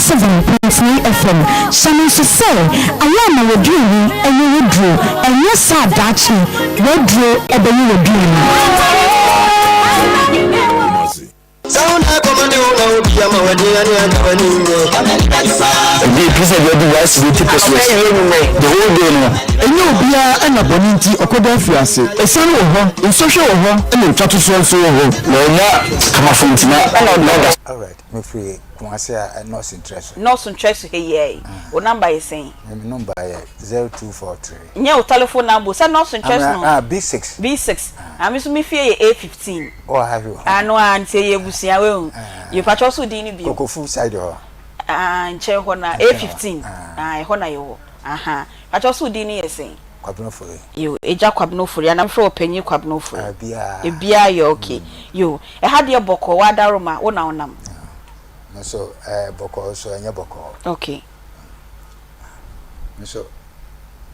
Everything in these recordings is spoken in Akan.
97.9 FM. Hyɛ no nso sɛ, ayɛ a ma w'aduane nyɛ w'aduro, ɛnyɛ saa a daakye w'aduro bɛyɛ w'aduane. The whole day no. Ɛnyɛ obiara na bɔne nti ɔkɔda afiase. Asiane wɔ hɔ, nsɔhwɛ wɔ hɔ, ɛnna ntwatosoɔ nso wɔ hɔ. Na ɔnya kamafo nti na ɔda. Alright, me firi Kumasi a Nɔɔso Ntrɛso. Nɔɔso Ntrɛso ha yi ara yi, wo number yɛ sɛn? Me number yɛ 0243. Nyɛ wo telephone number o, sɛ Nɔɔso Ntrɛso no. Ah, B6. B6, ah me nso me fie yɛ A15. Wɔ ha hwɛ o. Ano ara nti ɛyɛ abusua wahu. Yo, pakyɛ wo so wo din ne bio? Kokofu side hɔ. Ah, nkyɛn hɔ na, A15, ah ɛhɔ na yɛwɔ, aha. Pakyɛ wo so wo din ne yɛ sɛn? Kwabena Ofori. Yo, Agya Kwabena Ofori anaa mefrɛ wo Ɔpanyin Kwabena Ofori? Ah, biara. Ebiara yɛ okay. Yo, ɛha deɛ bɔkɔɔ, w'adaroma, wo na wonam. Me nso, ɛɛ bɔkɔɔ nso ɛnyɛ bɔkɔɔ. Okay. Me nso,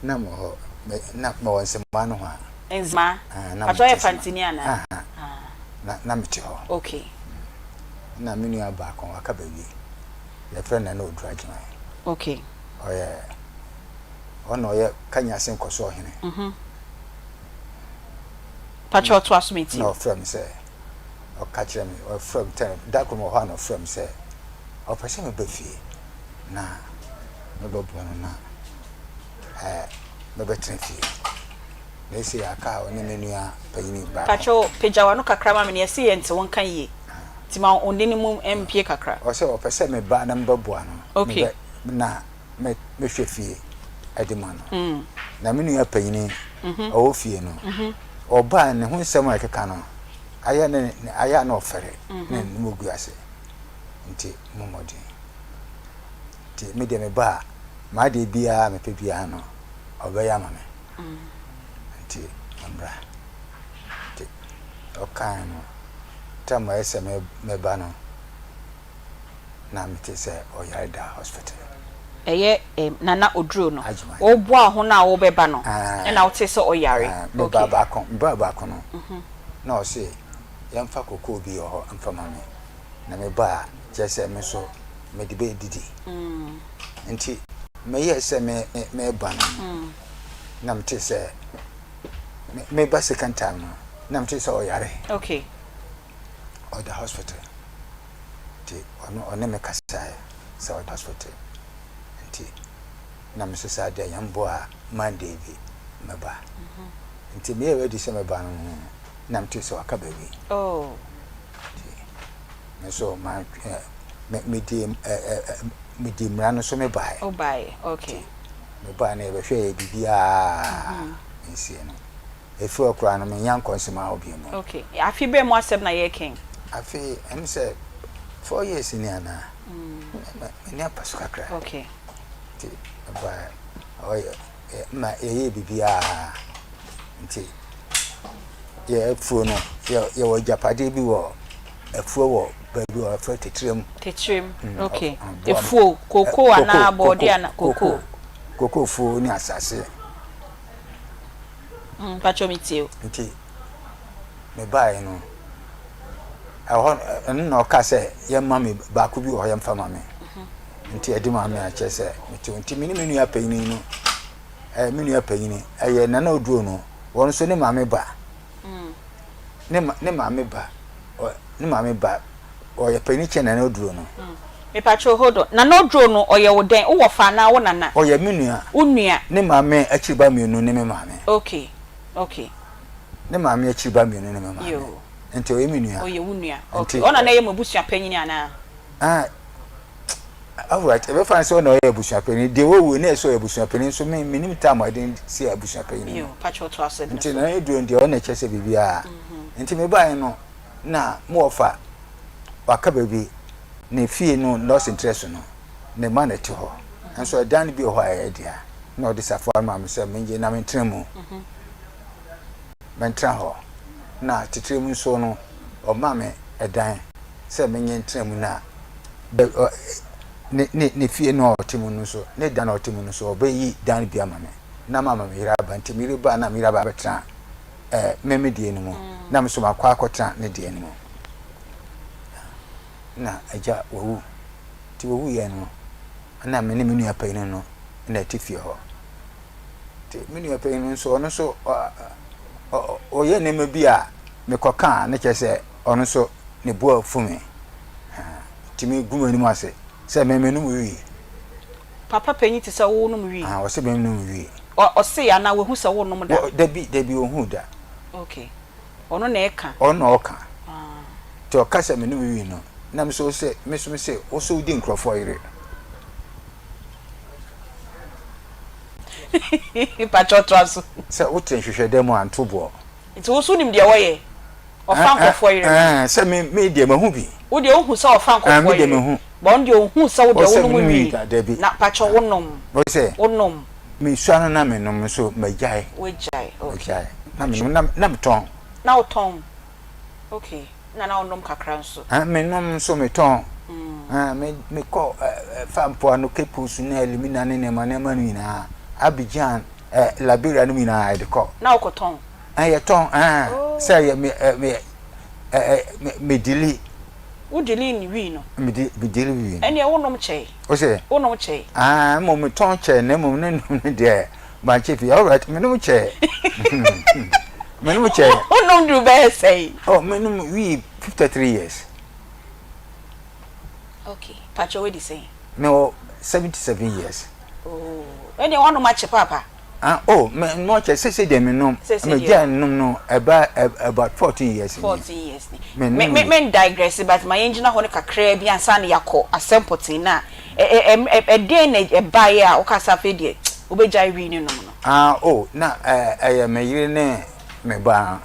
na mewɔ hɔ, me, na mewɔ Nzemaa nohoa. Nzemaa? Ah, na Pakyɛ woyɛ mete Nzemaa. Fantini anaa? Aha. Ah. Na, na mete hɔ. Okay. Ɛna me nua baako, waka baabi, yɛfrɛ no Nana Oduro Agyemang. Okay. Ɔyɛ. Ɔno na ɔyɛ Kanyase nkɔsoɔ hene. Pakyɛ ɔtoa so me tie. Na ɔfrɛ me sɛ, ɔka kyerɛ me, ɔfrɛ me tɛn, da koro wɔ hɔ a na ɔfrɛ me sɛ, ɔpɛ sɛ meba fie na mebɛboa no na ɛɛ mebɛtena fie. Na ese aka a ɔne me nua panyini baako. Pakyɛ pagya w'ano kakra ma me na yɛse yɛnte wo nka yie nti ma wo nne no mu mpue kakra. Ɔsɛ ɔpɛ sɛ meba na mebɛboa no. Okay. Mebɛ na me mehwɛ fie de ma no. Na me nua panyini ɔwɔ fie no, ɔbaa ne ho nsɛm a ɛkeka no, ayɛ ne ayɛ a na ɔfɛre ne ne mu gu ase. Nti mo mmɔden. Nti me deɛ meba a, m'adeɛ biara a mepɛ biara no, ɔbɛyɛ ama me. Nti ɔmmra. Nti ɔkae no, tam a ɛyɛ sɛ meba no, na mete sɛ ɔyare da hospital. Ɛyɛ eh, Nana Oduro no. Agyeman. Woboa ho no a wobɛba no, Ah. ɛna wotee sɛ ɔyare. Ah, me Okay. ba baako, me ba baako no, na ɔse yɛmfa kokoo bi wɔ hɔ mfa ma me, na me ba a, kyerɛ sɛ me nso mede bɛdidi. Nti meyɛɛ sɛ me, me, meba no, na mete sɛ, me, meba second time no, na mete sɛ ɔyare. Okay. Ɔda hospital. Nti ɔno ɔne me kasaeɛ sɛ ɔda hospital nti na me nso saa deɛ Nyame boa a Monday bi mɛba. Nti meyɛ ready sɛ mɛba no no na metee sɛ waka baabi. Nti me nso ma me medii medii mmara no so mebaeɛ. Wobaeɛ, okay. Nti mebaeɛ no yɛbɛhwɛɛ yɛ biribiara mensie no. Efi hɔ koraa no, mennya nkɔnsɛm ahorow bio mu. Okay. Afe bɛn mu asɛm na yɛreka yi? Afe, ɛm sɛ 4 years ni anaa? M'ani apa so kakra. Okay. Nti, ɛbae, ɔyɛ, ma yɛyɛɛ biribiara. Nti, yɛ afuo no, yɛ, yɛwɔ agyapadeɛ bi wɔ afuo wɔ baabi wɔ yɛfrɛ Tetrem. Tetrem, okay. Efuo, koko anaa bɔɔde anaa koko? Koko fuo ne asase. Mpakyɛw me tie o. Nti me baeɛ no, ɛhɔ ɛno na ɔka sɛ yɛmma me baako bi wɔ hɔ yɛmfa ma me. Nti ɛde ma me a kyerɛ sɛ mete hɔ. Nti me ne me nua panyin no, ɛɛ me nua panyin ɛyɛ Nana Oduro no, wɔn nso ne maame ba. Ne ma ne maame ba, ɔ ne maame ba ɔyɛ panyin kyɛn Nana Oduro no. Mepakyɛw hold on, Nana Oduro no ɔyɛ wo dɛn? Wo wɔfa anaa wo nana? Ɔyɛ me nua. Wo nua. Ne maame akyiri ba mienu ne me maame. Okay, okay. Ne maame akyiri ba mienu ne me maame. Yoo. Nti ɔyɛ me nua. Ɔyɛ wo nua, okay. Ɔna na ɛyɛ mo abusua panyin anaa? Ah, alright, ɛbɛfa no sɛ ɔna ɔyɛ abusua panyin. Deɛ wawu no na ɛsɛ ɔyɛ abusua panyin nso me menim time a ɛde si abusua panyin no. Yoo, pakyɛw toa so ɛno Nti so. Nana Oduro no deɛ ɔna ɛkyerɛ sɛ biribiara. Nti mebaeɛ no na mo wɔfa waka baabi ne fie no nɔɔse ntrɛ so no ne mma na ɛte hɔ nso ɛdan no bi wɔ hɔ a ɛyɛ dea na ɔde safoa no maa me sɛ mengye na mentena mu mentena hɔ na titire mu nso no ɔma me ɛdan sɛ menye ntena mu na ne ne ne fie no a ɔte mu no nso ne dan a ɔte mu no nso ɔbɛyi dan bi ama me na mama me yere aba nti me yere ba na me yere aba abɛtena ɛɛ me me deɛ no mu na me nso makɔ akɔtena ne deɛ no mu na agya wawu nti wɔwuiɛ no. Ɛna me ne me nua panyin no na ɛte fie hɔ. Nti me nua panyin no nso ɔno nso ɔyɛ nneɛma bi a mekɔka a ne kyerɛ sɛ ɔno nso ne bo afu me. Tumi gu m'anim ase sɛ me menom wii. Papa panyin te sɛ wo nom wii? Ah, ɔse me nom wii. Ɔse anaa wahu sɛ wo nom da? Dabi, dabi, ɔnhuu da. Okay. Ɔno na ɛka? Ɔno na ɔka. Nti ɔka sɛ menom wii no, na me nso sɛ, me nso mese, wo nso wodi nkurɔfoɔ yere. Pakyɛ toa so. Sɛ wote nhwehwɛdan mu a, nto boɔ. Nti wo nso wonim deɛ wɔyɛ? Ɔfa nkurɔfoɔ yere no. Sɛ me, me deɛ mahu bi. Wo deɛ wohu sɛ ɔfa nkurɔfoɔ yere. Me deɛ mahu. But ɔno deɛ ɔnhuu sɛ wo deɛ wonom wii. Na pakyɛ wonom? Wonom? Mesua no na menom nso magyae. Wagyae, okay. Magyae. Na menom na na metɔn. Na wotɔn? Okay. Na na wonom kakra nso? Ah, menom nso metɔn. Ah, me mekɔ eh, fa mpoano Cape Coast ne Elmina ne nneɛma nneɛma no nyinaa. Abidjan, eh, Liberia no nyinaa yɛde kɔ. Na wokɔtɔn? Ah, yɛtɔn, ah, oh. Sɛ yɛ me eh, me eh, eh, me medili. Wo dili ne wii no? Medi medili wii no. Ɛnneɛ wonom kyɛe. O sɛ? Wonom kyɛe. Ah, mmom metɔn kyɛe na mmom ne nom no deɛ mankyɛ fie. All right, menom kyɛe. Menom kyɛe. Wonom duru bɛyɛ sɛn? Oh, menom wii 53 years. Okay, pakyɛ wadi sɛn? Mewɔ 77 years. Oh, ɛnneɛ woanom akyɛ paapa. Ah oh me no kyɛ sese deɛ me nom me gya nom no ɛba about 14 years ni. 14 years ni. Me me me me digress but ma yɛn gyina hɔ no kakraa bi ansa na yɛakɔ asɛm pɔtee no a ɛ ɛ ɛdeɛn na ɛbaeɛ a woka sɛ afei deɛ wobɛgyae wii ne nom no. Ah oh na ɛyɛ me yere ne me ba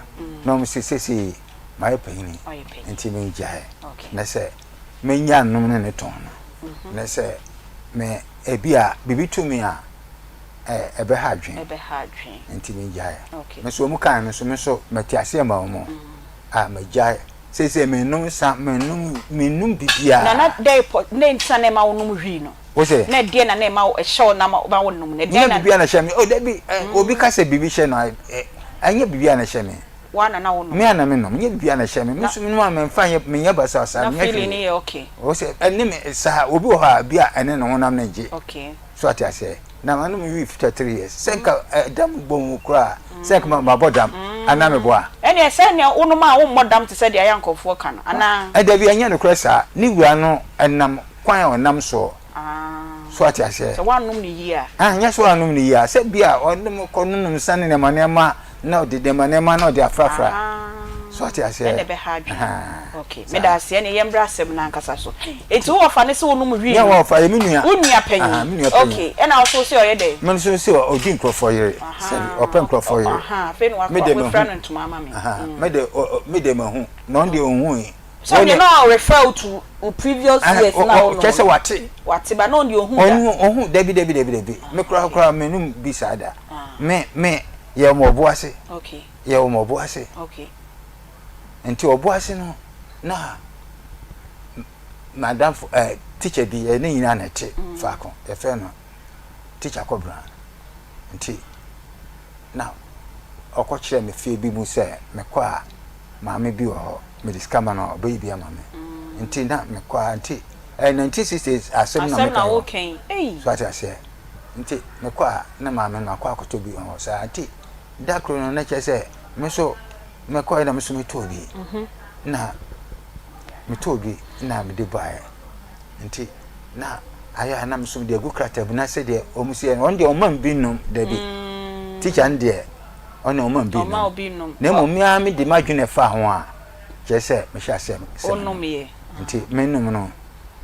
na wɔn se sese mayɛ panyini nti me gyae na sɛ me nya nom ne ne tɔn no na sɛ me ebi a biribi to me a. ɛbɛha adwene. Ɛbɛha adwene. Nti megyae. Okay. Me nso wɔn kae no nso me nso mete aseɛ ma wɔn. A megyae. Seesei mennom nsa, mennom mennom biribiara. Na na dɛn pɔ dɛn nti na na ɛma wonom wii no? Wo se? Na ɛdeɛn na na ɛma wo ɛhyɛ wo na ma wonom no? Ɛdeɛn na. Nyɛ biribiara na ɛhyɛ me. Oh dabi, obi ka sɛ biribi hyɛ no a, ɛnyɛ biribiara na ɛhyɛ me. Wo ara na na wonom? Me ara na menom. Nyɛ biribiara na ɛhyɛ me. Me nso menom a memfa nyɛ menyɛ basabasa, Na menyɛ feeling no hwee. yɛ okay? Wo se ɛne me saa obi wɔ hɔ a bi a ɛne ne honam no ngye. Okay. So ate aseɛ? Na manom wii 53 years. Sɛ nka ɛdam bɔ mu koraa, sɛ nka mabɔ dam anaa meboa? Ɛnneɛ sɛ nea wonom a wommɔ dam te sɛ deɛ ayɛ a nkurɔfoɔ ka no, anaa? Dabi, ɛnyɛ nokorɛ saa. Ne wura no nam kwan a ɔnam soɔ. So ate aseɛ? Sɛ woannom no yie a. Ah, nyɛ sɛ woannom no yie a. Sɛ bi a ɔnom kɔnonom nsa ne nneɛma nneɛma na ɔde nneɛma nneɛma na ɔde afrafra. So ate aseɛ? Ɛna ɛbɛha adwene. Ok, meda ase. Ɛneɛ yɛmmra asɛm no ankasa so. Enti wo wɔfa no sɛ wonom wii no? Nyɛ wɔfa, ɛyɛ me nua. Wo nua panyin? Aha, me nua panyin. Ok, ɛna wo nso wo se ɔyɛ dɛn? Me nso se ɔdi nkurɔfoɔ yere. Sɛbi, ɔpɛ nkurɔfoɔ yere. Aha, afei na wakɔ, wafira no ntoma ama me. Aha, me de, me de mahu, na ɔno deɛ ɔnhui. Sɛ ɔno deɛ na ɔrefer wo to wo previous years na wo nom no. Kyerɛ sɛ wate. Wate, but na ɔno deɛ ɔnhu da. Ɔnhu, ɔnhu, dabi, dabi, dabi, dabi. Me koraa koraa mennom bi saa da. Me, me, yɛwɔ me ɔbo ase. Ok. Yɛwɔ me ɔbo ase. Ok. Nti ɔbo ase no na madamfo eh, teacher bi yɛne nyinaa na ɛte mm. faako yɛfrɛ no teacher Kɔbra nti na ɔkɔkyerɛ me fie bi mu sɛ mekɔ a maame bi wɔ hɔ mede sika ma no a ɔbɛyi bi ama me mm. nti na mekɔ a nti eh, 1960 asɛm na meka yɛ so ate aseɛ nti mekɔ a na maame no akɔ akɔtɔ bi wɔ hɔ saa nti da koro no na kyerɛ sɛ me nso mekɔɛ na me nso metɔɔ bi na metɔɔ bi na mede baeɛ nti na ayɛ a na me nso mede agu krataa mu na sɛdeɛ wɔn si yɛ no wɔn deɛ wɔn ma bi nom dabi mm. tikya no deɛ ɔne wɔn ma bi nom na mmom me ara mede m'adwene fa ho a kyerɛ sɛ mehyɛ aseɛ sɛ nti menom no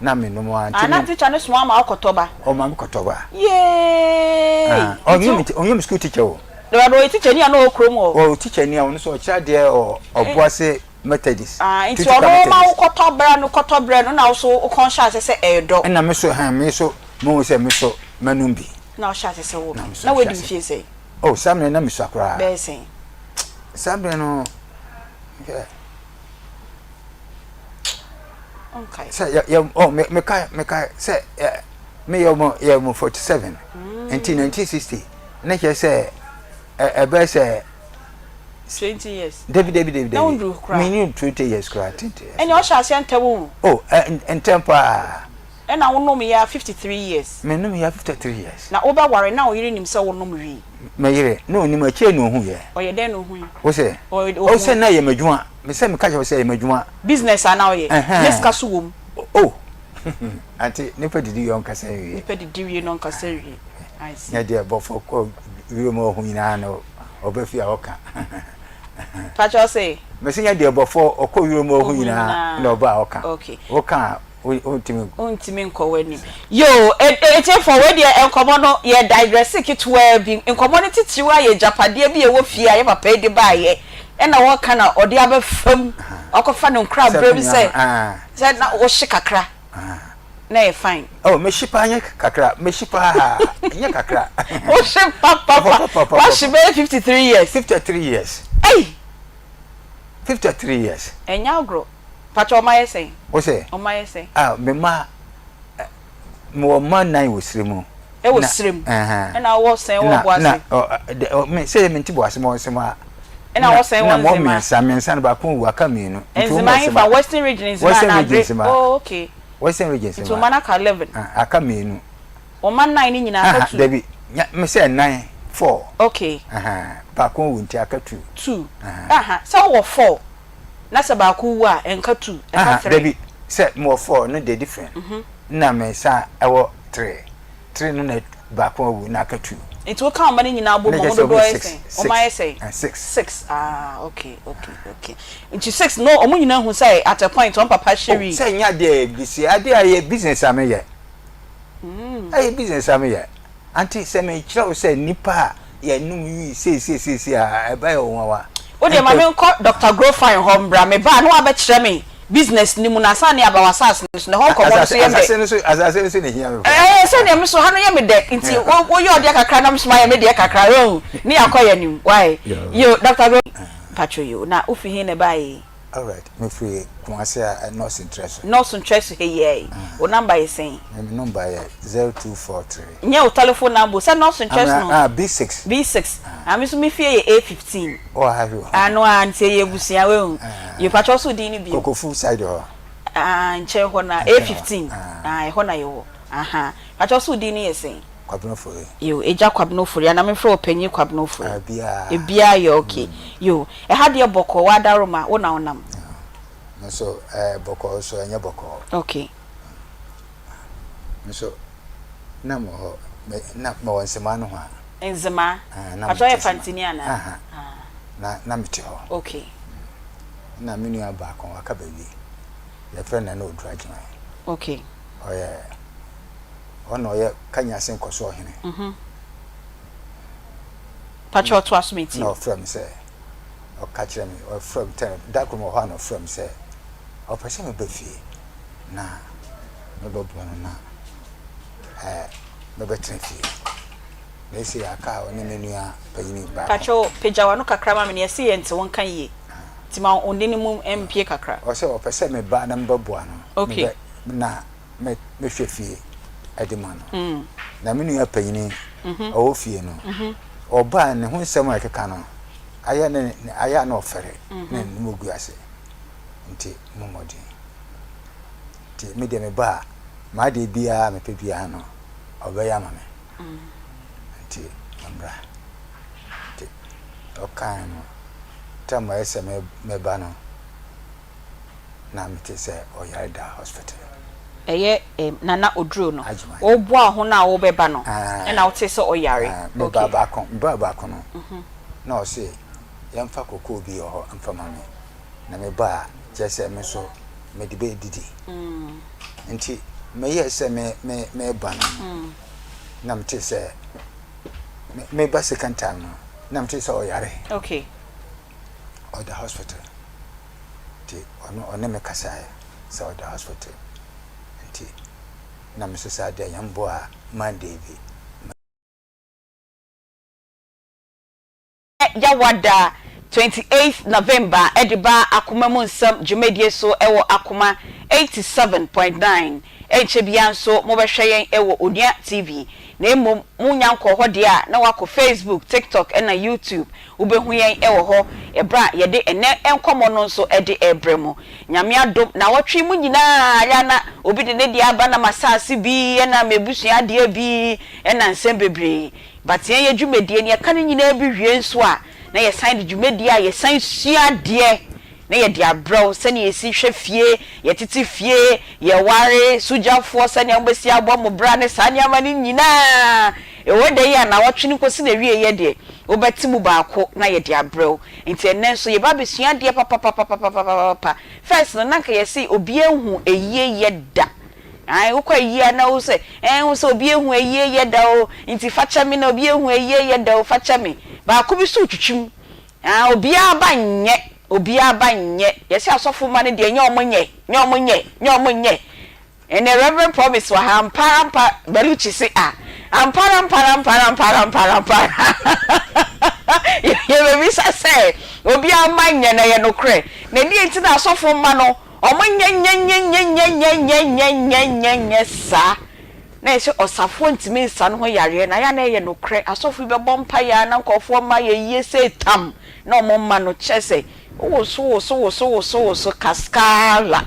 na menom ara nti. Ah, na teacher no soma ma wokɔtɔ ba? Ɔma me kɔtɔ ba. Yay! Ah, ɔnyɛ me ɔnyɛ me school teacher o. Dɛbɛ ɔyɛ teacher ni a na ɔwɔ kurom hɔ. Ɔyɛ teacher ni a ɔno nso ɔkyerɛ adeɛ wɔ Ɔboase Methodist. Ah, nti ɔno ma wokɔtɔ brɛ no kɔtɔ brɛ no na wo so wokɔn hyɛ ase sɛ ɛɛdɔ. Ɛna me so hɛn me so mehu sɛ me so mɛnom bi. Na ɔhyɛ ase sɛ wonom. Na wadi mfie sɛn? Oh, saa mmerɛ na mesua koraa. Bɛyɛ sɛn? Saa mmerɛ no, hwɛ. sɛ yɛ yɛ ɔ me meka meka sɛ ɛ me yɛ mo yɛ mo 47 mm. nti 1960 ne kyerɛ sɛ ɛ ɛbɛyɛ sɛ 20 years dabi dabi dabi dabi na me ni 20 years koraa 20 years ɛnna ɔhyɛ aseɛ ntɛm o oh ɛ ntɛm paa. Ɛna wo nom yɛ a 53 years. Me nom yɛ 53 years. Na wo bɛ ware na wo yere nim sɛ wo nom wii? Me yere, na onim, akyire na ohu yɛ. Ɔyɛ dɛn na ohui? Wo sɛ? Ɔ sɛ na ɛyɛ m'adwuma. Me sɛ me ka kyerɛ wo sɛ ɛyɛ m'adwuma. Business a na ɔyɛ? Na sika so wɔ mu? Oh! Ante, nipa didi wie ɔnkasa nwie. Nipa didi wie na ɔnkasa nwie. I see. Nyɛ deɛ bɔfɔ kɔ wiem ɔho nyinaa na ɔba fie a ɔka. Pakyɛ ɔse? Mese nyɛ deɛ bɔfɔ ɔkɔ wiem ɔho nyinaa na ɔba a ɔka. Okay. Woka a wontumi. Wontumi nkɔ w'anim. Yoo, atiefo, wei deɛ nkɔmmɔ no yɛ digresse ketewaa bi. Nkɔmmɔ no titiriw ayɛ agyapadeɛ bi a ɛwɔ fie a yɛ papa yi de baeɛ ɛna wɔka na ɔde abɛfa mu, wakɔfa no nkoraberɛ mu sɛ sɛ na wohye kakra na ɛyɛ fine. Oh, mehye paa nyɛ kakra, mehye paa nyɛ kakra. Wohye papapa, wahye bɛyɛ 53 years. 53 years. Ei! 53 years. Ɛnyɛ agorɔ. Pakyɛ ɔma yɛ sɛn? Wo sɛ? Ɔma yɛ sɛn? Ah, me mma, mewɔ mma nnan wɔ sire mu. Ɛwɔ sire mu? Ɛna wɔ sɛn wɔ boase? Na, na, me, sɛ mente boase mɔ nsɛm a. Ɛna wɔ sɛn wɔ nzema? Na mɔ mmiɛnsa, mmiɛnsa no baako wu, aka mmienu. Nzema hefa? Western region nzema Western region nzema. Oh, okay. Western region nzema. Nti wo mma no aka 11? Aka mmienu. Wo mma nnan no nyinaa aka two? Dabi, me sɛ nnan, four. Okay. Baako wu nti aka two. Two. Aha, sɛ wowɔ four. Na sɛ baako wu a, ɛnka two, ɛka three. Dabi, sɛ mewɔ four no deɛ different. Nna me san ɛwɔ three. Three no na baako awu na aka two. Nti woka wo mma no nyinaa bom a, wɔn dodoɔ yɛ sɛn? Wɔn ayɛ sɛn? Six. Six, ah okay, okay, okay. Nti six no, wɔn nyinaa hu sɛ at a point wɔn papa hyɛ wii. Oh, sɛ nyɛ adeɛ a ɛbisi, adeɛ a ɛyɛ business a meyɛ. Ɛyɛ business a meyɛ. Ante sɛ mekyerɛ wo sɛ nnipa a yɛnom wii seisei seisei a, ɛbɛyɛ wo nwanwa. Wo deɛ ma menkɔ Doctor Grofine hɔ mbra, meba a na wabɛkyerɛ me business no mu na ansa na yɛaba w'asase no so na ɛhɔ nkɔmmɔ no nso yɛ me dɛ. Asase no so, asase no so na ɛhia me paa. Ɛɛ sɛdeɛ me so ha no yɛ me dɛ nti woyɛ ɔdeɛ kakra na me so mayɛ me deɛ kakra woahu ne yɛakɔ yɛn anim why yo Doctor Grofine mpakyɛw yo na wofi he na ɛbaeɛ yi? Alright, me firi Kumasi a North Ntrɛso. North Ntrɛso ha yi ara yi. Wo number yɛ sɛn? Me me number yɛ 0243. Nyɛ wo telephone number o, sɛ North Ntrɛso no. Ah, B6. B6. Ah, me nso me fie yɛ A15. Wɔ ha hwɛ o. Ano a, nti ɛyɛ abusua wahu. Yo, pakyɛ wo so wo din no bio? Kokofu side hɔ. Ah, nkyɛn hɔ na, A15. Ah, ɛhɔ na yɛwɔ. Aha. Pakyɛ wo so wo din no yɛ sɛn? Kwabena Ofori. Yo, Agya Kwabena Ofori anaa memfrɛ wo Panyin Kwabena Ofori? Ah, biara. Ebiara yɛ okay. Yo, ɛha deɛ bɔkɔɔ, w'adaworoma, wo na wonam. Me nso, ɛɛ, bɔkɔɔ nso, ɛnyɛ bɔkɔɔ. Okay. Me nso, na mewɔ hɔ, me, na mewɔ Nzemaa nohoa. Nzemaa? Ah, na Pakyɛ mete woyɛ Nzemaa. Fantini anaa? Aha. Ah. Na, na mete hɔ. Okay. Na me nua baako, waka baabi, yɛfrɛ no Nana Oduro Agyeman. Okay. Ɔyɛ. Ɔno na ɔyɛ Kanyase nkɔsoɔ hene. Mhm. Pakyɛ ɔtoa so me tie. Na ɔfrɛ me sɛ, ɔka kyerɛ me, ɔfrɛ me tɛn, da koro wɔ hɔ a na ɔfrɛ me sɛ, ɔpɛ sɛ meba fie na mebɛboa no na ɛɛ mebɛtena fie. Na ese aka a ɔne me nua panyini baako. Pakyɛ pagya w'ano kakra ma me na yɛse yɛnte wo nka yie. Nti ma wo nne no mu mpue kakra. Ɔsɛ ɔpɛ sɛ meba na mebɛboa no. Okay. Mebɛ, na me mehwɛ fie de ma no. Na me nua panyini ɔwɔ fie no, ɔbaa ne ho nsɛm a ɛkeka no, ayɛ ne ayɛ a na ɔfɛre na ne mu gu ase. Nti mo mmɔden. Nti me deɛ meba a, m'adeɛ biara a mepɛ biara no, ɔbɛyɛ ama me. Nti ɔmmra. Nti ɔkae no, tam a ɛyɛ sɛ meba no, na mete sɛ ɔyare da hospital. Ɛyɛ eh, Nana Oduro no. Woboa ho no a wobɛba no, ɛna wotee sɛ ɔyare. Mebaa baako, mebaa baako no, na ɔse yɛmfa kokoo bi wɔ hɔ mfa ma me. Na meba a, kyerɛ sɛ me nso mede bɛdidi. Nti meyɛɛ sɛ me me meba no, na mete sɛ meba second time no, na mete sɛ ɔyare. Okay. Ɔda hospital. Nti ɔno ɔne me kasaeɛ sɛ ɔda hospital nti na me nso saa deɛ Nyame boa a Monday bi mɛ. Yawada 28th November de ba Akoma mu Nsɛm dwumadie so wɔ Akoma 87.9. Ɛnkyɛ biara nso mobɛhwɛ yɛn wɔ Onua TV. Na mmom monnya nkɔɔ hɔ deɛ a, na woakɔ Facebook, TikTok ɛna YouTube. Wobɛhu yɛn wɔ hɔ ɛberɛ a yɛde ɛnnɛ nkɔmmɔ no nso de rebrɛ mo. Nyame adom, naawɔtwe mu nyinaa yɛ a na obi de ne deɛ aba na m'asaase bi ɛna m'abusua adeɛ bi ɛna nsɛm bebree. But yɛn yɛ dwumadie no yɛka ne nyinaa bi wie nso a, na yɛsan de dwumadie a yɛsan sua adeɛ na yɛde abrɛ wo sɛnea yɛsi hwɛ fie, yɛtete fie, yɛware, sogyafoɔ sɛnea mobɛsi abɔ mo bra ne saa nneɛma no nyinaa. Ɛwɔ da yi a naawɔtwe no kɔsi n'awieeɛ deɛ, wobɛte mu baako na yɛde abrɛ wo. Nti ɛnnɛ nso yɛba abɛsua adeɛ papapapapapapa. First no na anka yɛse obiara nhu ayie yɛ da. Ae, wokɔ ayie a na wohu sɛ, ɛɛ wohu sɛ obi ahu ayie yɛ da o, nti fa kyɛ me na obi ahu ayie yɛ da o, fa kyɛ me. Baako bi nso retwitwim. Ah obiara ba nyɛ, obiara ba nyɛ. Yɛse asɔfo mma no deɛ nyɛ ɔmo nyɛ, nyɛ ɔmo nyɛ, nyɛ ɔmo nyɛ. Ɛnɛ Reverend Promise wɔ ha, ampa ara ampa, Baluchi se ah, ampa ara ampa ara ampa ara ampa ara ampa ara ampa ara. Yɛbɛbisa sɛ obiara mma nyɛ na ɛyɛ nokorɛ. Na ɛdeɛn nti na asɔfo mma no ɔmo nyɛ nyɛ nyɛ nyɛ nyɛ nyɛ nyɛ nyɛ nyɛ nyɛ nyɛ saa? Na yɛse ɔsafoɔ ntumi nsa ne ho yareɛ na ayɛ a na ɛyɛ nokorɛ asɔfo yi bɛbɔ mpaeɛ ara na nkurɔfoɔ mma yɛ yie sei tam na wɔn mma no kyerɛ sɛ wowoso woso woso woso woso kaskala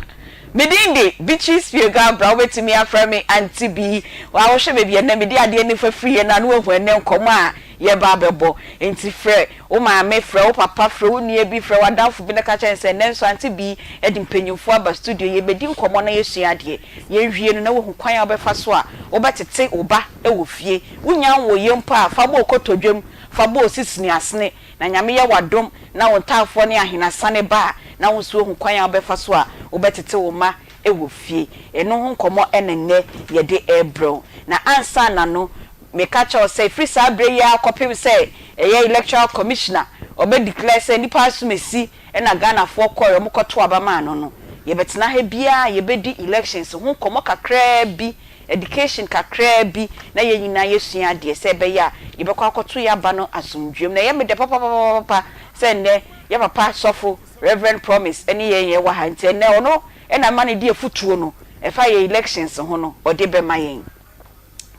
Me din de Beatrice Piega Bra wobɛtumi afrɛ me Auntie Bi Waa wohwɛ baabi a ɛnnɛ mede adeɛ no fa firiiɛ no a na woahu ɛnnɛ nkɔmmɔ a yɛreba abɛbɔ Enti frɛ wo maame frɛ wo papa frɛ wo nua bi frɛ w'adamfo bi na ka kyerɛ no sɛ ɛnnɛ nso Auntie Bi de mpanyimfoɔ aba studio yɛbɛdi nkɔmmɔ na yɛasua adeɛ Yɛwie no na woahu kwan a wobɛfa so a wobɛtete wo ba wɔ fie. Wonnya nwoeɛ mpo a, fa bɔ wo kotodwam, fa bɔ wo sisini asene, na Nyame yɛ wo adom na wo ntaafoɔ ne ahenasane ba a, na wo nso woahu kwan a wobɛfa so a wobɛtete wo mma wɔ fie. Ɛno ho nkɔmmɔ na nnɛ yɛde rebrɛ wo. Na ansa na no, meka kyerɛ wo sɛ, ɛfiri saa berɛ yi ara kɔpem sɛ ɛyɛ Electoral Commissioner ɔbɛ declare sɛ nnipa asomasi Ɛna Ghanafoɔ kɔɔɛ ɔmo kɔtoo aba maa no no, yɛbɛtena ha biaa yɛbɛdi elections ho nkɔmmɔ kakraa bi, education kakraa bi na yɛn nyinaa yɛasua adeɛ sɛ ɛbɛyɛ a yɛbɛkɔ akɔto yɛn aba no asomdwoeɛ mu. Na ɛyɛ me dɛ papapapapa sɛ nnɛ yɛn papa sɔfo Rev. Promise ne yɛn wɔ ha nti ɛnnɛ ɔno na ama no de afutuo no ɛfa yɛn elections ho no ɔde bɛma yɛn.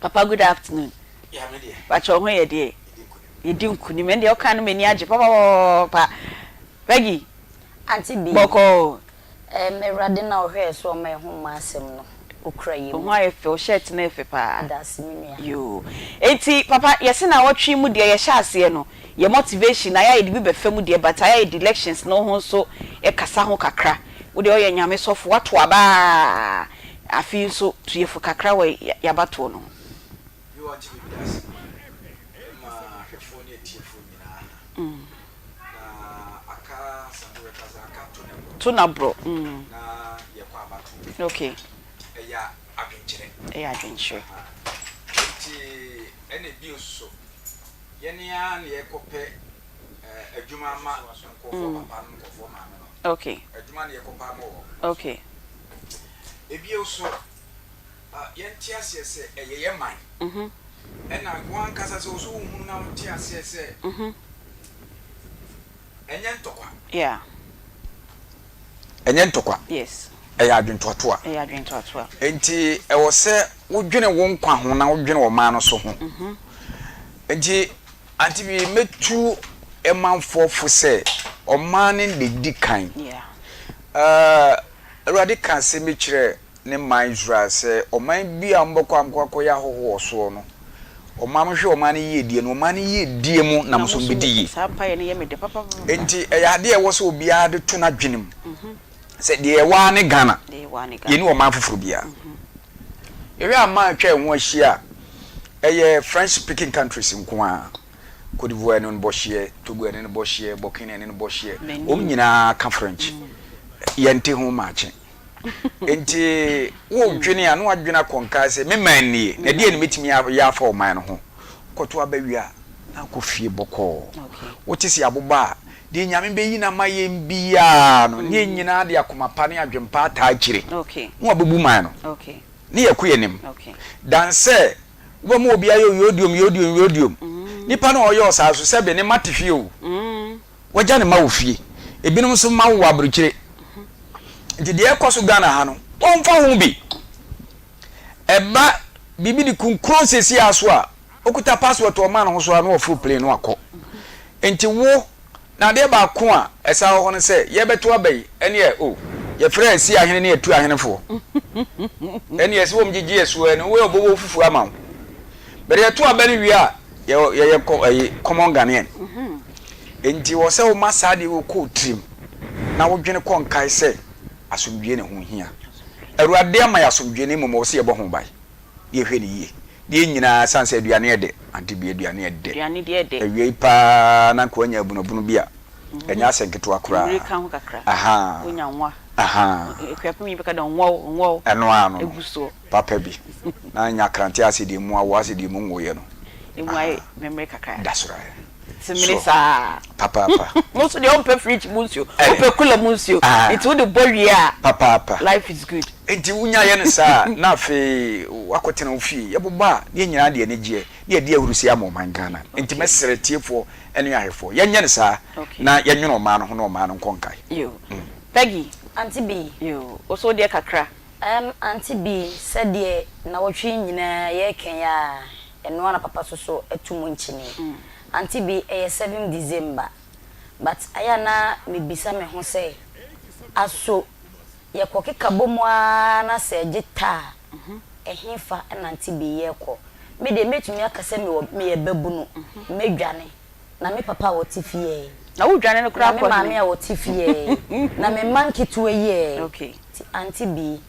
Papa good afternoon. Pakyɛ wo ho yɛ deɛ? Yɛdi nkunim. Ɛndeɛ woka no m'ani agye papapapapa. Peggy, Auntie B, bɔkɔɔ. Ɛɛm Awurade no a ɔhwɛɛ so ɔma yɛn ho mma asɛm no, ɔkura yɛn Wo mu. ho ayɛ fɛ, wo shirt no yɛ fɛ paa. Medase me nua. Yoo. Enti papa yɛse naawɔtwe yi mu deɛ yɛhyɛ aseɛ no, yɛ motivation ayɛ a yɛde bi bɛfa mu deɛ but ayɛ a yɛde elections no ho nso kasa ho kakra. Wo deɛ woyɛ Nyame sɔfo, woato aba aa, afe yi nso tu yɛ fo kakra wɔ yɛabatoɔ no ho. Yehowa nte biribi ase ma ahwɛfoɔ ne atiefoɔ nyinaa ha. Na aka Asante bɛka sɛ aka to na borɔ. To na borɔ. Na yɛkɔ abatoɔ. Okay. Ɛyɛ adwenkyerɛ. Ɛyɛ adwenkyerɛ. Nti ɛna bio nso yɛne ara na yɛkɔpɛ adwuma ama nkurɔfoɔ papa no nkurɔfoɔ maame no. Okay. Adwuma na yɛkɔpɛ ama wɔn. Okay. Ebio nso yɛnte aseɛ sɛ ɛyɛ yɛn man. Ɛna wo ankasa sɛ wo so wohunu na wote aseɛ sɛ ɛnyɛ ntɔkwa. Yeah. Ɛnyɛ ntɔkwa. Yes. Ɛyɛ adwentoatoa. Ɛyɛ adwentoatoa. Nti ɛwɔ sɛ wodwene wo nkwa ho na wodwene ɔman no so ho. Nti ante bi mɛtu manfoɔ fo sɛ ɔman no na ɛdi kan. Yeah. Awurade ka asɛm bi kyerɛɛ ne man Israel sɛ, Ɔman bi a mobɛkɔ a mobɛkɔ akɔyɛ ahɔho wɔ soɔ no, ɔman monhwɛ ɔman no yiedie, na ɔman no yiedie mu na mo nso mobɛdi yie. Enti ɛyɛ adeɛ a ɛwɔ sɛ obiara de to n'adwene mu sɛ deɛ yɛwɔ ara ne Ghana, yɛnni ɔman foforɔ biara. Yɛhwɛ aman a atwa yɛn ho ahyia a, ɛyɛ French speaking countries nko ara. Cote d'Ivoire ɛne no bɔ hyeɛ, Togo ɛne no bɔ hyeɛ, Burkina ɛne no bɔ hyeɛ, wɔn nyinaa ka French. Yɛnte ho maakye. Enti wodwene a na wadwene akɔ nkae sɛ me man nie, na ɛdeɛn na mɛtumi ayɛ afa ɔman no ho. Kɔto aba wie a, na akɔ fie bɔkɔɔ. Wote sɛ yɛabobɔ a, deɛ Nyame bɛyi no ama yɛn biara no, ne yɛn nyinaa de akoma pa ne adwempa ataa akyire, na wabɛbu man no, ne yɛkɔ yɛn anim. Dan sɛ Wobɛma obi ayɛ oyodiom yodiom yodiom. Nipa no a ɔyɛ ɔsaa so sɛbe ne mma te fie o. Wagya ne mma wɔ fie. Ebinom nso mma wowɔ abrokyire. Nti deɛ ɛkɔ so Ghana ha no, wɔmfa ho bi. Ɛba. biribi de kunkron seesei ara so a, okuta passport a ɔma ne ho so ara na waforo plane na wakɔ. Enti wo, na adeɛ baako a ɛsan wɔ hɔ ne sɛ, yɛrebɛto aba yi, ɛneɛ oh, yɛfrɛ asi ahene ne atu ahenefoɔ. Ɛneɛ sɛ wɔn gyegye yɛ so ɛne wo ɔbɔbɔ fufuo ama wo. But yɛto aba no wie a, yɛyɛ kɔ ɛyi common Ghanaian. Enti wɔ sɛ woma saa adeɛ wɔ kɔ wo tirim na wodwene kɔ nkae sɛ asomdwie na ɛho hia. Awurade ama yɛ asomdwie na mmom ɔwɔ sɛ yɛbɔ ho ban na yɛhwɛ no yie. Na yɛn nyinaa ɛsiane sɛ aduane yɛ dɛ, ante bi aduane yɛ dɛ. Aduane deɛ ɛdɛ. Awiei paa na anka wanya abunabunu bi a, ɛnyɛ asɛ nketewa koraa. Mmire ka ho kakra. Ahaa. Wonya nwa. Ahaa. Akuapem yi bɛka dɛ nwa o, nwa o. Ɛno ara no no. Egu soɔ. Papa bi. Na anya akrante ase deɛ emu awo ase deɛ emu nwoeɛ no. Emu ayɛ mmemmire kakra. Da soro ayɛ. Simini saa. Papaapa. Wo nso deɛ wompɛ fridge mu nsuo, wopɛ cooler mu nsuo. Nti wode bɔ wie a, Papaapa. life is good. Nti wonya yɛ no saa a, na afei woakɔtena wo fie. Yɛbobɔ a, na yɛn nyinaa de anigyeɛ na yɛde ahurusie ama ɔman Ghana. Nti mɛsrɛ atiefoɔ ne ahwɛfoɔ, yɛnyɛ no saa na yɛnwene ɔman no ho na ɔman no nkɔ nkae. Yoo. Peggy. Auntie Bee. Yoo. Wo nso wo deɛ kakra. Erm Auntie Bee, sɛdeɛ nnawɔtwe yi nyinaa yɛreka yi ara, ɛno ara na papa soso atu mu nkyene. Auntie Bee, ɛyɛ seventh December, but ayɛ a na mebisa me ho sɛ, aso yɛkɔkeka bɔ mu ara na sɛ ɛgye ta a, ɛhefa na Auntie Bee yɛrekɔ? Me deɛ mɛtumi aka sɛ mewɔ, meyɛ babunu, mɛdwane. Na me papa a ɔte fie ɛ. Na wo dwane no koraa Na me kɔ maame hene? a ɔte fie ɛ. Na me mma nketewa yi ɛ. Okay. Nti Auntie Bee.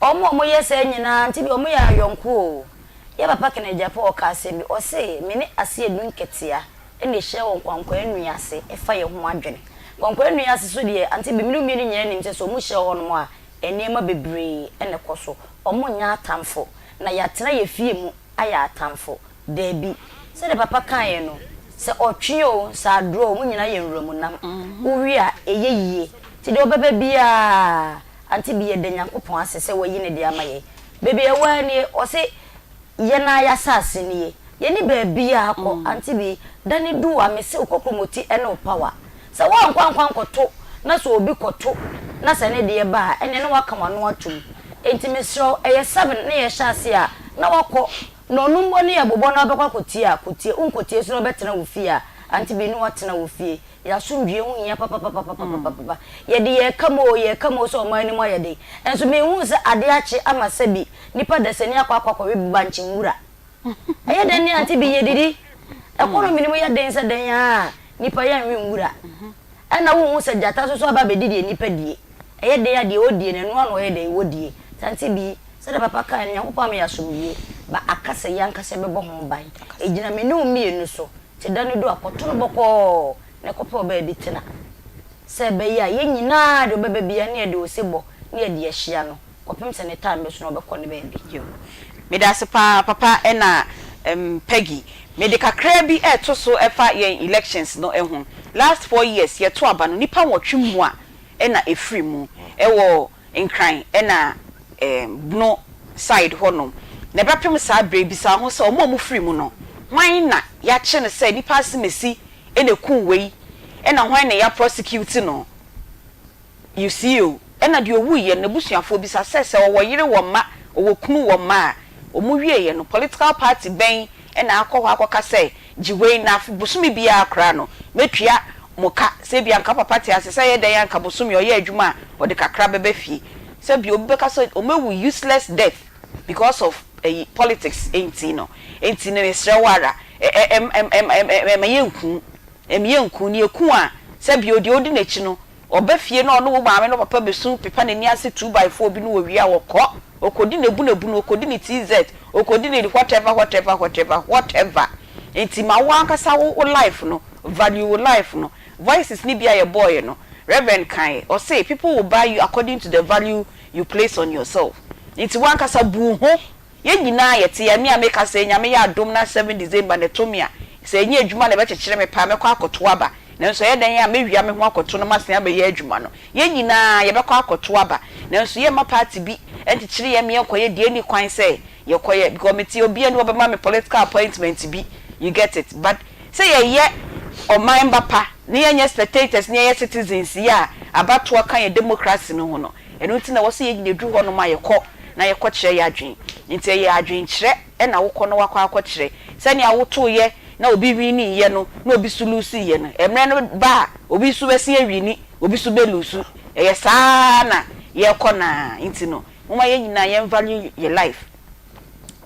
Wɔn a wɔyɛ saa nyinaa Auntie Bee, wɔyɛ ayɔnko o. Yɛ papa Kenneth Agyapong ɔka asɛm bi, ɔse me ne Asiedu Nketea na ɛhyia wɔ Nkwankwaa Nnua ase fa yɛn ho adwene. Nkwankwaa Nnua ase so deɛ Auntie Bee, me ne wo mmienu nyinaa nim sɛ sɛ wɔhyia wɔ hɔnom a, nneɛma bebree na ɛkɔ so. Wɔnyɛ atamfo. Na yɛatena yɛn fie mu ayɛ atamfo. Dabi. Sɛdeɛ papa kaeɛ no, sɛ ɔtwe oo, sɛ adorɔ oo, mo nyinaa yɛ nwuramunam. Wowie a, ɛyɛ yie. Nti deɛ ɔbɛba biara, Auntie Bi, yɛda Nyankopɔn ase sɛ wayi ne deɛ ama yɛn. Baabi a yɛwɔ ara nie, ɔse yɛn ara y'asase nie. Yɛnni baabiara kɔ. Auntie Bi, da no du a, mese wo kokromoti ne wo power. Sɛ woankɔ ankɔ ankɔto na sɛ obi kɔto na sɛ ne deɛ ba a, ɛnneɛ na woaka w'ano atom. Enti mesrɛ wo, ɛyɛ seven na yɛhyɛ aseɛ a, na woakɔ. Na ɔno mpo ne yɛbobɔ na wobɛkɔ akɔtie a, kɔtie. Wonkɔtie nso na wobɛtena wo fie a, Auntie Bi ne woatena wo fie. Yɛn asomdwoeɛ ho hia papapapapapapa. Yɛde yɛreka mu oo, yɛreka mu oo sɛ ɔman no mu ayɛ den. Nso menhuu sɛ adeɛ akye ama sɛbi nnipa dasani akɔ akɔ akɔwe bankye nwura. Ɛyɛ dɛn ne Auntie Bi yɛdidi? Economy no mu yɛ den sɛ dɛn ara a, nnipa yɛnwe nwura. Ɛna wonhu sɛ gyata nso so aba abɛdi deɛ nnipa die. Ɛyɛ den a deɛ ɔdie no, ɛno ara na ɔyɛ dɛn? Ɔdie. Tante Bi, sɛdeɛ papa kaeɛ no, Nyankopɔn ama yɛn asomdwie, but aka sɛ yɛn ankasa yɛbɛbɔ ho ban. Ɛgyina me ne wo mmienu so. Nti da no du a, kɔto no bɔkɔɔ na kɔpɛ wo baabi tena. Sɛ ɛbɛyɛ a yɛn nyinaa deɛ ɔbɛba biara ne yɛde osebɔ ne yɛde ahyia no kɔpem sɛ ne time bɛso na ɔbɛkɔ ne baabi. Yo. Medase paa papa ɛna ɛm Peggy. Mede kakraa bi ɛɛto so ɛfa yɛn elections no ho. Last 4 years yɛto aba no nipa nwɔtwe mua ɛna ɛfiri mu ɛwɔ Nkran ɛna ɛɛm Bono side hɔ nom. Na ɛbɛpem saa berɛ yi bisa wo ho sɛ ɔmo a ɔmo firi mu no hwan na yakye no sɛ nipa asemesi ɛna ɛkuu wei ɛna hwan na ya prosecute no. You see o, ɛna deɛ ɔwuiɛ no n'abusuafoɔ bisa sɛ sɛ ɔwɔ yere wɔ mma, ɔwɔ kunu wɔ mma a, wɔn wieɛ no political party bɛn na akɔ hɔ akɔka sɛ gye wei na afe bosome biara koraa no mɛtua mo ka, sɛ ebia anka wo papa te ase sɛ ɛyɛ dɛn anka bosome ɔyɛ adwuma a ɔde kakra bɛba fie, sɛ bia obi bɛka sɛ wɔn awu useless death because of ɛyi politics nti no, nti no mesrɛ wo ara ɛ ɛ ɛ ɛ ɛ ɛma yɛnku, ɛma yɛnku, na yɛku a sɛ bia deɛ ɔdi n'akyi no Ɔba fie na ɔne wo maame ne wo papa bɛsu pepa n'ani ase two by four bi no wɔwie a ɔkɔ, ɔkɔdi n'abunabunu, ɔkɔdi ne TZ, ɔkɔdi ne whatever whatever whatever whatever. Nti ma wo ankasa wo wo life no, value wo life no. Voices no bi a yɛbɔeɛ no, Reverend kaeɛ, ɔse people will buy you according to the value you place on yourself. Nti wo ankasa bu wo ho. Yɛn nyinaa yɛte yɛ, me a meka sɛ Nyame yɛ adom na 7 December na ɛto me a, sɛ ɛnyɛ adwuma na ɛbɛkyekyere me paa mɛkɔ akɔto aba, nanso ɛyɛ dɛn a mɛwia me ho akɔto na masan abɛyɛ adwuma no. Yɛn nyinaa yɛbɛkɔ akɔto aba, nanso yɛmma party bi nkyekyere yɛn ma yɛnkɔyɛ deɛ ɛnni kwan sɛ yɛkɔyɛ because mete obiara ni hɔ ɔbɛma me political appointment bi, you get it, but sɛ yɛyɛ ɔman ba pa na yɛnyɛ spectators na yɛyɛ citizens yi a abatoɔ ka yɛn democracy no ho no, ɛno nti na ɛwɔ sɛ yɛn nyinaa duru hɔnom a yɛkɔ. na yɛkɔkyerɛ yɛn adwene. Nti ɛyɛ adwenkyerɛ na wokɔ na woakɔ akɔkyerɛ. Sɛnea wotoeɛ na obi winiiɛ no na obi nso luusiiɛ no, mmerɛ no ba a, obi nso bɛsan awini, obi nso bɛluusu. Ɛyɛ saa ara na yɛrekɔ no ara. Nti no, momma yɛn nyinaa yɛn value yɛn life.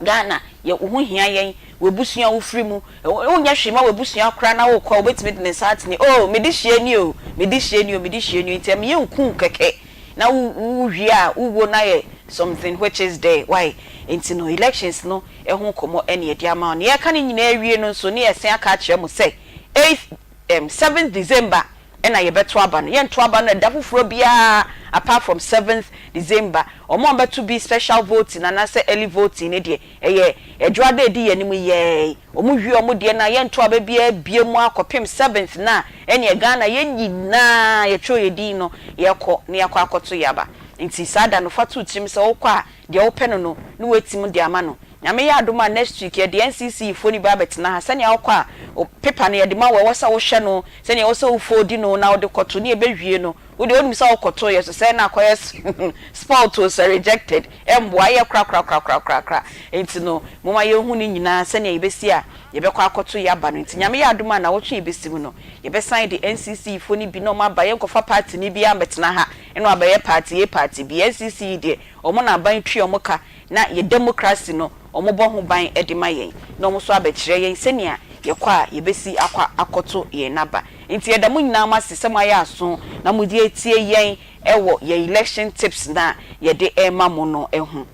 Ghana, yɛ wo ho hia yɛn, w'abusua a wofiri mu, wonyɛ hwee ma w'abusua koraa na wokɔ a, wobɛtumi de ne nsa atene, oh, me dehyeɛ ni o, me dehyeɛ ni o, me dehyeɛ ni o, nti ɛmma yɛnku wo kɛkɛ na wo wo wie a wo wuo no ayɛ something which is there, why? Nti no elections no ho nkɔmmɔ ɛne yɛde ama wo. Nea yɛka ne nyinaa awie no nso ne yɛsan aka akyerɛ mo sɛ eighth, ɛm, seventh December na yɛbɛto aba no. Yɛnto aba no ɛda foforɔ biara apart from seventh December. Wɔn a wɔbɛto bi special voting anaasɛ early voting no deɛ, ɛyɛ Adwuada a ɛdi yɛn anim yi ara yi. Wɔn wie wɔn deɛ no a, yɛnto aba biara bio mu ara kɔpem seventh no a, ɛnneɛ Ghana yɛn nyinaa yɛtwerɛ yɛn din no, yɛkɔ na yɛakɔ akɔto yɛn aba. Nti saa da no fa to wo tirim sɛ wokɔ a, deɛ wopɛ no no na woatim de ama no. Nyame yɛ adom a next week yɛde NCC foɔ no bi abɛtena ha, sɛnea wokɔ a wo paper no yɛde ma wo, ɛwɔ sɛ wohwɛ no, sɛnea ɛwɔ sɛ wo fold no na wode kɔto ne yɛbɛwie no, wo deɛ wonim sɛ wokɔtoeɛ so sɛɛ na akɔyɛ spoilt o sɛ rejected, ɛmmoa yɛ korakorakorakorakora. Nti no momma yɛnhu ne nyinaa sɛnea yɛbɛsi a yɛbɛkɔ akɔto yɛ aba no. Nti Nyame yɛ adom a nawɔtwe a yɛbɛsi mu no yɛbɛsan de NCC foɔ no bi na wɔn aba, yɛnkɔfa party no biara mmɛtena ha na wɔabɛyɛ party A party B, NCC yi deɛ wɔn na aban tua wɔn ka na yɛ demokrasi no wɔbɔ ho ban de ma yɛn, na wɔn nso abɛkyerɛ yɛn sɛnea yɛkɔ a yɛbɛsi akɔ akɔto yɛn aba. Nti yɛda mo nyinaa mo ase sɛ moayɛ aso na mode atie yɛn wɔ yɛn election tips no a yɛde rema mo no ho.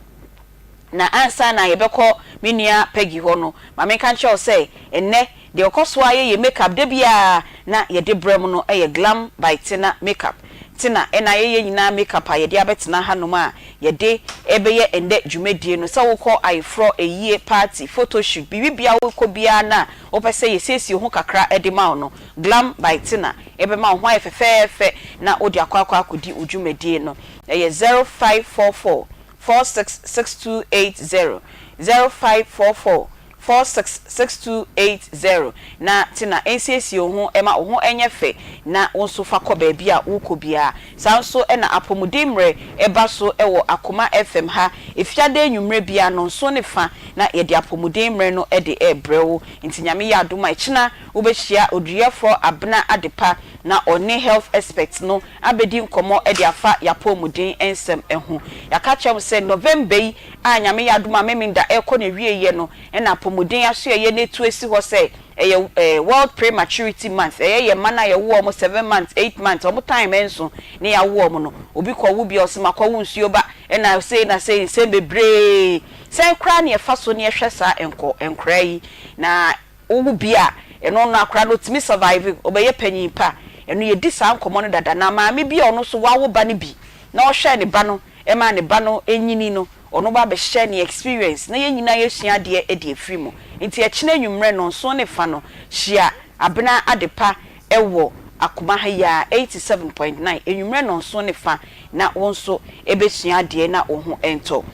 Na ansa na yɛbɛkɔ me nua Peggy hɔ no, ma menka nkyerɛ wo sɛ ɛnnɛ deɛ ɔkɔ so ara yɛ yɛn makeup da biara na yɛde brɛ mo no yɛ Glam by Tina Makeup. Tena na ayɛ yɛn nyinaa makeup a yɛde abɛtena hanom a yɛde rebɛyɛ ɛnnɛ dwumadie no. Sɛ wokɔ ayeforɔ, ayie, party, photo shoot, biribi biara wokɔ biara no a wopɛ sɛ yɛsiesie wo ho kakra de ma wo no, Glam by Tina bɛma wo ho ayɛ fɛfɛɛfɛ na wode akɔ akɔ akɔdi wo dwumadie no. Ɛyɛ 0544 466280, 0544 466280 na tena nsiesie wo ho ma wo ho nyɛ fɛ na wo nso fa kɔ baabi a worekɔ biara. Saa nso na apɔmuden mmerɛ ba so wɔ Akoma FM ha Efiada anwummerɛ biara nnɔnson ne fa na yɛde apɔmuden mmerɛ no de rebrɛ wo. Nti Nyame yɛ adom a ɛkyena wobɛhyia Oduyɛfoɔ Abena Adepa na ɔne health expert no abɛdi nkɔmmɔ de afa y'apɔmuden nsɛm ho. Yɛaka akyerɛ mo sɛ November yi a Nyame yɛ adom a Memenda ɛrekɔ n'awieɛ no na apɔmuden asoɛeɛ no atu asi hɔ sɛ ɛyɛ World Prematurity Month, ɛyɛ yɛn mma no a yɛwo wɔn seven months, eight months, wɔn time nso na yɛawo wɔn no, obi kɔwo bi a ɔse makɔwo nsuo ba ɛna sei na sei, nsɛm bebree. Sɛn koraa na yɛfa so na yɛhwɛ saa nkɔ nkoraa yi na Wowo bi a, ɛno no akwadaa no ɔtumi survive, ɔbɛyɛ panyin pa. Ɛno yɛdi saa nkɔmmɔ no dada. Na maame bi a ɔno nso wawo ba no bi na ɔhwɛɛ ne ba no maa ne ba no nyini no, ɔno ba bɛhyɛ ne experience na yɛn nyinaa yɛsua adeɛ de afiri mu. Nti ɛkyena anwummerɛ nnɔnson ne fa no, hyia Abena Adepa wɔ Akoma ha yi ara, 87.9, anwummerɛ nnɔnson ne fa na wo nso bɛsua adeɛ na wo ho ntɔ wo.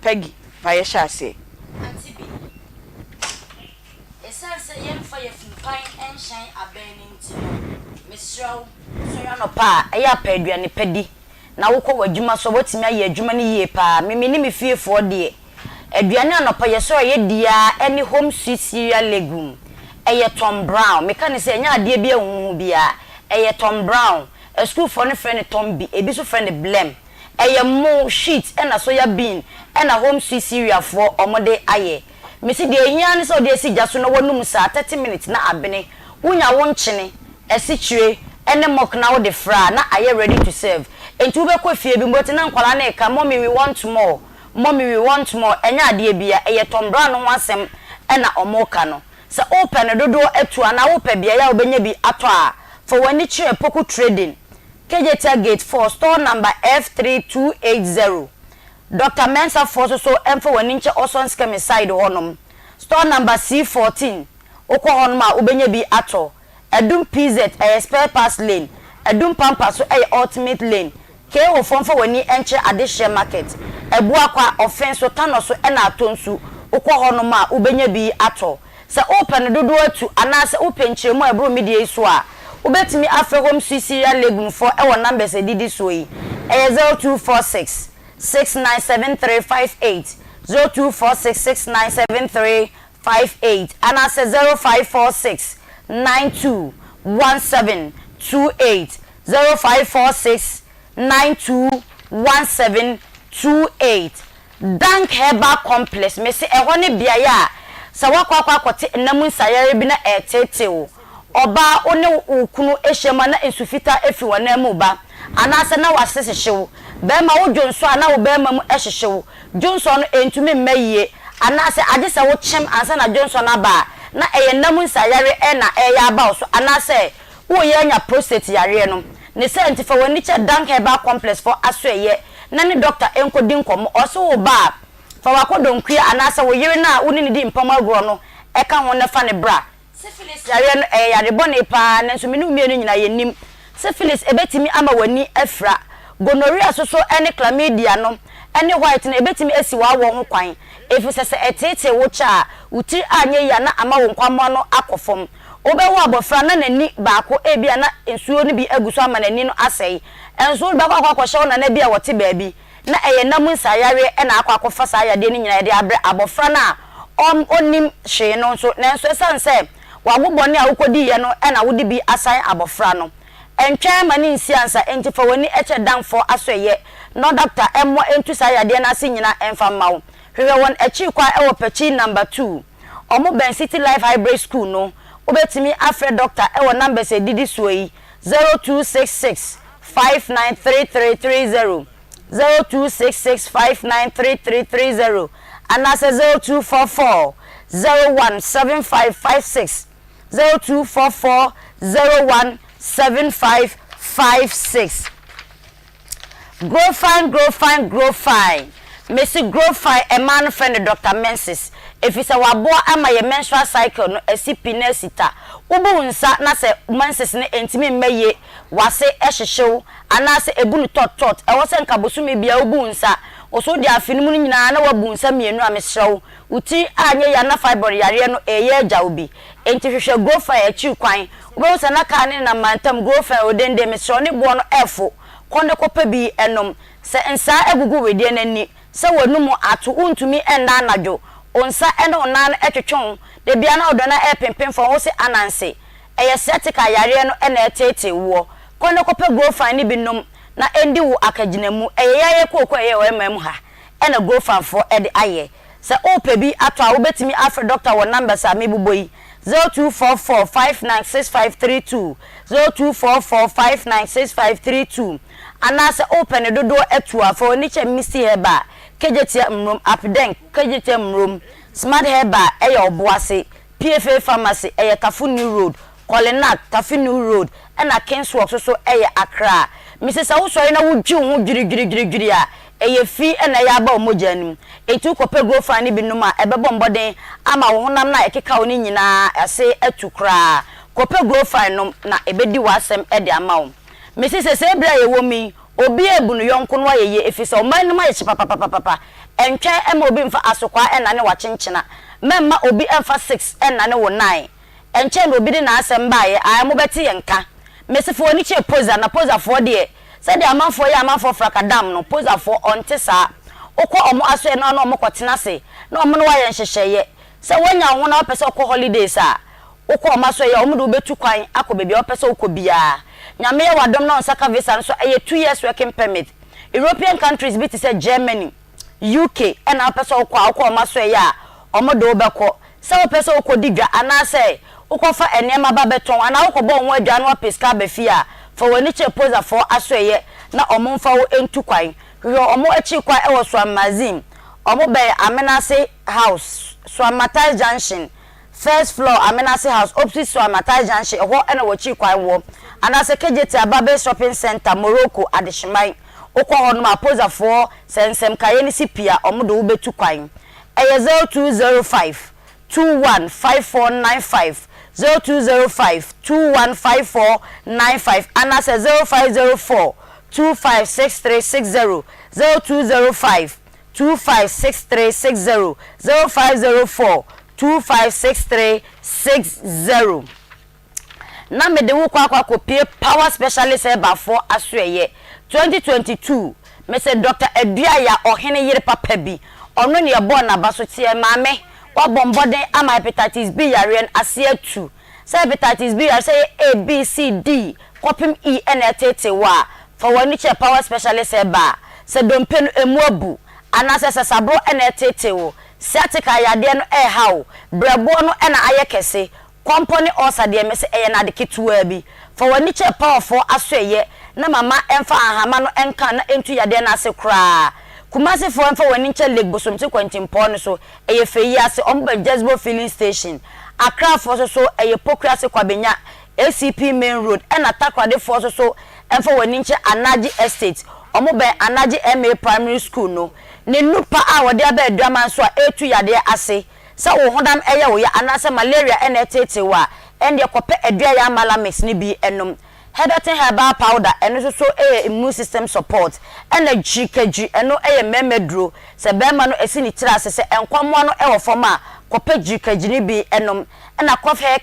Peggy, fa yɛhyɛ aseɛ. Ante bi. Esiane sɛ yɛmfa yafumpan nhyɛn abɛn no nti no, mesrɛ wo, sɔre anɔpa a, ɛyɛ a pɛ aduane pa di, na wokɔ w'adwuma so a, woatumi ayɛ adwuma no yie paa. Me, me ne me fiefoɔ deɛ, aduane a anɔpa yɛsɔre a yɛdi ara ne home sweet cereal legume. Ɛyɛ Tom Brown. Meka no sɛ, ɛnyɛ adeɛ bi a ɛhuhu biara. Ɛyɛ Tom Brown. Asukuufoɔ no frɛ no Tom B, ebi nso frɛ no Blem. Ɛyɛ mo wheat ɛna soya bean ɛna home sweet cereal foɔ ɔmo de ayɛ. Mese deɛ ehia ara ne sɛ wode asi gya so na wanum saa 30 minutes na abene. Wonya wo nkyene, asikyire ɛne milk na wode fra a na ayɛ ready to serve. Enti wobɛkɔ fie bi mpo na nkwadaa no reka mommy we want more, mommy we want more ɛnyɛ adeɛ bia, ɛyɛ Tom Brown no ho asɛm ɛna ɔmo reka no. Sɛ wopɛ no dodoɔ atu anaa wopɛ beaeɛ a wobɛnya bi atɔ a, fa w'ani kyerɛ Poku Trading. Kejetia Gate 4, Store Number F3280, Doctor Mensah foɔ nso so mfa w'ani nkyɛ Ɔsɔn Skemi side hɔ nom, Store Number C14, wokɔ hɔ nom a wobɛnya bi atɔ. Adum PZ ɛyɛ Spare Parts Lane, Adum Pampa so ɛyɛ Ultimate Lane, KO foɔ mfa w'ani nkyerɛ Adehyeɛ Market, Abuakwa, Ɔfen so, Tanɔ so ɛna Atonsu, wokɔ hɔ nom a wobɛnya bi atɔ. Sɛ worepɛ no dodoɔ atu anaasɛ wopɛ nkyerɛmu a ɛboro me deɛ yi so a, wobɛtumi afrɛ Home Sweet Cereal Legume foɔ wɔ numbers a ɛdidi soɔ yi, ɛyɛ 0246. 6973 58, 0246 6973 58, anaasɛ 0546 92 17 28, 0546 92 17 28. Dank Herbal Complex, mese ɛhɔ ne beaeɛ a sɛ woakɔ akɔ akɔte nna mu nsayare bi na ɛreteetee wo. Ɔbaa, wo ne wo kunu hyiam a na nsu fitaa firi w'anan mu reba, anaasɛ na w'ase hyehye wo. Barima, wo dwonsɔ a na wo barima mu hyehye wo. Dwonsɔ no ɛntumi mma yie, anaasɛ agye sɛ wokyem ansa na dwonsɔ no aba a, na ɛyɛ nna mu nsayare na ɛreyɛ aba wo so, anaasɛ woreyɛ anya prostate yareɛ no. Ne saa nti, fa w'ani kyerɛ Dank Herbal Complex foɔ asoɛeɛ na ne dɔkta nkɔdi nkɔmmɔ. Ɔse wo ba a, fa w'akɔdɔnkuya anaasɛ wo yere no a wo ne no di mpam agorɔ no ka ho na fa no bra. Syphilis yareɛ no, ɛyɛ yare bɔne pa ara, nanso me ne wo mmienu nyinaa yɛnnim. Syphilis, ɛbɛtumi ama w'ani afira. Gonorrhea nso so ne chlamydia no ne white no, ɛbɛtumi asi w'awoɔ ho kwan, ɛfiri sɛ sɛ ɛteetee wo kyɛ a, wo tiri anyɛ yie a na ama wo nkwammoa no akɔ fam. Wobɛwo abɔfra na n'ani baako ebia na nsuo no bi agu so ama n'ani no asɛe. Nso wode bɛkɔ akɔ akɔhyɛ wo nana bi a ɔte baabi na ɛyɛ nna mu nsaeyareɛ na akɔ akɔfa saa yadeɛ no nyinaa de abrɛ abɔfra no a ɔnnim hwee no nso. Nanso ɛsiane sɛ w'ago bɔne a wokɔdiiɛ no na wode bi asan abɔfra no. Ntwɛn ma no nsi ansa, enti fa w'ani kyerɛ Danfoɔ asoɛeɛ na ɔdɔkta mmoa ntu saa yadeɛ no ase nyinaa mfa mma wo. Hwehwɛ wɔn akyiri kwan wɔ Pakyi Number 2. Ɔmo bɛn City Life Hybrid School no. Wobɛtumi afrɛ dɔkta wɔ numbers a ɛdidi soɔ yi, 0266 593330, 0266 593330 anaasɛ 0244 017556, 0244 017556. Grow fine grow fine grow fine Mese grow fine ɛmaa no frɛ no Doctor Menses efisɛ waboa ama yɛ menstrual cycle no asi pi na asi ta. Wobu wo nsa na sɛ menses no ɛntumi mma yie, w'ase hyehye wo anaasɛ ɛbu no tɔt tɔt, ɛwɔ sɛ nka bosome biara wobu wo nsa, wo so wode afe no mu no nyinaa na woabu wo nsa mmienu a mesrɛ wo, wo tiri anyɛ yie a na fibroid yareɛ no ɛreyɛ agya wo bi. Enti hwehwɛ grow fine akyiri kwan. Wobɛhu sɛ na kaa no nenam mantam, grow fine, odende, mesrɛ wo ne boɔ no ɛfo. Kɔ na kɔpɛ bi nom. Sɛ nsaa agugu wedeɛ no ani, sɛ w'anomu ato, wontumi nna anadwo, wo nsa ne wo nan no twetwe wo, da biara na wodɔ no ara repempem fam, wose ananse. Ɛyɛ sciatica yareɛ no na ɛreteetee woɔ. Kɔ na kɔpɛ Grofan no bi nom na ɛndi wo akagyinamu. Ɛyɛ yareɛ kooko a ɛyɛ wɔ yɛn man mu ha na Grofanfoɔ de ayɛ. Sɛ worepɛ bi atɔ a, wobɛtumi afrɛ dɔkta wɔ numbers a merebobɔ yi, 0244 596532, 0244 596532, anaasɛ worepɛ ne dodoɔ atu a, fa w'ani kyɛ Misty Herbal, Kejetia Mmrom, Apdeng, Kejetia Mmrom, Smart Herbal, ɛyɛ Ɔboase, PFA Pharmacy, ɛyɛ Tafo New Road, Kɔlenak, Tafi New Road, ɛna Kingswalk nso so yɛ Accra. Mise sɛ wosɔre na wodwi wo ho dwiridwiridwiridwiri a, ɛyɛ fi na ɛyɛ aba wo mogya no mu. Enti wokɔpɛ Grofan no bi nom a, ɛbɛbɔ mmɔden ama wo honam no a ɛkeka wo no nyinaa ase atu koraa. Kɔpɛ Grofan nom na ɛbɛdi w'asɛm de ama wo. Mise sesei berɛ a yɛwɔ mu yi, obiara rebu ne yɔnko no ayɛ yie ɛfiri sɛ ɔman no mu ayɛ hye papapapapa. Ɛntwɛn mma obi mfa asokwaa nnane w'akyenkyena. Mɛmma obi mfa six nnane wo nine. Ɛnkyɛɛ na obi de n'asɛm baeɛ, ae, mobɛte yɛn nka. Mese fa w'ani kyerɛ Poza, na Pozafoɔ deɛ, sɛdeɛ amanfoɔ yɛ amanfoɔ frakadam no, Pozafoɔ, ɔnte saa. Wokɔ wɔn asoɛeɛ no a na wɔkɔtena ase, na wɔn ne wo ayɛ nhyehyɛeɛ. Sɛ woanya wo ho na wopɛ sɛ wokɔ holidays a, wokɔ wɔn asoɛeɛ a, wɔde wo bɛtu kwan akɔ baabi a wopɛ sɛ wokɔ biara. Nyame yɛ w'adom na wo nsa ka visa no nso a, ɛyɛ 2 years working permit. European countries bi te sɛ Germany, UK na wopɛ sɛ wokɔ a, wokɔ wɔn asoɛeɛ a, wɔde wo bɛkɔ. Sɛ wopɛ sɛ wokɔdi dwa anaasɛ wokɔfa nneɛma ba bɛtɔn anaa wokɔbɔ wo ho adwaa na woapɛ sika aba fie a, fa w'ani kyerɛ Posafoɔ asoɛeɛ na wɔmfa wo ntu kwan. Hwehwɛ wɔn akyiri kwan wɔ Suan-Mazim, wɔbɛn Amenase House, Suan-Matai Junction, First floor, Amenase House, opposite Suan-Matai Junction, ɛhɔ na w'akyiri kwan wɔ. Anaasɛ Kejetia Babe Shopping Centre, Morocco, Adehyeman. Wokɔ hɔnom a, Posafoɔ, sɛ nsɛmkaeɛ no si pi a, wɔde wo bɛtu kwan. Ɛyɛ 0205 215495, 0205 215495 anaasɛ 0504 256360, 0205 256360, 0504 256360. Na mede wo kɔ akɔ akɔpue Power Specialist Herbalfoɔ asoɛeɛ 2022. Mese Doctor Aduaya ɔhene yere papa bi, ɔno ne yɛbɔɔ n'aba so teɛ. Maame, woabɔ mmɔden ama Hepatitis B yareɛ no ase atu. Sɛ Hepatitis B yare sɛ ɛyɛ A, B, C, D kɔpem E na ɛteetee wo a, fa w'ani kyerɛ Power Specialist Herbal. Sɛ dompe no emu abu, anaasɛ sasaboro na ɛteetee wo, sciatica yadeɛ no ɛreha wo, berɛboɔ no na ayɛ kɛse, kɔmpɔ ne ulcer deɛ mese ɛyɛ no ade ketewaa bi. Fa w'ani kyerɛ Powerfoɔ asoɛeɛ na mama ɛmfa ahahama no nka na ɛntu yadeɛ no ase koraa. Kumasifoɔ mfa w'ani nkyɛ Lake Bosomtwe kwantimpɔn no so, ɛyɛ fɛ yi ase, wɔn bɛn Jezebel filling station. Accrafoɔ nso so ɛyɛ Pokuase Kwabenya, ACP main road, ɛna Takoradefoɔ nso so mfa w'ani nkyɛ Anagye Estate, wɔn bɛn Anagye MA Primary School no. Ne nnupa a wɔde aba Aduaman so a ɛretu yadeɛ ase, sɛ wo honam yɛ wo ya anaasɛ malaria na ɛreteetee wo a, ɛndeɛ kɔpɛ Aduayaa Malamix no bi nom. Herberton Herbal Powder, ɛno nso so yɛ immune system support. Ɛna Gyirikadwiri, ɛno yɛ mmarima duro. Sɛ barima no asi ne tiri ase, sɛ nkwammoa no wɔ fam a, kɔpɛ Gyirikadwiri no bi nom. Ɛna Cough Hair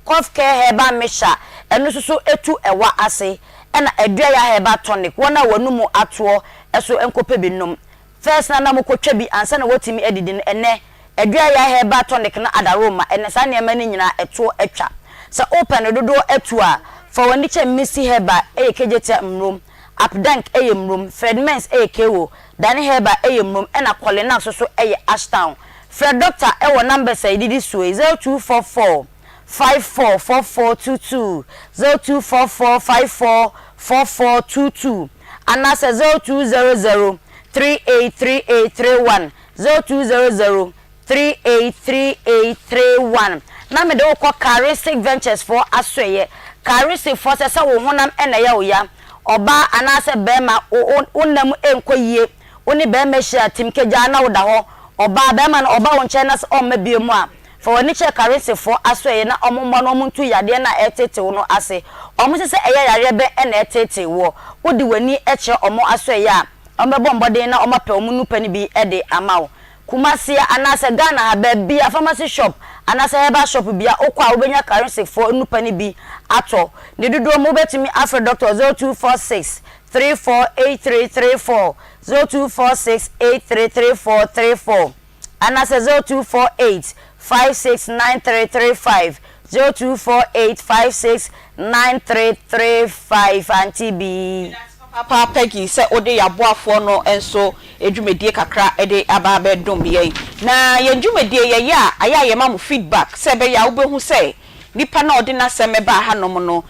Cough Care Herbal Mixture, ɛno nso so tu ɛwa ase. Ɛna Aduaya Herbal Tonic, wɔn a wɔn anomu atoɔ nso nkɔpɛ bi nom. First na na mokɔtwa bi ansa na woatumi adidi no, ɛnnɛ Aduaya Herbal Tonic no adaworoma, ɛnnɛ saa nneɛma no nyinaa ɛtoɔ atwa. Sɛ wopɛ no dodoɔ atu a, fa w'ani kyɛ Misty Herbal ɛyɛ Kejetia Mmrom, Apdank ɛyɛ Mmrom, Fredmens ɛyɛ Kewo, Dane Herbal ɛyɛ Mmrom ɛna Kɔlenax nso ɛyɛ Ashtown. Frɛ dɔkta ɛwɔ numbers a ɛdidi soɔ yi, 0244 54 4422, 0244 54 4422 anaasɛ 0200 383831, 0200 383831. Na mede wo kɔ Charistic Ventures foɔ asoɛeɛ. Charistic foɔ sɛ sɛ wo honam na ɛyɛ wo ya, ɔbaa anaasɛ barima wo wo wo nna mu nkɔ yie, wo ne barima hyia tim kagyaa na woda hɔ, ɔbaa, barima no ɔba wo nkyɛn na sɛ ɔmma bio mu a, Fa w'ani kyerɛ Karesefoɔ asoɛeɛ na wɔmmɔ na wɔntu yadeɛ no a ɛreteetee wo no ase. Wɔn se sɛ ɛyɛ yareɛ bɛn na ɛreteetee woɔ. Wode w'ani kyerɛ wɔn asoɛeɛ a, wɔbɛbɔ mmɔden na wɔapɛ wɔn nnupa no bi de ama wo. Kumasi anaasɛ Ghana ha baabiara, pharmacy shop anaasɛ herbal shop biara wokɔ a wobɛnya Karesefoɔ nnupa no bi atɔ. Ne dodoɔ mu wobɛtumi afrɛ dɔkta wɔ 0246 348334, 0246 833434. Anaasɛ 0248 56 9335, 0248 56 9335 Auntie Bee. Medase papaapa Peggy sɛ wode y'aboafoɔ no nso dwumadie kakra de aba abɛdom yɛn. Na yɛn dwumadie yɛyɛ a ayɛ a yɛma mo feedback sɛ ɛbɛyɛ a wobɛhu sɛ nipa no a ɔde n'asɛm baa hanom no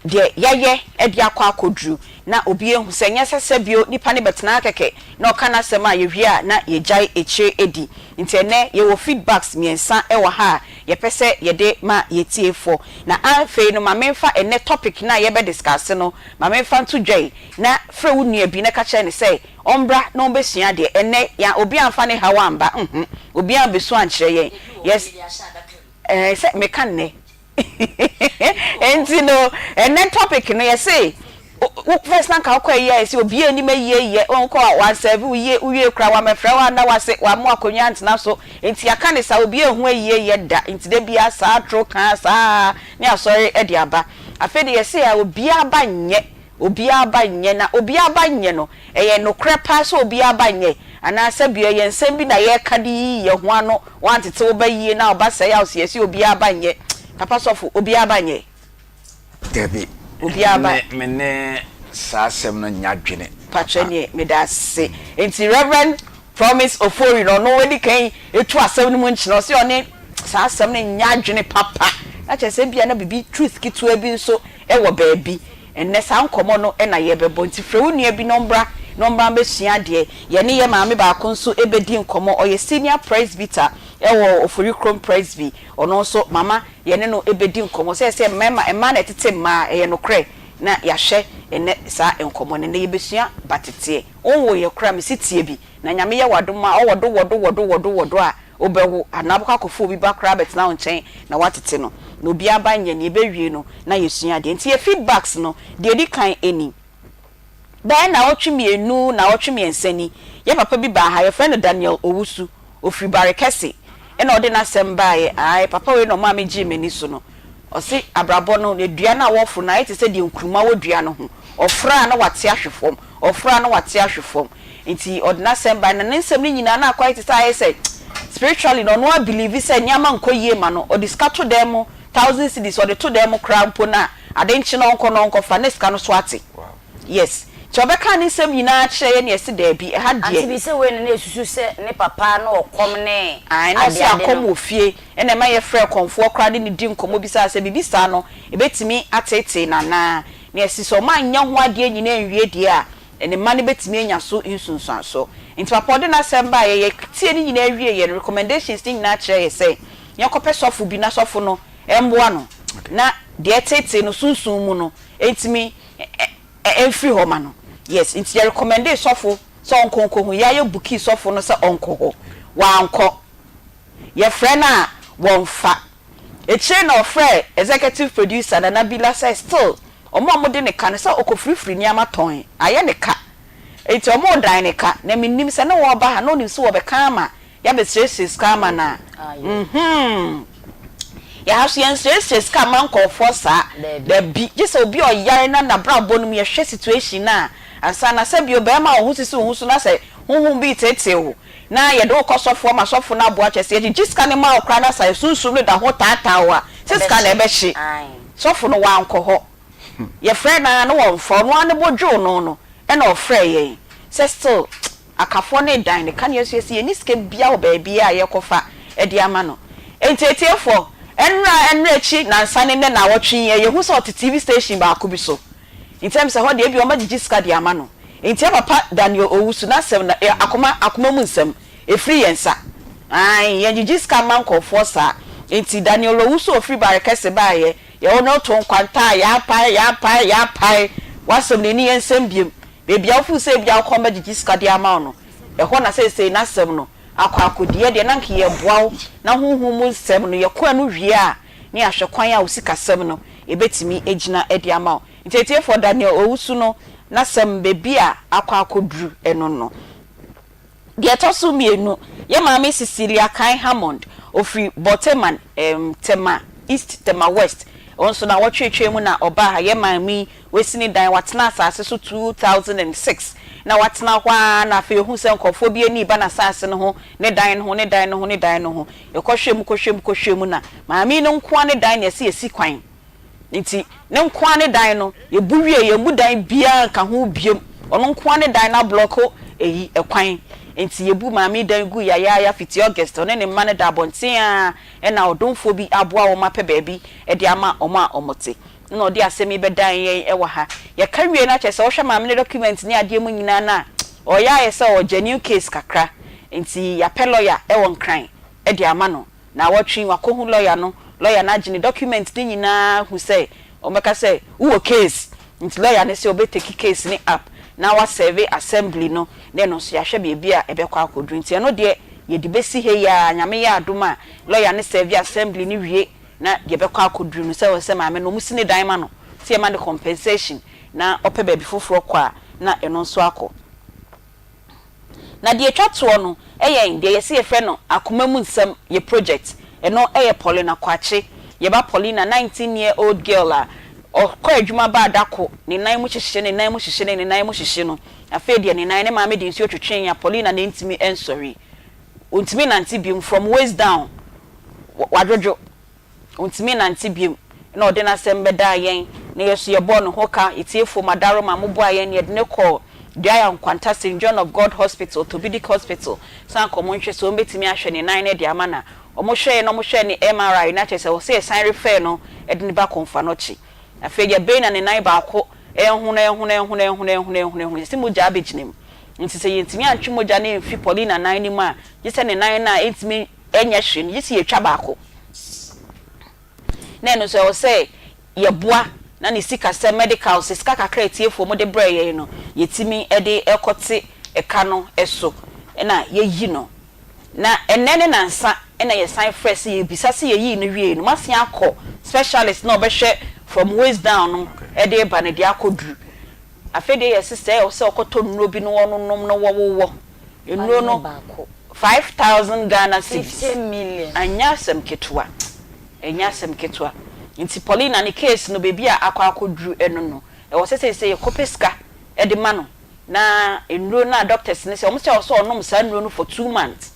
deɛ yɛayɛ de akɔ akɔduru, na obi ahu sɛ ɛnyɛ sɛ sɛbio nipa no bɛtena ha kɛkɛ na ɔka n'asɛm a yɛwie a na yɛgyae akyire di. Nti ɛnnɛ yɛwɔ feedbacks mmiɛnsa wɔ ha a yɛpɛ sɛ yɛde ma yɛtiefoɔ. Na afei no ma memfa ɛnnɛ topic no a yɛbɛ discuss no ma memfa nto dwa yi, na frɛ wo nua bi na ka kyerɛ no sɛ ɔmmra na ɔmbɛsua adeɛ. Ɛnnɛ yɛn obiara amfa ne haw amba, nhmm, obiara ambɛsu ankyerɛ yɛn. Yes, ɛɛ sɛ meka nnɛ. Enti no ɛnɛ topic no yɛse wo first na nka wokɔ ayi a yɛse obi anim ayie yɛ wonkɔ a wansɛve wo yie wowie koraa wamɛfrɛ wo anna wase wammo akonnwa antena so nti yɛaka ne saa obi anhu ayie yɛ da nti da biara saa toro kaa saa ne asɔre de aba afei de yɛse a obiara ba nyɛ Obiara ba nyɛ, na obiara ba nyɛ no, ɛyɛ nokorɛ paa sɛ obiara ba nyɛ? Anaa sɛ bio ɛyɛ nsɛm bi na yɛreka de yiyi yɛn ho ano, woantete wo ba yie na wo ba sɛe a wo se yɛse obiara ba nyɛ? Papa sɔfo, obiara ba nyɛ? Dabi, Obiara ba. me me ne saa asɛm no nyɛ adwene Patrɛ papa. neɛ meda ase. Nti Rev. Promise Ofori no ɔno wadi kan etu asɛm no mu nkyene, ɔse ɔne saa asɛm no nyɛ adwene papa, na kyerɛ sɛ ebia na biribi truth ketewa bi nso wɔ baabi. Ɛnnɛ saa nkɔmmɔ no na yɛrebɛbɔ, nti frɛ wo nua bi na ɔmbra na ɔmbra mbɛsua adeɛ. Yɛne yɛn maame baako nso bɛdi nkɔmmɔ, ɔyɛ senior presbyter wɔ Ofori Krom Presby, ɔno nso mama yɛne no bɛdi nkɔmmɔ. Sɛ sɛ mmarima, mmaa na ɛtete mmaa, ɛyɛ nokorɛ, na yɛahwɛ ɛnnɛ saa nkɔmmɔ no. Ɛnnɛ yɛbɛsua bateteɛ. Wonwoeɛ koraa mese tie bi na Nyame yɛ w'adom a ɔwɔ do wɔ do wɔ do wɔ do wɔ do a wobɛwo anaa wobɛkɔ akɔfa obi ba koraa abɛtena wo nkyɛn na woatete no na obiara ba nyɛ nea ɛbɛwie no na yɛsua adeɛ nti yɛ feedbacks no deɛ ɛdi kan ɛni bɛyɛ naawɔtwe mmienu naawɔtwe mmiɛnsa ni yɛ papa bi baa ha yɛfrɛ no Daniel Owusu ɔfiri Barekɛse ɛna ɔde n'asɛm baeɛ ae papa wei na ɔmaa me gyee m'ani so no ɔse abrabɔ no dua no a wɔforo no ayɛ te sɛ deɛ nkruma wɔ dua no ho. Ɔfrɛ a na wate ahwe fam, ɔfrɛ a na wate ahwe fam. Nti ɔde n'asɛm bae na ne nsɛm no nyinaa na akɔyɛ te sɛ ayɛ sɛ spiritually no ɔno ara believe sɛ nneɛma nkɔ yie ma no. Ɔde sika to dan mu, thousand cedis ɔde to dan mu koraa mpo no a, ade nkye na ɔnkɔ na ɔnkɔfa na sika no so ate. Yes. Nti ɔbɛkaa ne nsɛm nyinaa kyerɛɛ yɛn na yɛse daabi, ɛha deɛ. Ante bi sɛ wei na na ɛsusu sɛ ne papa no ɔkɔm ne Ae, na ɔse adeade akɔm no. wɔ fie ɛna ɛma yɛfrɛɛ kɔmfoɔ koraa de no di nkɔmmɔ bisaa sɛ biribi saa no ɛbɛtumi ateetee no anaa. Na yɛse sɛ ɔmo annyɛ ho adeɛ nyinaa annwie deɛ a, ne mma no bɛtumi anya so nsunsuansoɔ. Nti papa ɔde n'asɛm baeɛ, yɛtiee ne nyinaa wieeɛ no, recommendations no nyinaa kyerɛɛ yɛ sɛ yɛnkɔpɛ sɔfo bi na sɔfo no mmoa no na deɛ ɛteetee no sunsum mu no ntumi mfiri hɔ ma no. Yes, nti yɛ recommendee sɔfo sɛ ɔnkɔ nkɔhu, yɛa yɛ bookii sɔfo no sɛ ɔnkɔ hɔ, wankɔ. Yɛfrɛ no a wɔmfa. Akyire na ɔfrɛɛ executive producer Nana Bila sɛ still wɔn a wɔde no ka no sɛ ɔkɔfirifiri nneɛma tɔn ayɛ ne ka nti wɔredan ne ka na mennim sɛ ne wɔreba ha na ɔnim sɛ wɔbɛka ama yɛabɛsrɛsrɛ sika ama no a mm-hmm yɛha so yɛnsrɛsrɛ sika mma nkurɔfoɔ saa dabi gye sɛ obi a ɔyare na n'abrabɔ no mu yɛhwɛ situation no a ansa na sɛ bio barima a wo ho sisi wo ho so na sɛ honhom bi reteetee wo na yɛde wo kɔ sɔfoɔ ma sɔfo no aboa kyerɛ sɛ yɛgyegye sika no ma wo koraa na sa sunsum no da ho taataa wo a sɛ sika na ɛbɛhye sɔfo no wankɔ hɔ yɛfrɛ no ara na wɔmfa ɔno ara ne bo dwoo no no ɛna ɔfrɛɛ yɛn sɛ still akafoɔ no redan ne ka na yɛnso yɛse yɛnni sika biara wɔ baabiara a yɛrekɔfa de ama no enti atiefoɔ ɛnora ɛnora akyi nansa ne nnɛ naawɔtwe yi yɛhu sɛ ɔte TV station baako bi so Nti ɛm sɛ hɔ deɛ ebia wɔbɛgyegye sika de ama no. Nti yɛ papa Daniel Owusu n'asɛm no ɛ akoma akoma mu nsɛm. Ɛfiri yɛn nsa. Aane, yɛngyegye sika mma nkurɔfoɔ saa. Nti Daniel Owusu a ɔfiri Barekɛse baeɛ, yɛwɔ no to nkwanta a yɛapae, yɛapae, yɛapae. W'asɛm no ɛnni yɛn nsam biom. Baabi a wofeel sɛ ebia wokɔ wɔbɛgyegye sika de ama wo no, ɛhɔ na seesei n'asɛm no akɔ akɔdi. Yɛ deɛ na anka yɛreboa wo na honhom mu nsɛm no yɛkɔ ɛno wie a, ne ahwɛ kwan a wo sikasɛm no ɛbɛtumi agyina de ama wo. Nti atiefoɔ Daniel Owusu no n'asɛm baabi a akɔ akɔduru ɛno no. Deɛ ɛtɔ so mmienu, yɛ maame Cecilia Kain Hammond, ɔfiri Borteyman, ɛɛm, Tema East, Tema West, ɔno nso nawɔtwe retwam mu na ɔbaa ha. Yɛ maame yi, wasi ne dan, watena asase so 2006, na watena hɔ ara na afei ɔhuu sɛ nkurɔfoɔ bi ani reba n'asase no ho, ne dan no ho, ne dan no ho, ne dan no ho. Yɛkɔhwɛɛ mu kɔhwɛɛ mu kɔhwɛɛ mu na maame yi no nko ara ne dan na yɛse yɛsi kwan nti ne nko ara ne dan no yɛbu wie yɛmmu dan biara nka ho biom ɔno nko ara ne dan no ablɔko ɛyi ɛkwan nti yɛbu maame yi dan guu yayaaya fiti August ɔne ne mma no da abɔnten ara ɛna ɔdomfoɔ bi aboa wɔn apɛ baabi de ama wɔn a wɔte na ɔde asɛm yi bɛdan yɛn wɔ ha yɛka wie no akyerɛ sɛ wohwɛ maame no document ne adeɛ mu nyinaa no a ɔyɛ ayɛ sɛ ɔwɔ genuine case kakra Nti yɛapɛ lɔya wɔ Nkran de ama no. Naawɔtwe yi wakɔhu lɔya no, lɔya no agye ne document no nyinaa ahu sɛ wɔbɛka sɛ wowɔ case. Nti lɔya no sɛ ɔbɛ take case no up na wa serve assembly no na ɛno nso yɛahwɛ baabi a ɛbɛkɔ akɔduru. Nti ɛno deɛ yɛde bɛsi ha yi ara, Nyame yɛ adom a lɔya no serve assembly no wie na deɛ ɛbɛkɔ akɔduru no sɛ ɛwɔ sɛ maame no wɔsi ne dan ma no, sɛ yɛma no compensation na ɔpɛ baabi foforɔ kɔ a na ɛno nso akɔ. Na deɛ ɛtwa toɔ no yɛ deɛ yɛse yɛfrɛ no akoma mu nsɛm yɛ project. Ɛno yɛ Paulina Kwakye. Yɛba Paulina, 19 year old girl a ɔkɔ adwuma ba da ko, ne nan mu hyehye ne nan mu hyehye ne ne nan mu hyehye no. Afei deɛ ne nan, ne maame de nsuo twetwee a Paulina na ɛntumi nsɔre. Ɔntumi nnante biom from waist down, wadwodwo. Ontumi nnante bio. Ɛnna ɔde n'asɛm bɛdaa yɛn, na yɛn nso yɛbɔɔ ne ho ka. Atiefo, Madaroma, moboaa yɛn na yɛde no kɔɔ Duaya Nkwanta St. John of God Hospital, Orthopedic Hospital, sɛ anka wɔnhwɛ sɛ wɔbɛtumi ahwɛ ne nan no de ama no a. Wɔhwɛeɛ na wɔhwɛɛ ne MRI no, na kyerɛ sɛ ɛwɔ sɛ yɛsan refer no de no ba Komfo-Anokye. Afei deɛ bɛn na ne nan baako rehono, rehono, rehono, rehono, rehono, rehono, rehono, yɛse mogya abɛgyina mu. Nti sɛ yɛntumi antwe mogya no amfi Paulina nan no mu a, gye sɛ ne nan no a ɛntumi nyɛ hwee no, gye sɛ yɛtwa baako. Na ɛno nso ɛwɔ sɛ yɛboa na ne sikasɛm, medicals, sika kakra a atiefoɔ mode brɛɛ yɛn no, yɛtumi de kɔte ɛka no so na yɛyi no. Na ɛnnɛ ne nansa na yɛsan frɛ sɛ yɛrebisa sɛ yɛyii no wiei no, moasan akɔ specialist no a ɔbɛhwɛ from waist down no de reba no deɛ akɔduru. Afei deɛ yɛse sɛ ɛwɔ sɛ ɔkɔtɔ nnuro bi na wɔnonom na wɔwowɔ. Nnuro no 5000 Ghana cedis. Ɛnyɛ asɛm ketewa. Ɛnyɛ asɛm ketewa. Nti Paulina ne case no baabi a akɔ akɔduru ɛno no. Ɛwɔ sɛ seesei yɛkɔpɛ sika de ma no na nnuro no a doctors no sɛ wɔn sɛ ɛwɔ sɛ ɔnom saa nnuro no for 2 months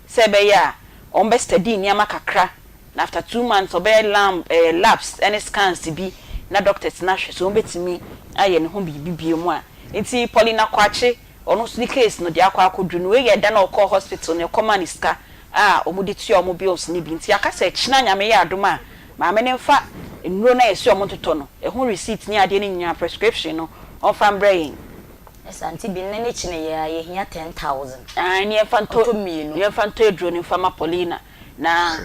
sɛ ɛbɛyɛ a wɔn bɛ study nneɛma kakra, na after 2 months ɔbɛyɛ lam labs ne scans bi na doctors no ahwɛ so wɔn bɛtumi ayɛ ne ho biribi bie mu a. Nti Paulina Kwakye, ɔno nso ne case no deɛ akɔ akɔduru no, wei yɛ da na ɔkɔɔ hospital no, ɛkɔma ne sika a wɔn de tua wɔn bills no bi. Nti aka sɛ kyina, Nyame yɛ adom a, maame ne nfa nnuro no a yɛsi wɔn totɔ no, ɛho receipt ne adeɛ no nyinaa, prescription no, ɔmfa mbrɛ yɛn. Ɛsa nti bi nnɛ ne kyene yɛ a yɛhia 10,000. Aane, ne yɛmfa ntɔ Ɔtɔ mmienu. Yɛmfa ntɔ aduro no mfa ma Paulina na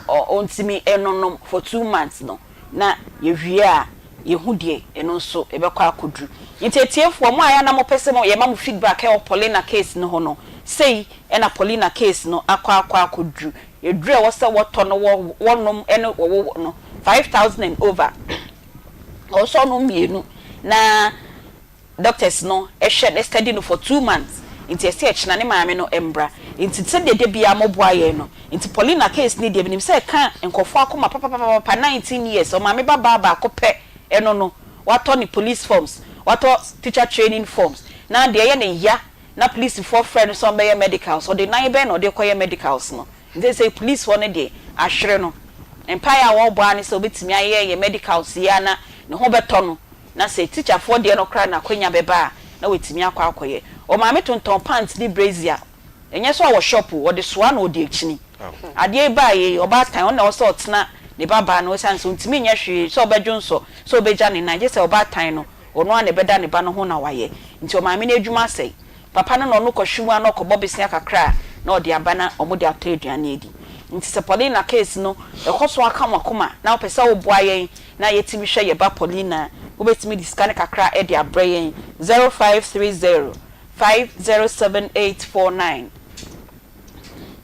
ɔntumi ɛnonom for 2 months no, na yɛwie a yɛhu deɛ ɛno nso ɛbɛkɔ akɔduru. Nti atiefoɔ mo a yɛ na mopɛ sɛ mo yɛma mo feedback ɛwɔ Paulina case no ho no, sei ɛna Paulina case no akɔ akɔduru. Eduru a ɛwɔ sɛ wɔtɔ no, wɔ wɔnom ɛne wɔwɔ no 5,000 and over, ɔwɔ sɛ ɔnom mmienu na doctors no ɛhwɛ ne study no for 2 months. Nti ɛsɛ ɛkyina ne maame no mbra. Nti sɛdeɛ de bia moboa yɛn no, nti Paulina case ne deɛ, menim sɛ ɛka nkɔfoɔ akoma papapapa. 19 years, ɔmaame ba baa baako pɛ ɛno no, watɔ ne police forms, watɔ teacher training forms, na deɛ ɛyɛ ne ya na polisifoɔ frɛ no sɛ ɔmbɛyɛ medicals. Ɔde nan bɛn na ɔde kɔyɛ medicals no? Nti sɛ polisifoɔ no deɛ ahwere no, mpaeɛ a wɔrebɔ ara ne sɛ obɛtumi ayɛ yɛ medicals yi ana ne ho bɛtɔ no, na sɛ teacherfoɔ deɛ no koraa na akɔnya bɛba a, na watumi akɔ akɔyɛ. Ɔmaame tontɔn pant ne brassiere, ɛnyɛ sɛ ɔwɔ shop o, ɔde soa na ɔde akyini adeɛ yi baa yɛ. Ɔbaatan ɔno na ɛwɔ sɛ ɔtena ne ba baa no, ɛsiane sɛ ɔntumi nyɛ hwee sɛ ɔbɛdwo nsɔ sɛ ɔbɛgya ne nan, gye sɛ ɔbaatan no ɔno a na ɛbɛda ne ba no ho na wayɛ. Nti ɔmaame no adwuma asɛe, papa no na ɔno kɔhwe mu a na ɔkɔbɔ besia kakra a na ɔde aba na ɔmo de atɔ aduane adi. Nti sɛ Paulina case no ɛkɔ so aka mo akoma na wopɛ sɛ woboa yɛn na yɛtumi hwɛ yɛ ba Paulina, wobɛtumi de sika no kakra de abrɛ yɛn: 0530 507849,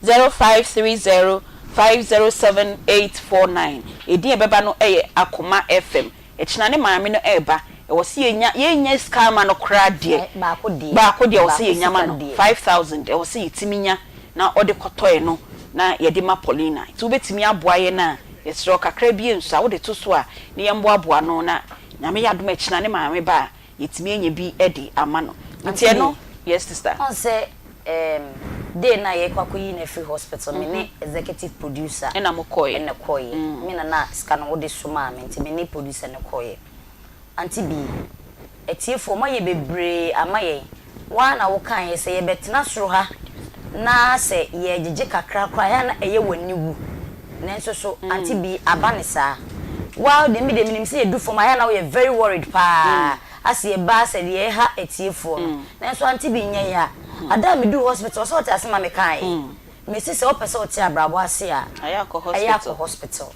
0530 507849. Edin a ɛbɛba no yɛ Akoma FM. Ɛkyina ne maame no ɛreba, ɛwɔ sɛ yɛnya yɛnya sika ama no koraa deɛ. Baako deɛ. Baako deɛ, ɛwɔ sɛ Baako yɛnya ma sika no deɛ. 5,000, ɛwɔ sɛ yɛtumi nya na ɔde kɔtɔɛ no na yɛde ma Paulina. Nti wobɛtumi aboa yɛn a, yɛsrɛ wo, kakra bi nso a wode to so a ne yɛmboaboa no, na Nyame yɛ adom a ɛkyina ne maame ba a, yɛtumi anya bi de ama no. Nti ɛno, yes, sister. Ɔn sɛ day na yɛkɔ akɔyi no afiri hospital, me ne executive producer ɛna mo kɔɛ. Ɛna kɔɔyɛ. Me na sika no wode somaa me, nti me ne producer no kɔɔyɛ. Aunty bi, atiefoɔ moayɛ bebree ama yɛn. Waa na wokaeɛ sɛ yɛbɛtena soro ha na sɛ yɛgyegye kakra koraa ɛyɛ a na ɛyɛ w'ani wu. Nanso so Aunty bi aba ne saa? Waa deɛ, me deɛ menim sɛ yɛdu fam a ɛyɛ a na woyɛ very worried paa, ase yɛbaa sɛ deɛ ɛha atiefoɔ no. Nanso Aunty bi, nyɛ ya. Ada a meduu hospital, sɛ ɔte ase ma mekaeɛ. Mesi sɛ wopɛ sɛ wote abrabɔ ase a, ɛyɛ akɔ ɛyɛ akɔ hospital. Hospital.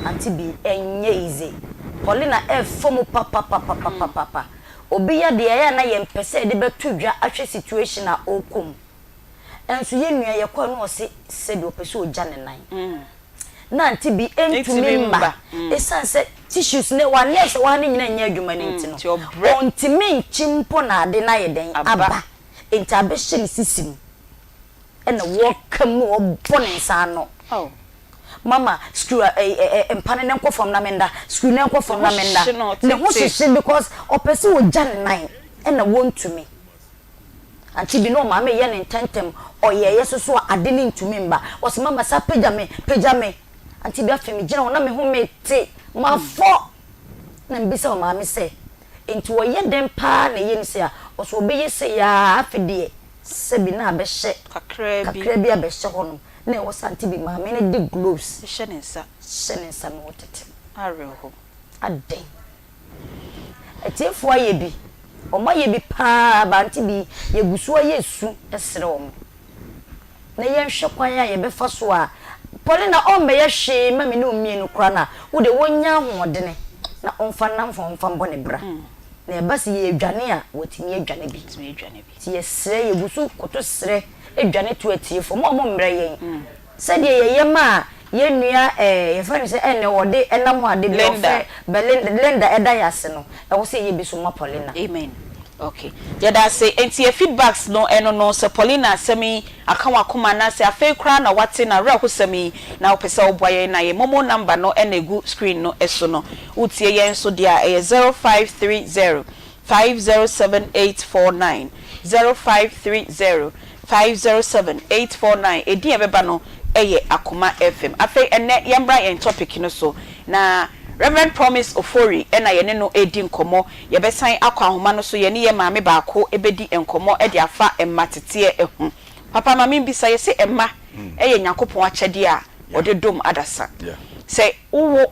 Aunty bi, ɛnyɛ easy. Paulina ɛfɔ mu papapapapapa. Obi yɛ deɛ ɛyɛ a na yɛmpɛ sɛ yɛde bɛto dwa ahwɛ situation a ɔrekɔ mu. Ɛnso yɛn nua yɛkɔɛ no, ɔse sɛbi ɔpɛ sɛ ɔgya ne nan. Na Aunty bi ɛntumi Ɛntumi mma. mba. Ɛsiane sɛ tissues ne wa nurse wɔ ha no nyinaa nyɛ adwuma no nti no, Nti ɔbrɛ. Ɔntumi nkyi mpo na ade no ayɛ dɛn Aba. aba. Nti abɛhyɛ ne sisi mu. Ɛna wɔka mu, ɔbɔ ne nsa ano. Oh. Mama, screw ɛ ɛ ɛ mpa no ne nkɔ fam na menda, screw ne nkɔ fam na menda. Hyehye no. Ne ho tete. hyehye because ɔpɛ sɛ ɔgya ne nan ɛna wɔntumi. Aunty bi, na ɔmaame yɛ ne ntɛntɛm, ɔyɛɛyɛ soso a ade ne ntumi mba. Ɔsɛ, "Mama, sa pagya me, pagya me." Aunty bi, afei me gyina hɔ na me ho me te mafɔ na mbisa ɔmaame sɛ, nti ɔyɛ dɛn paa na ɛyɛ ne sei a? Ɔsɛ ɔbɛyɛ sei a, afei deɛ sɛbi na abɛhyɛ kakraa bi. Kakra bi abɛhyɛ hɔnom na ɛwɔ sɛ Aunty bi maame no de gloves hyɛ ne nsa. Hyɛ ne nsa na ɔtete. Awerɛho. Adɛn, atiefoɔ ayɛ bi, wɔn ayɛ bi paa ba. Aunty bi, yɛgu so ayɛ su srɛ wɔn na yɛnhwɛ kwan a yɛbɛfa so a Paulina ɔmmɛyɛ hwee ma me ne wo mmienu koraa na wode wɔnya ahoɔdene na ɔmfa nam fa ɔmfa mbɔ ne bra na ɛba sɛ yɛdwane a, watumi adwane bi. Tumi adwane bi. Nti yɛsrɛ, yɛgu so koto srɛ adwane to atiefoɔ mo a mo mmerɛ yɛn sɛdeɛ yɛyɛ ma a yɛn nua yɛfrɛ no sɛ ɛnɛ ɔde ɛnam hɔ ade bi Linda. Ɔfrɛ Belinda, Linda ɛda yɛ ase no, ɛwɔ sɛ yɛyɛ bi so ma Paulina. Amen. Ok yɛda ase enti yɛ feedbacks no ɛno no sɛ Paulina asɛm yi aka w'akoma anaasɛ afei koraa na wate n'awerɛhosɛm yi na wopɛ sɛ woboa yɛn na yɛn momo number no na ɛgu screen no so no wotie yɛn nso deɛ a ɛyɛ 0530 507849 0530 507849 ɛdin a ɛbɛba no yɛ Akoma FM afei ɛnnɛ yɛmmra yɛn topic no so na Rev. Promise Ofori na yɛne no redi nkɔmmɔ Yɛbɛsan akɔ ahoma no so yɛne yɛn maame baako bɛdi nkɔmmɔ de afa mma teteɛ ho. Papa ma membisa, yɛse mma yɛ Nyankopɔn akyɛdeɛ a ɔde dom adasa. Sɛ wowo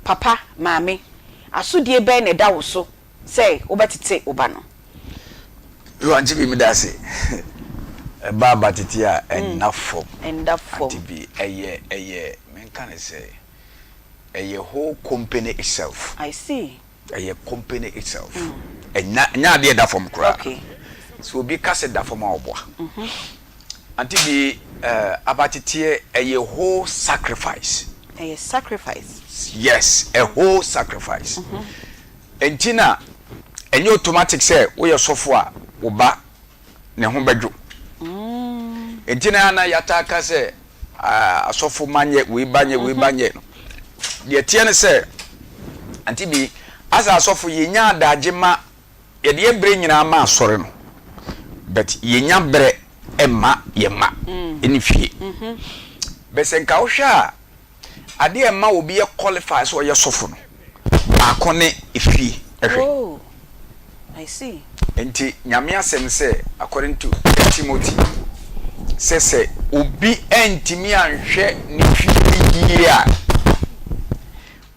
papa, maame, asodie bɛn na ɛda wo so sɛ wobɛtete wo ba no? Yo, Auntie Bi, meda ase. Ɛba aba tete a, ɛnna fam. Ɛnda fam. Auntie Bi, ɛyɛ, ɛyɛ, menka no sɛ, ɛyɛ whole company itself. I see. Ɛyɛ company itself. Ɛnya ɛnyɛ adeɛ ɛda fam koraa. Okay. Sɛ obi ka sɛ da fam a ɔboa. Ante bi eh, abateteɛ ɛyɛ whole sacrifice. Ɛyɛ sacrifice. Yes, a whole sacrifice. Ɛnti na ɛnyɛ automatic sɛ woyɛ sɔfo a wo ba ne ho bɛdwo. Enti na na yɛataa ka sɛ asɔfo ma nyɛ wei ba nyɛ wei ba nyɛ no. Deɛ ɛteɛ ne sɛ, ante bi, asɛ asɔfo yɛnya adagye ma yɛde yɛ berɛ nyinaa ma asɔre no, but yɛnya berɛ mma yɛn mma ne fie. But sɛ nka wohwɛ a, Adeɛ a ɛma obi yɛ qualify sɛ ɔyɛ sɔfo no, baako ne efie hwɛ. Oh, I see. Nti Nyame asɛm sɛ according to First Timothy sɛ sɛ obi antumi anhwɛ ne fie yie a,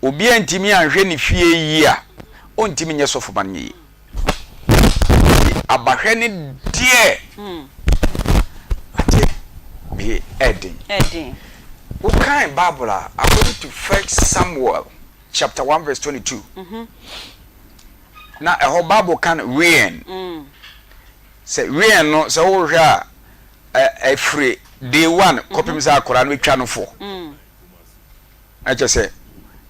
obi antumi anhwɛ ne fie yie a, ɔntumi nyɛ sɔfo ma no nyɛ yie. Nti abahwɛ ne deɛ ate me ɛden. Ɛden. Wokan Bible a, according to First Samuel chapter 1 verse 22. Na ɛhɔ Bible kan weɛn. Sɛ weɛn no sɛ wohwɛ a ɛfiri day one kɔpem sɛ akwadaa no bɛtwa no fo. Na kyerɛ sɛ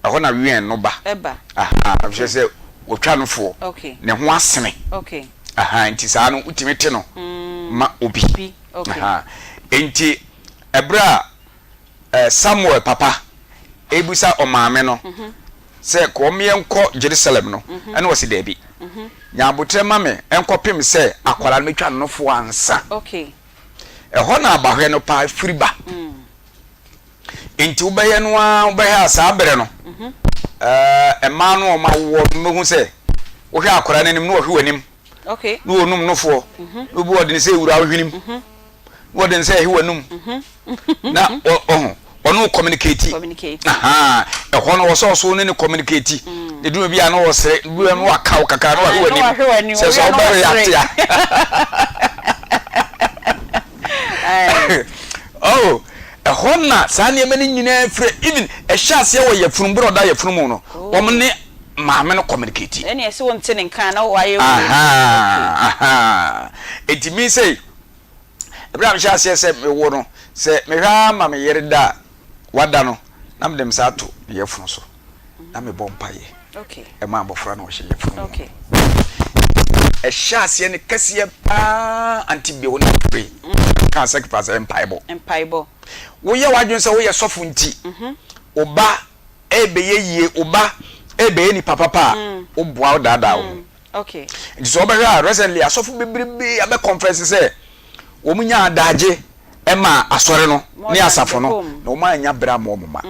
ɛhɔ na wɛn no ba. Ɛba. Ahaa, kyerɛ sɛ wɔtwa no foɔ. Okay. Ne ho asene. Okay. Ahaa, nti saa no wotumi te no ma obi. Bi, okay. Ahaa, nti ɛberɛ a eh, Samuel papa ebisa ɔmaame no sɛ kɔ wɔn yɛnkɔ Jerusalem no, ɛna ɔsi daabi. Nya abotrɛ ma me nkɔpem sɛ akwadaa no metwa no foɔ ansa. Okay. Ɛhɔ na abahwɛ no paa firi ba. Enti wobɛyɛ no ara wobɛhwɛ a saa berɛ no ɛɛ mmaa no a wɔn awoɔ no bɛhu sɛ wohwɛ akwadaa no anim na wɔhwɛ w'anim na wɔnum nofoɔ na obi wɔde ne sɛ ewura wo hwenem na wɔde ne sɛ ɛhe w'anum na ɔho ɔno communicate ahaa ɛhɔ no wɔsɛ ɔso ne ne communicate ne duma bi a na wɔsere bi a na waka wo kakra na wahwɛ w'anim sɛ sɛ wobɛ react a oh Ɛhɔ na saa nneɛma no nyinaa firi, even ɛhyɛ aseɛ wɔ yafunu, berɛ a ɔda yafunu mu no, wɔn ne maame no communicate. Ɛnna ɛsɛ wonte ne nka na wayɛ wei. Ahaa, ahaa. Enti me sei, berɛ a mehyɛ aseɛ sɛ mewo no, sɛ mehwɛ ara ma me yere da a, wada no, na mede me nsa ato ne yafunu so, na mebɔ mpaeɛ. ɛma abɔfra no ɔhyɛ yafunu mu. Ɛhyɛ aseɛ no kɛseɛ paa anti bio na pray. Ka sacrifice ɛyɛ mpaebɔ. Mpaebɔ. Woyɛ w'adwene sɛ woyɛ sɔfo nti, wo ba ɛrebɛyɛ yie, wo ba ɛrebɛyɛ nipa papa a, woboa wodaadaa wo ho. Nti sɛ wobɛhwɛ a recently asɔfo bebrebe abɛ confess sɛ wɔn nya adagye ma asɔre no ne asafo no na wɔn annya bere amma wɔn mma.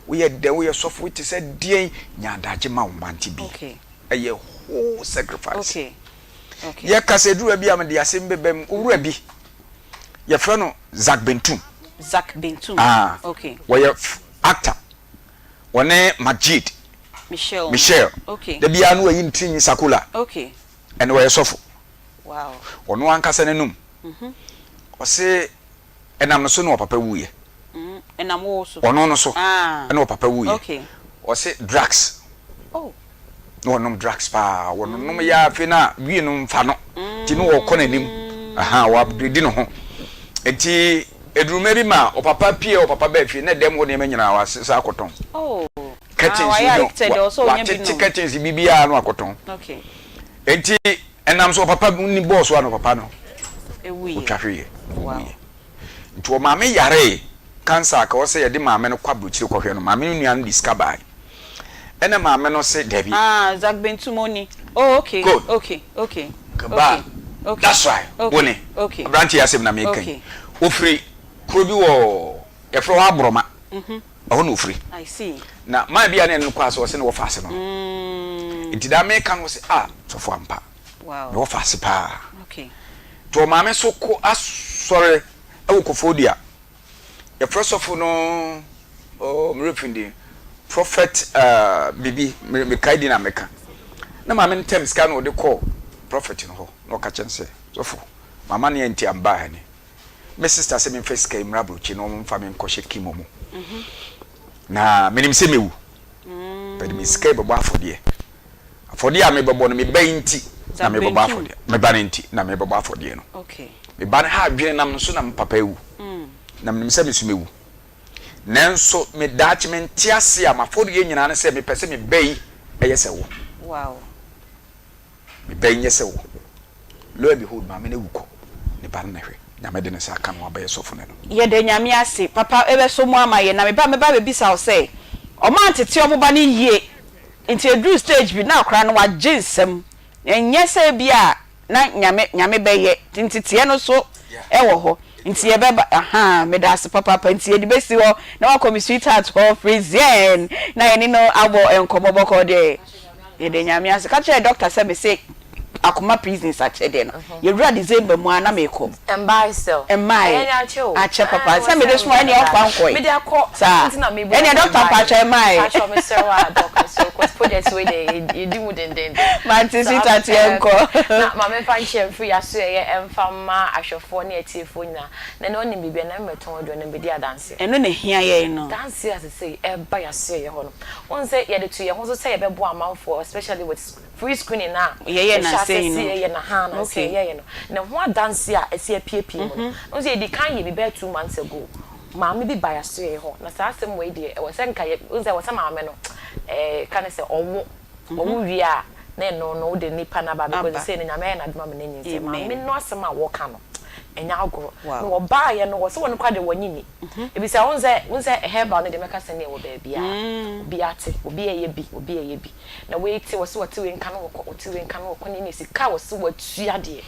Woyɛ dɛn woyɛ sɔfo wote sɛ deɛn nya adagye ma wo mma nti bi ɛyɛ whole sacrifice. Yɛka sɛ duru bi a mede asɛm bɛba mu owura bi yɛfrɛ no Zak Bentum. Zak Bentum. Ah, okay. Wɔyɛ actor. Wɔne Majid. Michelle. Michelle. Okay. Da biara no wɔyi ne tirinwi sakola. Okay. Ɛne wɔyɛ sɔfo. Wow. Ɔno ankasa n'anum. Ɔse ɛnam no so na ɔpapa wuiɛ. Ɛnam wo so. Ɔno no so Ah. ɛna ɔpapa wuiɛ. Okay. Ɔse drugs. Oh. Na ɔnom drugs paa. Ɔnonom yɛ afei na wie no mfa no. Nti na ɔkɔ n'anim. Aha, w'upgrade ne ho. Nti eduruma bi ma ɔpapa pie ɔpapa baa fie na dɛm hɔ nneɛma nyinaa wasesa akɔtɔn. Oh. Curtains ah, wayɛ addicted, no, ɔsɛ ɔnya bi watete nom. curtains biribiara no akɔtɔn. Okay. Nti. Ɛnam so ɔpapa ni bɔɔ so a na ɔpapa no ɔtwa hweeɛ, ɔwuiɛ. Nti ɔmaame yaree cancer a ka ɔsɛ yɛde maame no kɔ abrokyire kɔhwɛ no, maame no nua no de sika baae. Ɛna maame no se dabi. Ah, Zach Bentumoni. Oh, okay. Good. Okay, okay. Ba, Okay. Okay. that's right. Okay. Wo ne. Okay. Aberanteɛ yi asɛm na meka yi. Okay. Ofiri kuro bi wɔ yɛfrɛ hɔ Aborɔma. Ɛhɔ na ofiri. I see. Na man bi a na ɛne no kɔ ase ɔse ne wɔfa ase no. Nti daa meka no ɔse ah sɔfo ampa. Wow. Me wɔfa ase paa. Okay. Nti ɔmaame so kɔ asɔre ɛwɔ Koforidua. Yɛfrɛ sɔfo no oh me werɛ fi ne din prophet uh, bibi mekae din a meka. Na maame no tɛm sika na ɔde kɔɔ prophet no hɔ na ɔka kyerɛ no sɛ sɔfo mama ne anti amba ha ni. Me sister sɛ memfa sika yi mmra aburokyi na wɔmfa me nkɔhyɛ chemo mu. Na menim sɛ mewu. But me sika yi bɛbɔ afɔdeɛ. Afɔdeɛ a mebɛbɔ no, me ba yi nti na mebɛbɔ afɔdeɛ. Me ba no nti na mebɛbɔ afɔdeɛ no. Me ba no ha adwene nam no so na me papa awu. Na menim sɛ me nso mɛwu. Nanso me daakye mente ase a m'afɔdeɛ nyinaa ne sɛ mepɛ sɛ me ba yi yɛ sɛ wo. Me ba yi nyɛ sɛ wo. Lo and behold, maame no awu kɔ. Ne ba no na hwɛ. Nyame de ne nsa aka no wabɛyɛ sɔfo nɛ no. Yɛda Nyame ase papa bɛsɔ mu ama yɛn na me ba mɛba abɛbisa wo sɛ ɔmo antete ɔmo ba no yie nti ɛduru stage bi na akwadaa no wagye nsam ɛnyɛ sɛ ebia na Nyame Nyame bɛyɛ nti nteteɛ no so ɛwɔ hɔ nti yɛbɛba ahaa meda ase papaapa nti yɛde bɛsi hɔ na wakɔ me sweetheart hɔ Frizienne na yɛne no abɔ nkɔmmɔ bɔkɔɔ deɛ Yɛda Nyame ase. Ka kyerɛ doctor sɛ mese akoma prisons akyɛdeɛ no yɛwura December mu a na mekɔ. Ɛmbae still. Ɛmmae. Ɛyɛ akyɛ o. Akyɛ papa. Ah, Sɛ mede soma ɛneɛ ɔmfa nkɔe. Mede akɔ. Saa. Nti na mebu Ɛneɛ doctor mpakyɛ ɛmmae. Pakyɛ mesrɛ wo a doc mesrɛ wo cause project wei deɛ yɛdi mu dendenden. Mante sweetheart yɛnkɔ. Na ma memfa nkyɛ mfiri yaso ɛyɛ ɛmfa mma ahwɛfoɔ ne atiefoɔ nyinaa. Na ɛnɛ wonim biribi ɛnɛ memmɛtɔn aduro ɛnɛ mebɛdi adanseɛ. Ɛno na ɛhia yɛn no. Adanseɛ a sesei ɛreba yasoɛeɛ hɔ no. Wohu sɛ yɛde to yɛn ho so sɛ yɛbɛboa amanfoɔ especially with free screening no a Yɛyɛ yɛhyɛ nnansa aseɛ yi sɛ no. yɛyɛ no ahaa nnansa yi Okay. yɛyɛ no, ne ho adanseɛ a ɛsi apiepie mu no. Wohu sɛ yɛdii kan yɛɛ bi bɛyɛ 2 months ago. Maame bi baa yɛasoɛeɛ hɔ na saa asɛm wei deɛ ɛwɔ sɛ nka yɛ, wohu sɛ ɛwɔ sɛ maame no ɛɛ ka ne sɛ ɔwo, ɔwo wie a na ɛno no wode nipa no aba because Aba. seesei no Nyame ayɛ n'adom ama no anyinsɛn. Amen. Maame no asɛm a wɔka no ɛnyɛ agorɔ. Wow. Na wɔbaeɛ no wɔse wɔn koraa deɛ wɔnnye nni. Ebisa wohu sɛ wohu sɛ herbal no deɛ mɛka sɛ neɛ wɔ baabiara. Obiara te, obi ɛyɛ bi, obi ɛyɛ bi. Na wei te wɔse wɔte wei nka no wɔkɔ, wɔte wei nka no wɔkɔ ne ne sika a wɔse wɔatua deɛ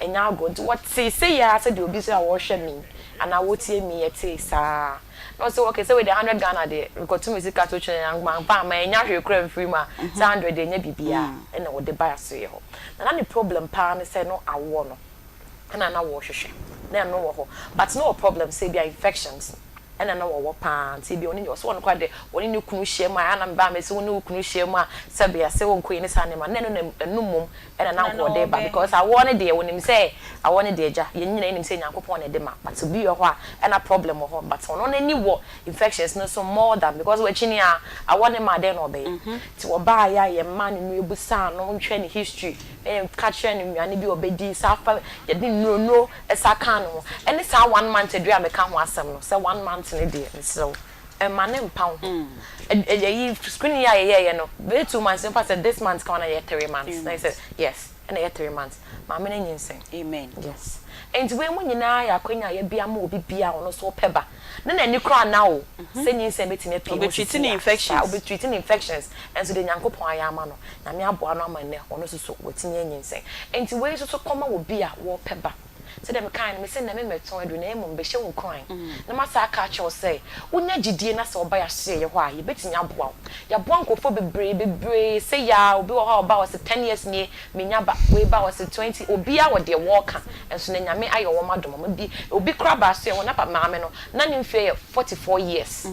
ɛnyɛ agorɔ. Nti wɔtee sei ara sɛdeɛ obi sɛ a wɔrehwɛ me yi anaa wɔretie me yi ɛtee saa. Na ɔse okay sɛ wei deɛ hundred Ghana deɛ mekɔto me sika to twene na mamfa amma ɛnya hwee koraa mfiri mu a sɛ hundred deɛ ɛnyɛ biribiara ɛna wɔde bae asoeɛ hɔ. Na na ne problem paa ne sɛ no awoɔ no. ɛna na wɔhwehwɛ na ɛno wɔ hɔ but na ɔwɔ problem sɛ ebia infections ɛna na wɔwɔ paa nti ebia ɔne ɔsɛ ɔno koraa deɛ ɔne ne kunu hyia mu a ɛna mebaa mɛ sɛ wo ne wo kunu hyia mu a sɛbe asɛ wɔnkɔ yi ne saa nneɛma na ɛno na ɛno mmom ɛna na nka ɔde ba because awoɔ no deɛ wɔnim sɛ awoɔ no deɛ agya yɛn nyinaa nim sɛ Nyankopɔn na ɛde ma but obi wɔ hɔ a ɛna problem wɔ hɔ but ɔno n'ani wɔ infections no so more than because wɔakyini a awoɔ ne ma dɛn na ɔbɛyɛ nti wɔbaa yɛ a yɛn mma ne nua busaa no nhwɛ ne history na yɛka kyerɛɛ no nnuane bi a ɔbɛdi, saa fa yɛde nnuro sa kaa ne ho, ɛne saa one month aduro a meka ho asɛm no, sɛ one month no deɛ mesrɛ wo mma no mpa wo ho. Ɛyi screening yi a yɛyɛeɛ no bɛyɛ 2 months, mfa sɛ this month ka ho na ɛyɛ 3 months, na yɛ sɛ yes ɛna ɛyɛ 3 months, maame no anyinsɛn. Amen. Yes. Nti wei mu nyinaa yɛ akwanya a yɛabue ama obi biara a ɔno nso ɔpɛ ba. Na n'ani koraa nna o sɛ nyinsɛn bɛtumi apue mu Ɔbɛtreat sisi ne a, saa infections. ɔbɛtreat ne infections nso deɛ Nyankopɔn ayɛ ama no, Nyame aboa no ama nnɛ ɔno nso so watumi anyinsɛn. Nti wei nso so kɔma obi a wɔpɛ ba. Sɛdeɛ mekaeɛ no, mese nnɛ memmɛtɔn aduro na mmom bɛhyɛ wo nkuran na masan aka akyerɛ wo sɛ wonya gyidie na sɛ woba yɛasoɛeɛ hɔ a yɛbɛtumi aboa wo. Yɛaboa nkurɔfoɔ bebree bebree sei ara, obi wɔ hɔ a ɔba a ɔse 10 years nie mennya ba, wei ba a ɔse 20, obiara wɔ deɛ wɔreka nso na Nyame ayɛ wɔn adom wɔn bi, obi koraa baa asoɛeɛ hɔ na maame no na ne mfeɛ yɛ 44 years,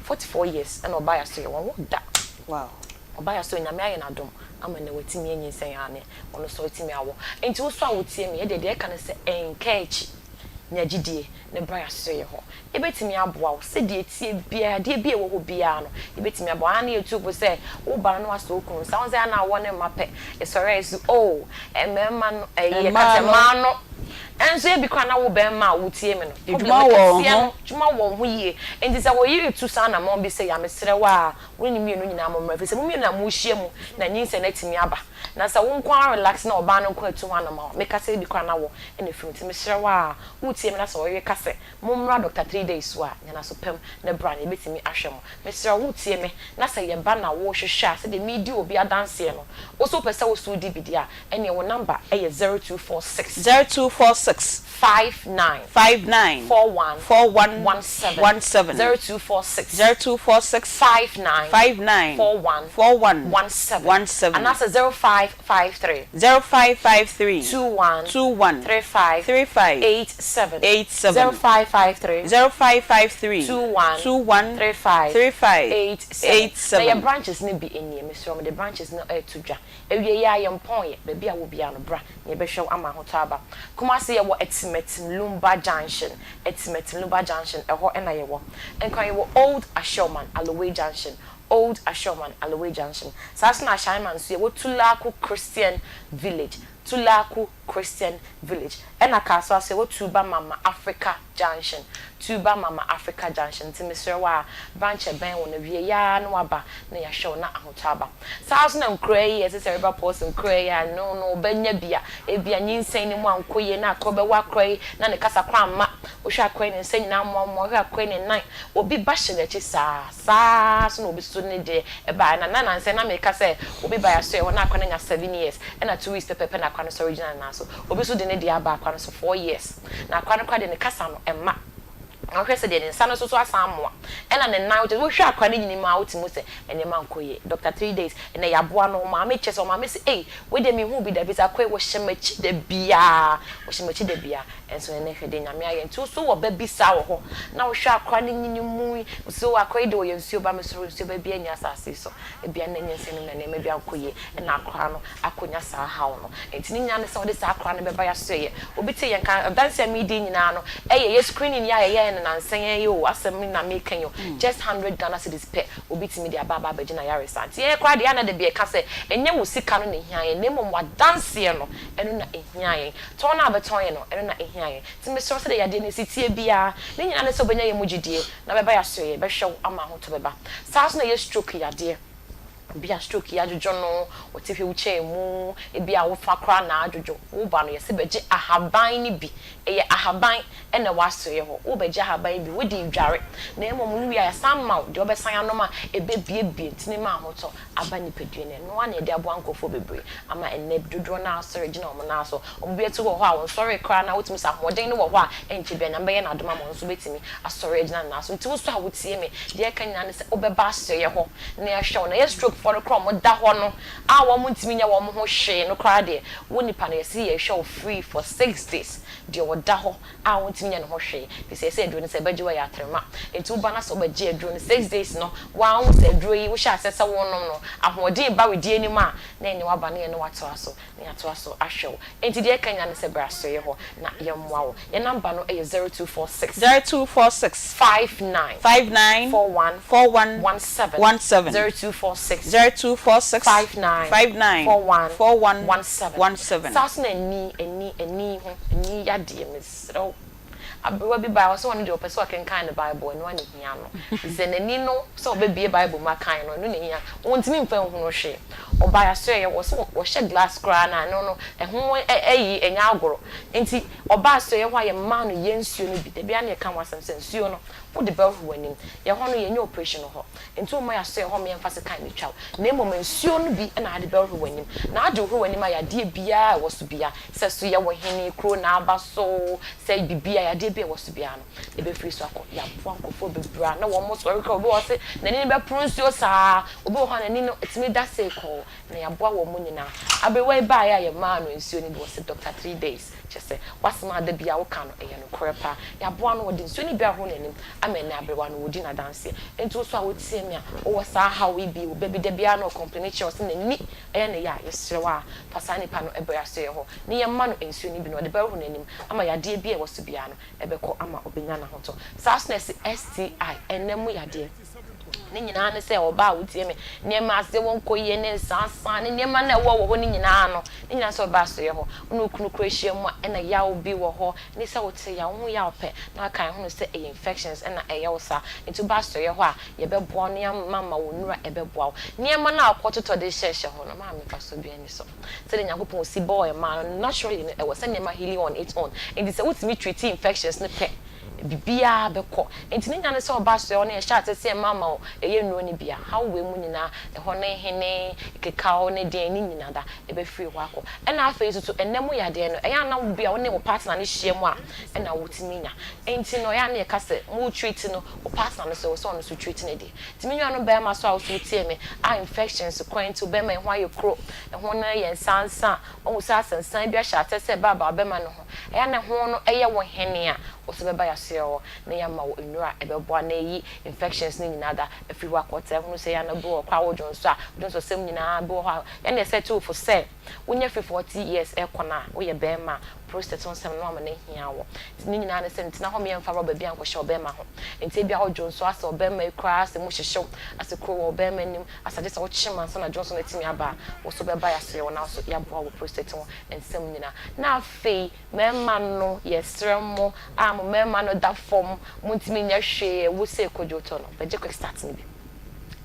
44 years ɛna ɔbaa yɛasoɛeɛ hɔ, ɔnwo da. Ɔbaa yɛasoɛeɛ Nyame ayɛ no adom ama nnɛ watumi anyinsɛn aane ɔno nso atumi awo. Nti wo nso a wotie me, yɛdeɛ deɛ ɛka ne sɛ ɛnka akyi, nya gyidie na bra yɛasoɛeɛ hɔ. Yɛbɛtumi aboa wo sɛdeɛ ɛteɛ biara, adeɛ bi a ɛwɔ hɔ biara no, yɛbɛtumi aboa wo. Aha no yɛtu fo sɛ wo ba no na wasɔ wo kunu nsa. Wohu sɛ ana awɔ ne mma pɛ, yɛsɔre a yɛse oh, mmarima no, ɛyi yɛka sɛ mmaa no. Ɛnso ebi koraa na wo bɛɛma a wotie me no, problem Adwuma no wɔ wo kɛseɛ ho. no, adwuma wɔ wo ho yie. Enti sɛ wo yere tu saa anamɔn bi sei a, mesrɛ wo ara, wo ne no mmienu nyinaa mommra, ɛfiri sɛ mo mmienu na morehyia mu na nyinsɛn no atumi aba. Na sɛ wo nko ara relax na ɔbaa no nko atu ho anamɔn a, meka sɛ ebi koraa na wo na ɛfiri mu. Nti mesrɛ wo ara, woretie me na sɛ wo yere ka sɛ mommra Doctor Threedays so a, nya no aso pa mu na bra na yɛbɛtumi ahwɛ mo. Mesrɛ wo wotie me na sɛ yɛba na worehwehwɛ a, sɛdeɛ meredi obi adanseɛ no, wo nso wopɛ sɛ wo nso wodi bi deɛ a, Ɛneɛ wo number yɛ 0246. 0246. 59. 59. 41. 41. 17. 17. 0246. 0246. 59. 59. 41. 41. 17. 17. Anaasɛ 0553. 0553. 21. 21. 35. 35. 87. 87. 0553. 0553. 21. 21. 35. 35. 87. 87. Na yɛ branches no bi nie, mesrɛ wo mede branches no reto dwa. Awiei ara yɛmpɔn yɛ, baabi a wɔ biara no bra na yɛbɛhwɛ wo ama ahotɔ aba. Kumasi yɛwɔ Atimatim Lumba Junction, Atimatim Lumba Junction, ɛhɔ na yɛwɔ. Nkran yɛwɔ Old Ashioman, Aloway Junction, Old Ashioman, Aloway Junction. Saa nso na Ashaiman nso yɛwɔ Tulaku Christian Village, Tulaku Christian Village. Ɛna Kasoa nso yɛwɔ Tuba Mama Africa Junction, Tuba Mama Africa Junction nti mesrɛ wo a branch ɛbɛn wo no wie yi ara na waba na yɛahwɛ wo na ahotɔ aba. Saa ara nso na nkuraa yi yɛte cerebral palsy nkuraa yi a ɛno no wobɛnya bi a ebia nyinsɛn no mu ankɔ yie na akora bɛwo akora yi na ne kasa koraa mma, wohwɛ akora yi ne nsa nyinaa amoamoa, wohwɛ akora yi ne nan, obi ba hyɛ n'akyi saa, saa ara nso na obi nso ne deɛ ɛbaeɛ na na nansa yi na meka sɛ obi baeɛ asoɛɛ hɔ na akora no anya 7 years ɛna 2 weeks pɛpɛɛpɛ na akora no sɔre gyina ne nan so, obi nso de ne deɛ aba akora no so 4 years. Na akora no koraa deɛ ne kasa no ɛmma. Na wohwɛ sɛ deɛ ne nsa no nso so asan amoa ɛna ne nan, wohwɛ akora no nyini mu a wotumi hu sɛ nneɛma nkɔ yie. Doctor 3 Days ɛnɛ yɛaboa no, ɔmaame kyerɛ sɛ ɔmaame sɛ ei wei deɛ menhuu bi da ɛfiri sɛ akora yi wɔhyɛ m'akyi da biara, wɔhyɛ m'akyi da biara ɛnso ɛnɛ hwɛ deɛ Nyame ayɛ. Nti wo so wɔ ba bi saa wɔ hɔ na wohwɛ akora no nyini mu yi, so akora yi deɛ ɔyɛ nsuo ba, mesoro nsuo ba biara nni asase yi so, ebia na nyinsɛn no mu na nneɛma bi ankɔ yie ɛna akora no akɔnya saa haw no. Enti ne nyinaa ne sɛ wɔde saa akora no bɛba yɛasoɛeɛ. Obi te yɛn nka, adanse a meredi nyinaa no, ɛyɛ yɛ screening yi a yɛyɛɛ no nansa yi o, asɛm na mereka yi o, just hundred Ghana cedis pɛ, obi tumi de aba aba abɛgye n'ayaresa. Nti yɛn koraa deɛ, ɛyɛ a na da bi yɛka sɛ, ɛnyɛ wo sika no na ɛhia yɛn, na mmom w'adanseɛ no, ɛno na ɛhia yɛn. Tɔn no a wobɛtɔn yɛn no, ɛno na ɛhia yɛn. Nti mesrɛ wo, sɛdeɛ yadeɛ no si teɛ biara, ne nyinaa ne sɛ wobɛnya yɛn mu gyidie, na wobɛba yɛasoɛeɛ, bɛhwɛ wo ama ahotɔ bɛba. Saa ara nso na ɛyɛ stroke yadeɛ. Obi a stroke yi adwodwo no, ɔte wheelchair mu, ebia wofa koraa na adwodwo. Wo ba no, yɛse bɛgye ahaban no bi. Ɛyɛ ahaban na ɛwɔ asoɛeɛ hɔ. Wobɛgye ahaban bi, wode redware. Na mmom wowie a, yɛasan ama wo deɛ wobɛsan anom a ɛbɛbuebue ntini ma ahotɔ aba nipadua no mu. Ɛno ara na yɛde aboa nkurɔfoɔ bebree ama ɛnnɛ dodoɔ no ara asɔre gyina wɔn nan so. Wɔn bi atu wɔ hɔ a, wɔnsɔree koraa na wotumi sɛ ahoɔden no wɔ hɔ a, ɛnkyɛ biara Nyame bɛyɛ no adom ama ɔno nso bɛtumi asɔre agyina ne nan so. Nti wo nso a wotie me, deɛ ɛka nyinaa ne sɛ wobɛba asoɛeɛ hɔ na yɛahwɛ wo. Na yɛ stroke foɔ no koraa a wɔda hɔ no a wɔntumi nyɛ wɔn ho hwee no koraa deɛ, wo nipa no yɛse yɛhwɛ wo free for 6 days. Deɛ ɔda hɔ a ɔntumi nyɛ ne ho hwee, firi sɛ yɛse aduro no sɛ ɛbɛgye wo ɛyɛ atrema. Nti woba na sɛ wobɛgye aduro no 6 days no, woaa wohu sɛ aduro yi wohyɛ aseɛ sɛ wonom no, ahoɔden ba wo die no mu a, na ɛne wo aba na yɛne wo atoa so na yɛatoa so ahwɛ wo. Enti deɛ ɛka nyinaa ne sɛ bra asoɛeɛ hɔ na yɛmmoa wo. Yɛn number no yɛ 0246. 0246. 59. 59. 41. 41. 17. 17. 0246. 0246. 59. 59. 41. 41. 17. 17. Saa so na ani ani ani ho ani yadeɛ mesrɛ wo. Aberewa bi baa hɔ sɛ ɔno deɛ ɔpɛ sɛ ɔkenkan ne Bible, ɛno ara na ehia no. Sɛ n'ani no sɛ ɔbɛbue Bible mu akan no, ɛno na ehia. Ɔntumi mfa nhunu hwee. Ɔbaa asoɛeɛ hɔ sɛ ɔhyɛ glass koraa no a, ɛno no ɛho ayi ɛnyɛ agorɔ. Nti ɔbaa asoɛeɛ hɔ a yɛmaa no yɛn nsuo no bi. Da biara na yɛka ho asɛm sɛ nsuo no wode bɛhohoro w'anim. Yɛn hɔ no yɛnyɛ operation wɔ hɔ. Nti womma yɛn asoɛeɛ hɔ mma yɛmfa sekan mmɛtwa wo. Na mmom nsuo no bi na ade bɛhohoro w'anim. Na ade hohoro w'anim a yadeɛ biara a ɛwɔ so biara, sɛ so yɛ wo hene, kuro na aba so, sɛ biribi a yadeɛ bi a ɛwɔ so biara no, ɛbɛfiri so akɔ. Yɛaboa nkurɔfoɔ bebree a na wɔn sɔre koraa. Obi wɔ hɔ sɛ n'ani no bɛporo nsuo saa. Obi wɔ hɔ a n'ani no ɛtumi da sei kɔɔ. Na yɛaboa wɔn nyinaa. Aberewa yi baeɛ a yɛmaa no nsuo no bi, ɔse Doctor 3 Days. Kyerɛ sɛ w'asɛm a da biara woka no ɛyɛ nokorɛ paa. Yɛaboa no, wɔde nsuo no bi ahoro n'anim ama ɛnnɛ aberewa no wɔdi n'adanseɛ. Nti wo nso a wotie me a wowɔ saa haw yi bi, wo ba bi da biara na ɔcomplaini kyerɛ wo sɛ n'ani ɛyɛ no ya a, yɛsrɛ wo a fa saa nipa no brɛ asoɛeɛ hɔ na yɛmma no nsuo no bi na ɔde bɛhohoro n'anim ama yadeɛ bi a ɛwɔ so biara no ɛbɛkɔ ama ɔbɛnya n'ahotɔ. Saa nso na ɛse STI, ɛnna mu yadeɛ. Ne nyinaa ne sɛ, ɔbaa a wotie me, nneɛma ase wɔ nkɔ yie ne nsansa ne nneɛma no a ɛwɔ wɔ hɔ no nyinaa no, ne nyinaa sɛ ɔbaa asoeɛ hɔ, wo ne wo kunu kora hyia mu a, ɛna yaw bi wɔ hɔ, ne sɛ wote yaw, wo ho yaw pɛ, na waka ahunu sɛ ɛyɛ infections ɛna ɛyɛ wo saa. Nti woba asoeɛ hɔ a, yɛbɛboa wo na yɛama ma wo nnuru a ɛbɛboa wo. Nneɛma no a wokɔtotɔ de hyɛhyɛ hɔ no, maame mfasoɔ biara nni so. Sɛdeɛ Nyankopɔn si bɔɔ mmaa no, naturally no, ɛwɔ sɛ nneɛma healing on its own. Nti sɛ wotumi treat infections no pɛ, biribiara bɛkɔ. Nti ne nya ne sɛ ɔba soɛ hɔ na yɛhyɛ aseɛ sɛ yɛma ma wo ɛyɛ nnuro no bi a, haw wei mu nyinaa, ɛhɔ ne hene, kekaw ne deɛn ne nyina da, ɛbɛfiri hɔ akɔ. Ɛna afei nso so ɛnɛ mu yadeɛ no, ɛyɛ a na wo bi a wo ne wo partner no hyia mu a ɛna wotumi nya. Nti no ɛyɛ a na yɛka sɛ mo treat no, wo partner no nso ɛwɔ sɛ ɔno nso treat ne deɛ. Nti me nuanom barima nso a wo nso wotie me a infections kwan nti wo bɛrima yi ho ayɛ kuro, ɛho no yɛ nsansa, wahu sɛ asensan bi ahyɛ aseɛ sɛ ɛba aba wo bɛrima no ho, ɛyɛ a na ɛho no yɛ wo hene a, wo nso bɛba yɛasoɛ hɔ na yɛama wo nnuro a ɛbɛboa na ayi infections no nyinaa da afiri hɔ akɔ. Taa hunu sɛ ɛyɛ a na bi wɔ hɔ koraa a wodwo nso a, wodwo nso sɛm nyinaa bi wɔ hɔ a ɛna ɛsɛ tu wo fo sɛ wonya firi 40 years ɛkɔ no a woyɛ bɛrima a prostate ho nsɛm no ama no ahia wo. Nti ne nyinaa ne sɛ ntena hɔ meyɛ mfa rɔba bi ankɔhyɛ ɔbɛrima ho. Nti ebia wodwo nso asɛ ɔbɛrima yi koraa asɛ mu hyehye wo, asɛ kuro wɔ ɔbɛrima anim, asɛ agye sɛ wokyem ansa na dwo nso no atumi aba a, wo nso bɛba yɛasoɛ wo na wo nso yɛaboa wo wɔ prostate ho nsɛm nyinaa. Na afei Mmarima no, yɛsrɛ mo a mo mmarima no da fam, montumi nyɛ hwee, ɛwo sɛ kodwo tɔ no, bɛgye quick start no bi.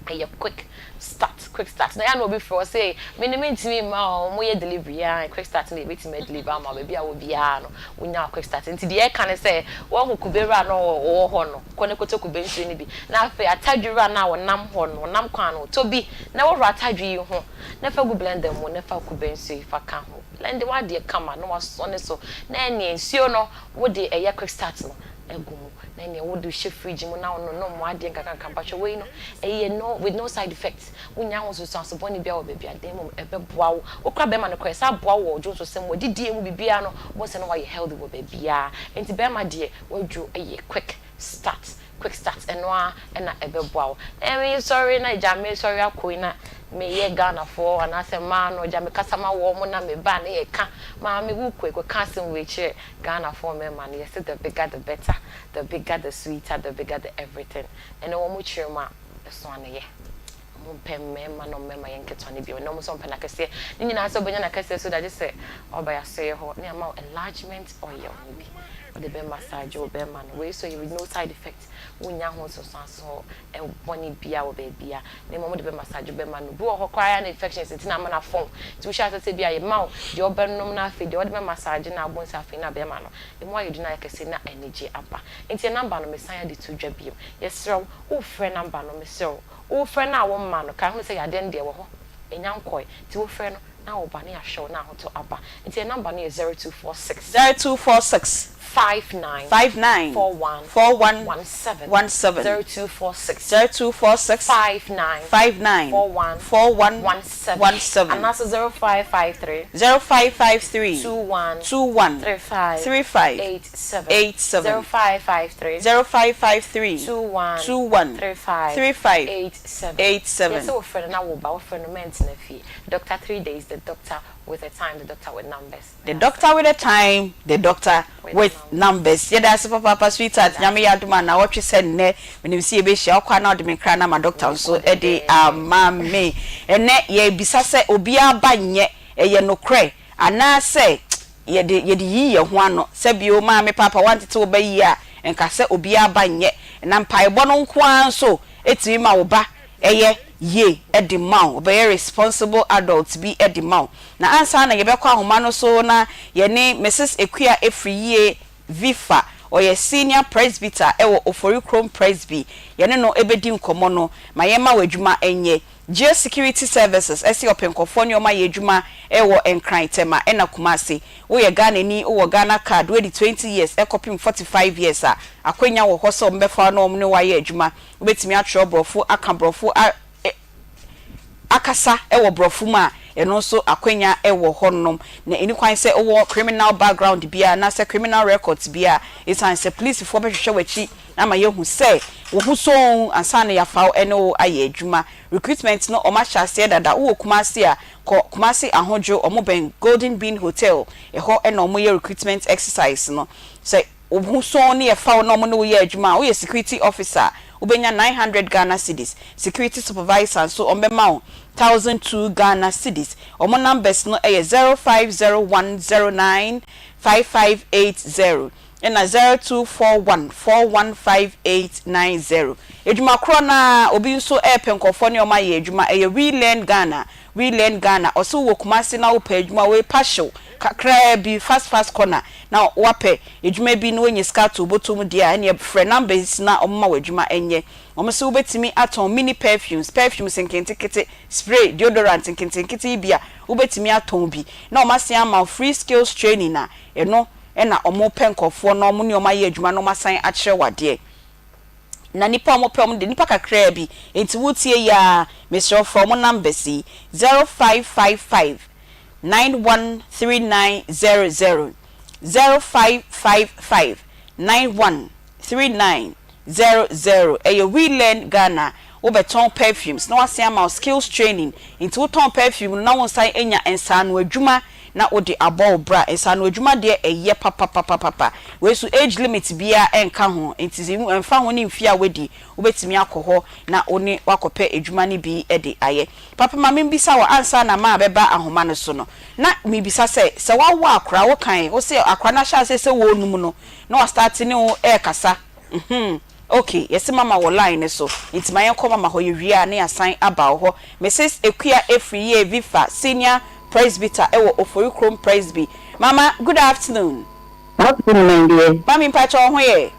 Ɛyɛ quick start, quick start. Na yɛ a na obi frɛ ɔse, me no mentumi mma o, moyɛ delivery a, quick start no yɛbɛtumi adeliver ama wo, baabi a wɔ biara no, wonya wo quick start. Nti deɛ ɛka ne sɛ, woahu kube wura no a ɔwɔ hɔ no, kɔ na kɔtɔ kube nsuo no bi. Na afei atadwe wura no a ɔnam hɔ no, ɔnam kwan no, tɔ bi na wohoro atadwe yi ho, na fa gu blender mu na fa kube nsuo yi fa ka ho. Blende w'adeɛ kama na wasɔne so na ɛneɛ nsuo no wode ɛyɛ quick start no agu mu na ɛneɛ wode hyɛ fridge mu na wononom w'adeɛ nkakrankakra. Mpakyɛ wei no ɛyɛ no with no side effect, wonnya ho nsunsuanso bɔne biara wɔ baabi a na mmom ɛbɛboa wo. Wokura bɛrima no koraa ɛsan boa wo wɔ dwonsosɛm mu, adidie mu biribiara no wobɛhu sɛ na wayɛ healthy wɔ baabiara. Nti bɛrima deɛ w'aduro yɛ quick start. Quick start ɛno ara na ɛbɛboa wo. Ɛɛ me sɔre na gya me sɔre akɔ yi na me yɛ Ghanafoɔ anaasɛ mmaa no gya me kasa ma wɔn na me ba na yɛ ka maame wo kɔ yi kɔ ka asɛm wei kyerɛ Ghanafoɔ mmarima no yɛse the bigger the better the bigger the sweeter the bigger the everything ɛnɛ wɔn kyerɛ mu a ɛso ano yɛ. Ɔmo mpɛ mmarima na ɔmo mmarima yɛ nketewa no bio ɛnɛ ɔmo nso ɔmo pɛ n'akɛseɛ ne nyinaa sɛ ɔbɛnya n'akɛseɛ so de agye sɛ ɔba yɛasoɛeɛ hɔ ne ama wo enlargement oil no bi wode bɛ massage wo bɛrima no wei nso ɛyɛ with no side effect wonnya ho nsunsuansoɔ bɔne biara wɔ baabia na mmom wode bɛ massage wo bɛrima no bi wɔ hɔ koraa na infections nti na ama no afɔn nti wohyɛ aseɛ sɛ bi a yɛma wo deɛ ɔbɛnom na afei deɛ ɔde bɛ massage na abɔ nsa afei na bɛrima no emu ayɛ du na ayɛ kɛse na anigye aba nti yɛ number no mesan ade to dwa bio yɛsrɛ wo wofrɛ number no mesrɛ wo Wofrɛ no a womma no, kae hu sɛ yadeɛ no deɛ ɛwɔ hɔ, ɛnya nkɔe, nti wofrɛ no na woba na yɛahwɛ wo na ahotɔ aba. Nti yɛn number no yɛ 0246. 0246. 59. 59. 41. 41. 17. 17. 0246. 0246. 59. 59. 41. 41. 17. 17. Anaasɛ 0553. 0553. 21. 21. 35. 35. 87. 87. 0553. 0553. 21. 21. 35. 35. 87. 87. Yɛsɛ wofrɛ no na woba, wofrɛ no mɛntena fie. Doctor 3 days, the doctor with a time, the doctor with numbers. The doctor with a time, the doctor with numbers. Yɛda ase papaapa sweetheart. Nyame yɛ adom a na wɔtwe sɛ nnɛ menim sɛ yɛbɛhyia wokɔ a na wode me nkra no ama doctor nso de ama me. Ɛnnɛ yɛbisa sɛ obiara ba nyɛ ɛyɛ nokorɛ anaasɛ yɛde yɛde yiyi yɛn ho ano sɛ bio maame papa wantete wo ba yie a nka sɛ obiara ba nyɛ na mpaebɔ no nko ara nso ɛtumi ma wo ba ɛyɛ yie ɛde ma wo ɔbɛyɛ responsible adult bi ɛde ma wo na ansa na yɛbɛkɔ ahoma no so na yɛne Mrs Ekua Efiri Yie Vifa ɔyɛ senior presbyter ɛwɔ Oforikrom Presby yɛne no ɛbɛdi nkɔmmɔ no ma yɛma wɔ adwuma ɛnyɛ Geo Security Services ɛsɛ ɔpɛ nkɔfoɔ ne ɔma yɛ adwuma ɛwɔ Nkran Tema ɛna Kumase woyɛ Ghanani wowɔ Ghana card woadi 20 years ɛkɔpem 45 years a akwanya wɔ hɔ sɛ ɔmo bɛfa na ɔmo ne wayɛ adwuma wobɛtumi atwerɛ borɔfo aka borɔfo a akasa ɛwɔ borɔfo mu a ɛno nso akwanya ɛwɔ hɔnom na ɛni kwan sɛ wowɔ criminal background biara anaasɛ criminal records biara ɛsiane sɛ polisifoɔ bɛhwehwɛ w'akyi ama yɛhu sɛ wo ho sɔn ansa na yɛafa wo ɛne wo ayɛ adwuma recruitment no ɔmo ahyɛ aseɛ dada wowɔ Kumase a kɔ Kumase Ahodwo ɔmo bɛn Golden Bean Hotel ɛhɔ ɛna ɔmo yɛ recruitment exercise no sɛ wo ho sɔn ne yɛfa wo na ɔmo ne wo yɛ adwuma a woyɛ security officer. wobɛnya 900 Ghana cedis. Security supervisor nso wɔbɛma wo 1002 Ghana cedis. Wɔn numbers no yɛ 050109 5580 ɛna 0241415890. Adwuma korɔ no ara obi nso repɛ nkurɔfoɔ ne wɔn ayɛ adwuma ɛyɛ We Learn Ghana, We Learn Ghana. Ɔse wowɔ Kumasi na wopɛ adwuma wei pa hyew kakraa bi fast fast corner na woapɛ adwuma bi na woanya sika ato wo bɔtɔ mu deɛ a ɛneɛ frɛ numbers yi na wɔmma wo adwuma nyɛ. Wɔn se wobɛtumi atɔn mini perfumes, perfumes nkentekete, spray, deodorant nkentenkete yi bi a wobɛtumi atɔn bi na wɔn asan ama wo free skills training a ɛno na wɔpɛ nkurɔfoɔ na wɔn ne wɔn ayɛ adwuma na wɔn asan akyerɛ wo adeɛ. Na nnipa a wɔpɛ wɔn de nnipa kakraa bi nti wotie yi ara mesrɛ wo frɛ wɔn numbers yi, 0555 913900, 0555 9139 00 ɛyɛ We Learn Ghana wobɛtɔn perfumes na wasan ama wo skills training nti wotɔn perfume no na wonsan anya nsaano adwuma na wode abɔ wo bra. Nsaano adwuma deɛ ɛyɛ papapapapa wei nso age limit biara ɛnka ho nti ɛmfa ho ne mfeɛ a wadi wobɛtumi akɔ hɔ na wo ne wakɔpɛ adwuma no bi de ayɛ. Papa ma membisa wo ansa na maa bɛba ahoma no so no na mebisa sɛ sɛ woawo akora wokan wose akora no ahyɛ aseɛ sɛ wɔnum no na wa start ne wo ɛɛkasa uhmm ok yɛse mama wɔ line no so nti ma yɛnkɔ mama hɔ yɛwie a na yɛasan aba wo hɔ Mrs Akua Afriyie Vifa senior presbyter ɛwɔ Ofori Krom Presby mama good afternoon. Afternoon my dear. Mummy mpakyɛ wo ho yɛ?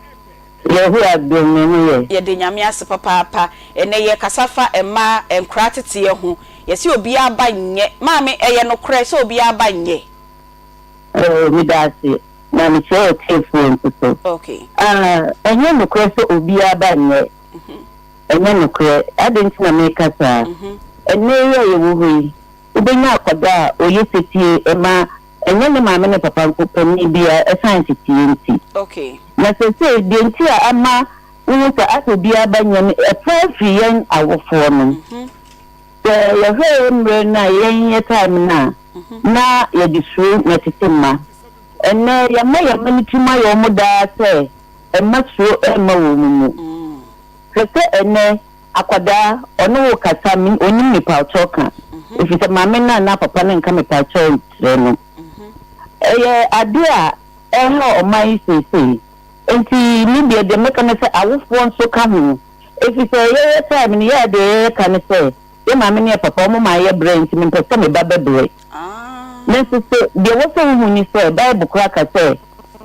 Yehowa adom me ho yɛ. Yɛda Nyame ase papaapa. Ɛnɛ yɛkasa fa mmaa nkoraa teteɛ ho. Yɛse obiara ba nyɛ. Maame ɛyɛ nokorɛ sɛ obiara ba nyɛ? Oh, meda ase, na mekyerɛ atiefoɔ nso so. Okay. Ah, ɛnyɛ nokorɛ sɛ obiara ba nyɛ. Ɛnyɛ nokorɛ. Adɛn nti na meka saa? Ɛnnɛ yi a yɛwɔ hɔ yi, wobɛnya akwadaa a ɔyɛ setie ma ɛnyɛ ne maame ne papa nko, panin biara, ɛsiane nteteeɛ nti. Okay. Na seesei, deɛ nti a ama wohu sɛ asɛ obiara ba nyɛ no, ɛfa firi yɛn awofoɔ no. Sɛ yɛhwɛ yɛn mmerɛ no a yɛn yɛ time no a, na yɛde suro na ɛtete mma. Ɛnnɛ yɛama yɛn mma no tirim ayɛ wɔn daa sɛ mma suro mma wɔn mu. Hwɛ sɛ ɛnnɛ akwadaa ɔne wo kasa ɔnim mepawkyɛw ka ɛfiri sɛ maame no anaa papa no nka mepawkyɛw nkyerɛ no. Ɛyɛ adeɛ a ɛreha ɔman yi seesei. Enti me deɛ deɛ mɛka ne sɛ awofoɔ nso ka ho. Efisɛ yɛyɛ time no yɛa deɛ yɛyɛ ka ne sɛ yɛ maame ne yɛ papa wɔn maa yɛ brɛ nti mempɛ sɛ me ba bɛbrɛ. Nanso so deɛ ɛwɔ sɛ wohu ne sɛ Bible koraa ka sɛ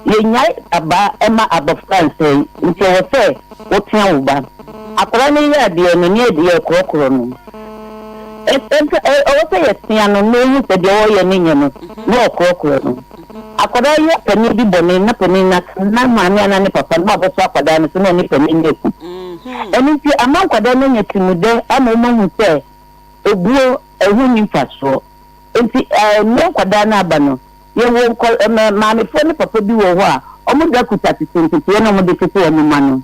yɛnnyae aba mma abɔfra nsɛe nti ɛwɔ sɛ wotea wo ba. Akwadaa no yɛ adeɛ no ne yɛkorɔkorɔ no. Ɛwɔ sɛ yɛtea no na ɔhu sɛ deɛ ɔreyɛ no nyɛ no na ɔkorɔkorɔ no. Akwadaa yɛ panin bi bɔne na panin no aka na maame anaa ne papa no abɔso akwadaa no so na ɔne panin no aku. Ɛno nti ama nkwadaa no anya tirimudɛ ama wɔahu sɛ obuo ɛho nni mfasoɔ. Nti nnɛ nkwadaa no aba no, yɛwɔ nkɔ maamefoɔ ne papa bi wɔ hɔ a wɔn da kuta tete nteteeɛ na wɔde tete wɔn mma no.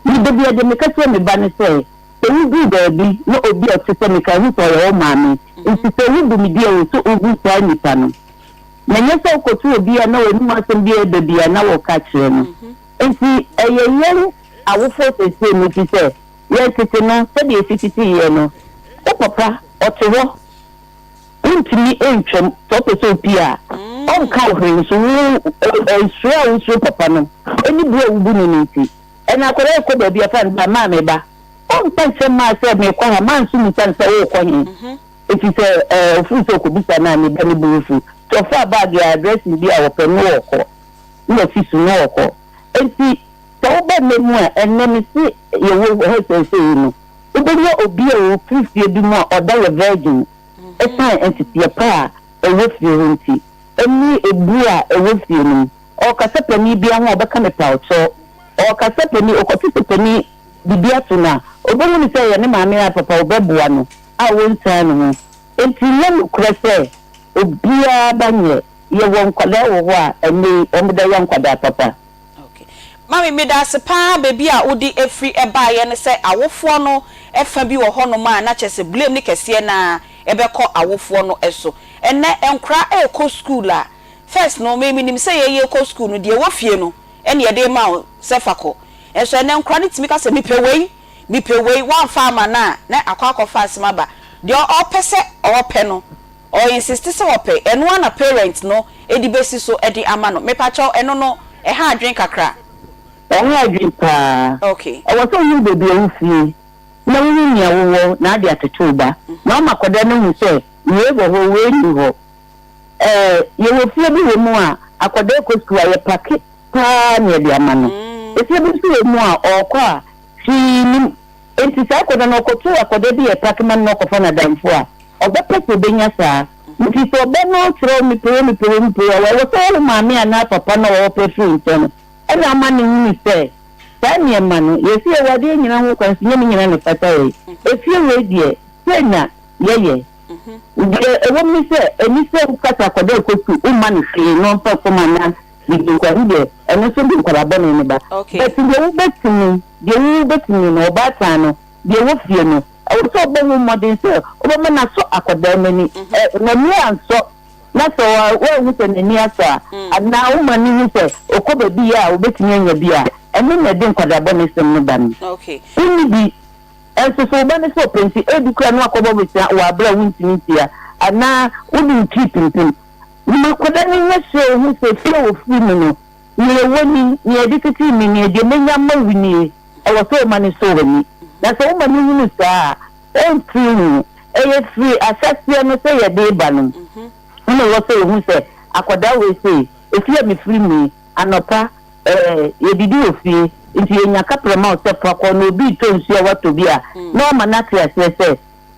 Me da biara deɛ meka kyerɛ me ba ne sɛ, sɛ woduru baabi na obi a ɔte sɛ me ka hu sɛ ɔyɛ wo maame, nti sɛ wobu me di a ɛwɔ sɛ wobu saa nipa no. Na ɛnyɛ sɛ wokɔto obi a na w'anom asɛm bi a ɛba bi a na woka kyerɛ no. Enti ɛyɛ yɛn awofoɔ seesei no ɛfiri sɛ yɛn tete no sɛdeɛ yɛsi tetee yɛn no, wo papa ɔte hɔ wontumi ntwam, sɛ wopɛ sɛ wopie a ɔnka wo hwee nso wo suro a wosuro papa no ne bu a wobu no no nti. Ɛna akwadaa rekɔ baabi a fa no ba, maa me ba. Ɔnka nkyerɛ maa sɛ merekɔ ha, maa nso mmisa no sɛ worekɔ he. Efisɛ ofii sɛ okobisa no a, ne ba no bo refuw. Nti ɔfaa baage a dressing bi a ɔpɛ no na ɔkɔ, na wafi so na ɔkɔ. Enti sɛ woba nna mu a, ɛnnɛ mese yɛwɔ ha seesei yi no, wobenya obi a ofiri fie bi mu a ɔda yɛ virgin esiane nteteɛ pa a ɛwɔ fie hɔ nti, ɛne ebu a ɛwɔ fie no mu. Ɔrekasa panin biara ho a, ɔbɛka mepawkyɛw. Ɔrekasa panin, ɔkɔto sɛ panin biribi ato no a, obehu no sɛ ɛyɛ ne maame a papa ɔbɛboa no. a wonsan ne ho. Enti nyɛ nokorɛ sɛ obiara ba nyɛ. Yɛwɔ nkwadaa wɔ hɔ a ɛnnɛ yi wɔn da yɛ nkwadaa papa. Okay. Mummy medase paa baabi a wode afiri baeɛ ne sɛ awofoɔ no fa bi wɔ hɔ nom a na kyerɛ sɛ blame no kɛseɛ no ara ɛbɛkɔ awofoɔ no so. Ɛnnɛ nkoraa ɛrekɔ school a first no me menim sɛ yɛn yɛrekɔ school no deɛ ɛwɔ fie no ɛna yɛde rema wo sɛ fa kɔ. Nso ɛnnɛ nkoraa no tumi ka sɛ mepɛ wei. Mepɛ wei, woamfa amma no a, na akɔ akɔfa asɛm aba. Deɛ ɔpɛ sɛ ɔpɛ no, ɔ insist sɛ ɔpɛ, ɛno ara na parent no de bɛsi so de ama no. Mepakyɛw, ɛno no, ɛha adwene kakra? Ɛha adwene paa. Okay. Ɛwɔ sɛ wohu baabi a wofie, na wohu nea wowɔ na ade atete wo ba, na woama akwadaa no ahu sɛ wei wɔ hɔ, wei nni hɔ. Ɛɛ, yɛwɔ fie bi wɔ mu a, akwadaa rekɔ sukuu a, yɛpake paa na yɛde ama no. Efie bi nso wɔ mu a, ɔrekɔ a, hwee nnim. Enti saa akwadaa no, ɔkɔto akwadaa bi a yɛpake ma no na ɔkɔfa n'adamfo a, ɔbɛpɛ sɛ ɔbɛnya saa. Nti sɛ ɔba no kyerɛ wo mepɛ wei, mepɛ wei, mepɛ wei a, ɛwɔ sɛ wo maame anaa papa no a ɔrepɛ firi wo nkyɛn no na ama no hunu sɛ saa nneɛma no, yɛse yɛwɔ adeɛ nyinaa ho kwan, nso nyɛ ne nyinaa na ɛfata yɛn. Efie wei deɛ, sei na yɛyɛ. Deɛ ɛwɔ mu ne sɛ, ɛnni sɛ woka sɛ akwadaa rekɔ sukuu, womma no hwee na ɔmfa fam anaa biribi nko. Ɛno deɛ, ɛno nso de nkwadaa bɔne no ba. But deɛ wobɛtumi, deɛ wobɛtumi no, ɔbaatan no, deɛ ɛwɔ fie no, ɛwɔ sɛ wobɔ ho mmɔden sɛ wobɛma no asɔ akwadaa no ani. Ɛ, n'ani ansɔ, na sɛ woanhu sɛ n'ani asɔ a, anaa woma no hu sɛ ɔkɔ baabi a ɔbɛtumi anya bi a, ɛno na ɛde nkwadaa bɔnesɛm no ba no. Wonni bi. Nso so wo ba no sɛ ɔpɛ nti, ebi koraa na wakɔbɔ bosea wɔ abere a wontumi ntua, anaa wode wo tiri pimpim. Ma akwadaa no nyɛ sure ohu sɛ fie a ofiri mu no, nea ɛwɔ ni, nea yɛde tetee me nie, deɛ manya ama wo nie. Ɛwɔ sɛ woma no sɔ w'ani. Na sɛ woma no hunu saa a, ɔmfiri ho. Ɛyɛ firi ahyɛaseɛ no sɛ yɛde reba no, na ɛwɔ sɛ ohu sɛ akwadaa wei sei, efie a mefiri mu yi, Anɔpa, eh, yɛdidi wɔ fie, nti yɛnya kaprɛ ma wo sɛ fa kɔ na obi retɔ nsuo a woatɔ bi a, na wama no ate aseɛ sɛ,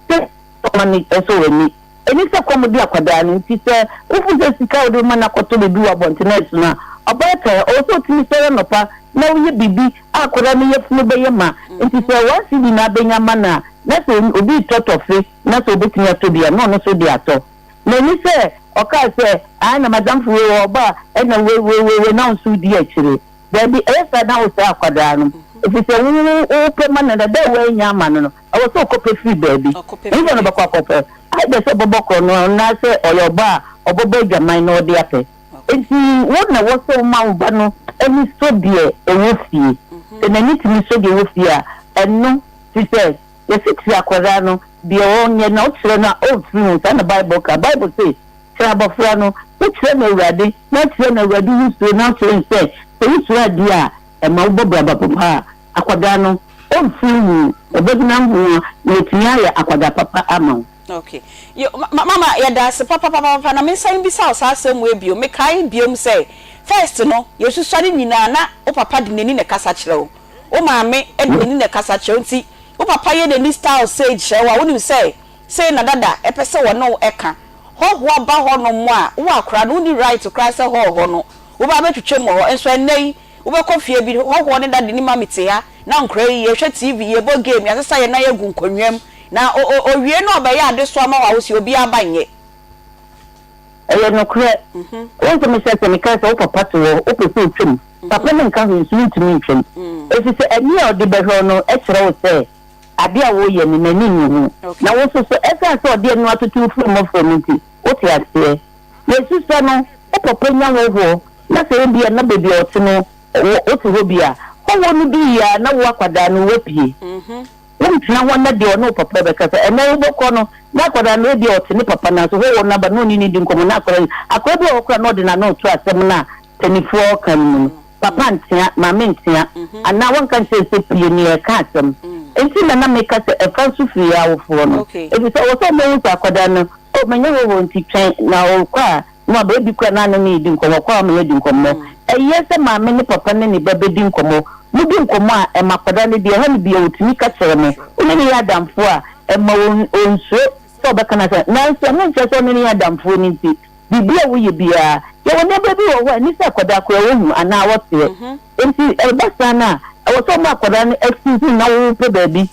sɛ ɔma no sɔ w'ani. Ɛni sɛ kɔm de akwadaa no, nti sɛ wofu sɛ sika a wode bɛma no akɔtɔ biribi wɔ abɔnten ɛsono a, ɔbaatan, ɔwɔ sɛ ɔtumi sɔre anɔpa na woyɛ biribi a akwadaa no yafunu bɛyɛ ma. Nti sɛ one cedi na abɛnya ama no a, na sɛ obi retɔ tɔfe na sɛ ɔbɛtumi atɔ bi a, na ɔno nso de atɔ. M'ani sɛ ɔkaa sɛ, Ae na m'adamfo wei wɔ ɔba a ɛna wei wei wei wei na wo nso wodi akyire. Daabi, ɛyɛ saa na wosɛe akwadaa no. Ɛfiri sɛ wo wopɛ ma no na da a woannya ama no no, ɛwɔ sɛ ɔkɔpɛ firi baabi. Ɛhefa na ɔbɛkɔ akɔpɛ? Either sɛ ɔbɛbɔ korɔno anaasɛ ɔyɛ ɔba a ɔbɛbɔ adwaman na ɔde apɛ. Enti wo na ɛwɔ sɛ woma wo ba no ani sɔ deɛ ɛwɔ fie. Sɛ n'ani tumi sɔ deɛ ɛwɔ fie a, ɛno, firi sɛ Yɛse kyerɛ akwadaa no deɛ ɔnyɛ na wokyerɛ no a ɔmfiri ho, saa na Bible ka. Bible se, Kyerɛ abɔfra no, wokyerɛ no Awurade, na wokyerɛ no Awurade ho suro, na wokyerɛ no sɛ, sɛ wosuro adeɛ a, ɛma wobɔ braba papa a, akwadaa no, ɔmfiri ho, ɔbɛgyina ho na watumi ayɛ akwadaa papa ama wo. Ok. Yo, ma, mama, yɛda ase papapapapa. Na mensan mbisa wo saa asɛm wei bio. Mekae biom sɛ, first no, yɛsusuare nyinaa na wo papa de n'ani na ɛkasa kyerɛ wo. Wo maame de n'ani na ɛkasa kyerɛ wo. Nti, wo papa yɛ n'ani style sei kyerɛ wo a, wonim sɛ sei na dada ɛpɛ sɛ wɔne wo ɛka. Hɔhoɔ ba hɔnom a, wo akora no, wonni right koraa sɛ hɔɔhɔ no, woba abɛtwitwa mu wɔ hɔ. Nso ɛnnɛ yi, wobɛkɔ fie bi, hɔhoɔ ne dade ne mummy te ha, na nkora yi, yɛhwɛ TV, yɛbɔ game, yɛasesa yɛn nan agu nkonnwa mu, na o o owie na ɔbɛyɛ adesoa ma wo a, wose obiara ba nyɛ. Ɛyɛ nokorɛ. Wohu sɛ mehyɛɛ sɛ mekae sɛ wo papa te hɔ, wopɛ sɛ ɔtwam. Papa no nka hwee nso wontumi ntwam. Ɛfiri sɛ ani a ɔde bɛhwɛ wo no kyerɛ wo sɛ adeɛ a woreyɛ no n'ani nnye ho. Na wo nso so ɛsiane sɛ ɔde ɛno atoto wo firi mmɔfra mu nti, wote aseɛ. Yɛsusua no, wo papa nya hɔhoɔ na sɛ ebia na baabi a ɔte no wote hɔ bi a, hɔhoɔ no duiɛ ara na wo akwadaa no woapue. Wontena hɔ na deɛ ɔne wo papa bɛkasa. Ɛnnɛ wobɛkɔ no, na akwadaa no ebia ɔte ne papa nan so, hɔhoɔ no aba na ɔne no redi nkɔmmɔ na akwadaa yi, akwadaa bi wɔ hɔ koraa na ɔde n'ano reto asɛm no a mpanimfoɔ reka no mu no, papa ntea, maame ntea, anaa wɔnka nkyerɛ no sɛ pue na yɛreka asɛm. Enti na na meka sɛ ɛfa nso firi yɛn awofoɔ no. Ɛfiri sɛ ɛwɔ sɛ wɔhu sɛ akwadaa no, oh, manya hɔhoɔ nti twɛn na ɔrekɔ a, na waba. Ebi koraa na ne no redi nkɔmmɔ, ɔkɔ a ɔma yɛadi nkɔmmɔ. Ɛyɛ sɛ maame ne papa ne ne ba bɛdi nkɔmmɔ. Modi nkɔmmɔ a, ɛma akwadaa no deɛ ɛha no biara ɔtumi ka kyerɛ mo. Wo ne no yɛ adamfoɔ a, ɛmma ɔnsuro sɛ ɔbɛka n'asɛm. Nanso ɛno nkyerɛ sɛ wo ne no yɛ adamfoɔ no nti, biribi a woyɛ biara, yɛwɔ nneɛma bi wɔ hɔ a ɛnni sɛ akwadaa koraa ɔhu anaa ɔteɛ. Enti ɛba saa no a, ɛwɔ sɛ woma akwadaa no excuse na wopɛ baabi